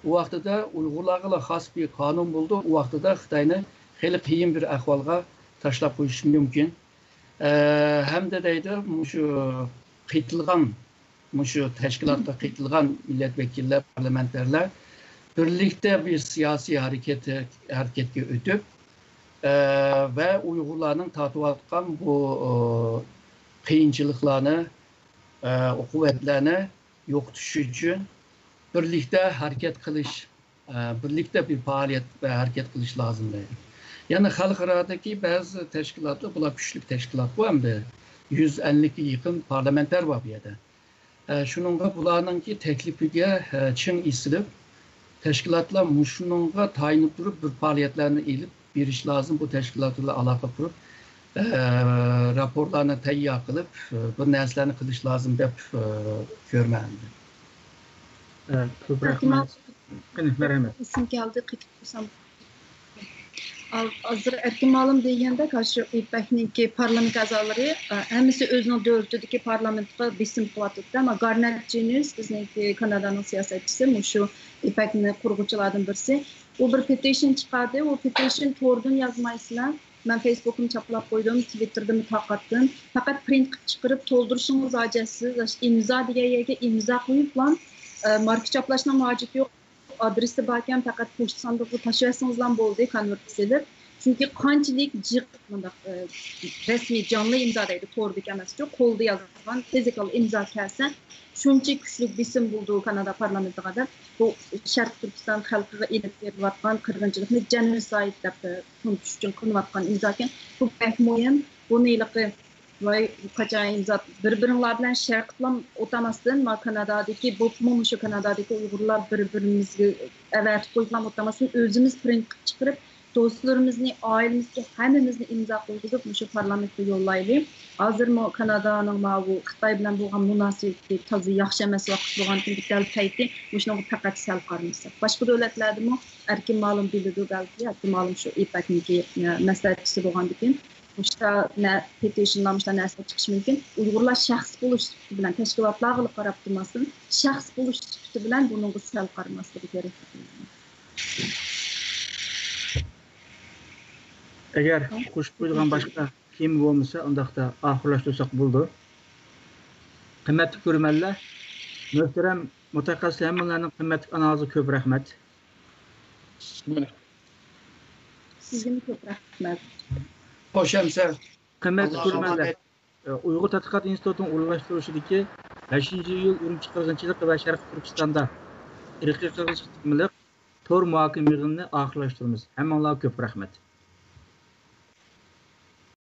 ئۇ ۋاقتىدا ئۇيغۇرلارغىلا خاس بىر قانۇن بولىدۇ. ئۇ ۋاقتىدا خىتاينى خېلى قىيىن بىر ئەھۋالغا تاشلاپ قويۇشى مۇمكىن. ئە، ھەمدە دەيدۇ، مۇشۇ قېتىلغان، مۇشۇ تەشكىلاتقا قېتىلغان مىللەت ۋەكىللەر، پارلامېنتارلار بىرلىكتە بىر سىياسىي ھەرىكەت، ھەرىكەتكە ئۆتۈپ، ئە، ۋە ئۇيغۇرلارنىڭ تارتىۋاتقان بۇ، ئۇ، قىيىنچىلىقلارنى، ئە، ئوقۇبەتلەرنى يوقىتىش ئۈچۈن بىرلىكتە ھەرىكەت قىلىش، ئە، بىرلىكتە بىر پائالىيەت ۋە ھەرىكەت قىلىش لازىم دەيدۇ. يەنە خەلقئارادىكى بەزى تەشكىلاتلار، بۇلار كۈچلۈك تەشكىلات بۇ ئەمدى. يۈز ئەللىككە يېقىن پارلامېنتار بار بۇ يەردە. ئە، شۇنىڭغا بۇلارنىڭكى تەكلىپىگە، ئە، چىڭ ئېسىلىپ، تەشكىلاتلار مۇشۇنىڭغا تايىنىپ تۇرۇپ بىر پائالىيەتلەرنى ئېلىپ بېرىش لازىم. بۇ تەشكىلات بىلەن ئالاقە قۇرۇپ، ئە، راپورلارنى تەييار قىلىپ، ئە، بىر نەرسىلەرنى قىلىش لازىم دەپ، ئە، كۆرىمەن ئەمدى. ئە، كۆپرەك قېنى، مەرھەمەت. ئېسىم كەلدى، قېتىپ قويسام. ھازىر ئەركىن مۇئەللىم دېگەندەك، شۇ ئىپەكنىڭكى پارلامېنت ئەزالىرى، ئە، ھەممىسى ئۆزىنىڭ دۆلىتىدىكى پارلامېنتقا بېسىم قىلىۋاتىدۇ. ئەمما گارنەت جېنىس، بىزنىڭكى كانادانىڭ سىياسەتچىسى، مۇشۇ ئىپەكنى قۇرغۇچىلاردىن بىرسى. ئۇ بىر پېتىشن چىقاردى. ئۇ پېتىشن توردىن يازمايسىلەر. مەن فېيسبۇكتىمۇ چاپلاپ قويدۇم، تىۋىتتېردىمۇ تارقاتتىم. پەقەت پرىنت قىلىپ چىقىرىپ تولدۇرۇشىڭىز ھاجەتسىز. ئىمزا دېگەن يەرگە ئىمزا قويۇپلا، ئە، ماركا چاپلاشنىڭ ھاجىتى يوق. ئادرېسى باركەن، پەقەت پوچتا ساندۇقىغا تاشلىۋەتسىڭىزلا بولدى، كونۋېرتكە سېلىپ. چۈنكى قانچىلىك جىق مۇنداق، ئە، رەسمىي جانلى ئىمزا دەيدۇ، توردىكى ئەمەسچۇ، قولدا يازغان فىزىكال ئىمزا كەلسە، شۇنچە كۈچلۈك بېسىم بولىدۇ كانادا پارلامېنتىغا دەپ، بۇ شەرقىي تۈركىستان خەلقىغا ئېلىپ بېرىلىۋاتقان قىرغىنچىلىقنى جېنوسايد دەپ، ئە، تونۇتۇش ئۈچۈن قىلىنىۋاتقان ئىمزاكەن. بۇ بەك مۇھىم. بۇنى ھېلىقى ۋاي، قاچان ئىمزا بىر-بىرىڭلار بىلەن شەرقىتلام ئولتۇرماستىن، ما كانادادىكى، بولۇپمۇ مۇشۇ كانادادىكى ئۇيغۇرلار بىر-بىرىمىزگە ئەۋەتىپ قويۇپلام ئولتۇرماستىن، ئۆزىمىز پرىنت قىلىپ چىقىرىپ، دوستلىرىمىزنى، ئائىلىمىزگە، ھەممىمىزنى ئىمزا قىلغۇزۇپ، مۇشۇ پارلامېنتقا يوللايلى. ھازىرمۇ كانادانىڭ ماۋۇ خىتاي بىلەن بولغان مۇناسىۋىتى تازا ياخشى ئەمەس ۋاقىت بولغاندىكىن، دەل پەيتى مۇشۇنىڭغا پەقەت سەل قارىمىساق. باشقا دۆلەتلەردىمۇ ئەركىن مالۇم بىلىدۇ بەلكى، ئەركىن مالۇم شۇ ئىپەكنىڭكى، ئە، مەسلىھەتچىسى بولغاندىكىن، مۇشۇنداق نە-، پېتىشنلار، مۇشۇنداق نەرسىلەر چىقىشى مۇمكىن. ئۇيغۇرلار شەخس بولۇش سۈپىتى بىلەن، تەشكىلاتلارغىلا قاراپ تۇرماستىن، شەخس بولۇش سۈپىتى بىلەن بۇنىڭغا سەل قارىماسلىقى كېرەك. ئەگەر قوشۇپ قويىدىغان باشقا تېما بولمىسا، ئۇنداقتا ئاخىرلاشتۇرساق بولىدۇ. قىممەتلىك كۆرۈرمەنلەر، مۆھتەرەم مۇتەخەسسىس ھەممىڭلارنىڭ قىممەتلىك ئانالىزىغا كۆپ رەھمەت. سىزگىمۇ كۆپ رەھمەت. خوش ئەمىسە. قىممەتلىك كۆرۈرمەنلەر، ئۇيغۇر تەتقىقات ئىنستىتۇتىنىڭ ئورۇنلاشتۇرۇشىدىكى بەشىنچى ئىيۇل ئۈرۈمچى قىرغىنچىلىقى ۋە شەرقىي تۈركىستاندا ئىرقىي قىرغىنچىلىق تېمىلىق تور مۇھاكىمە يىغىنىنى ئاخىرلاشتۇرىمىز. ھەممىڭلارغا كۆپ رەھمەت.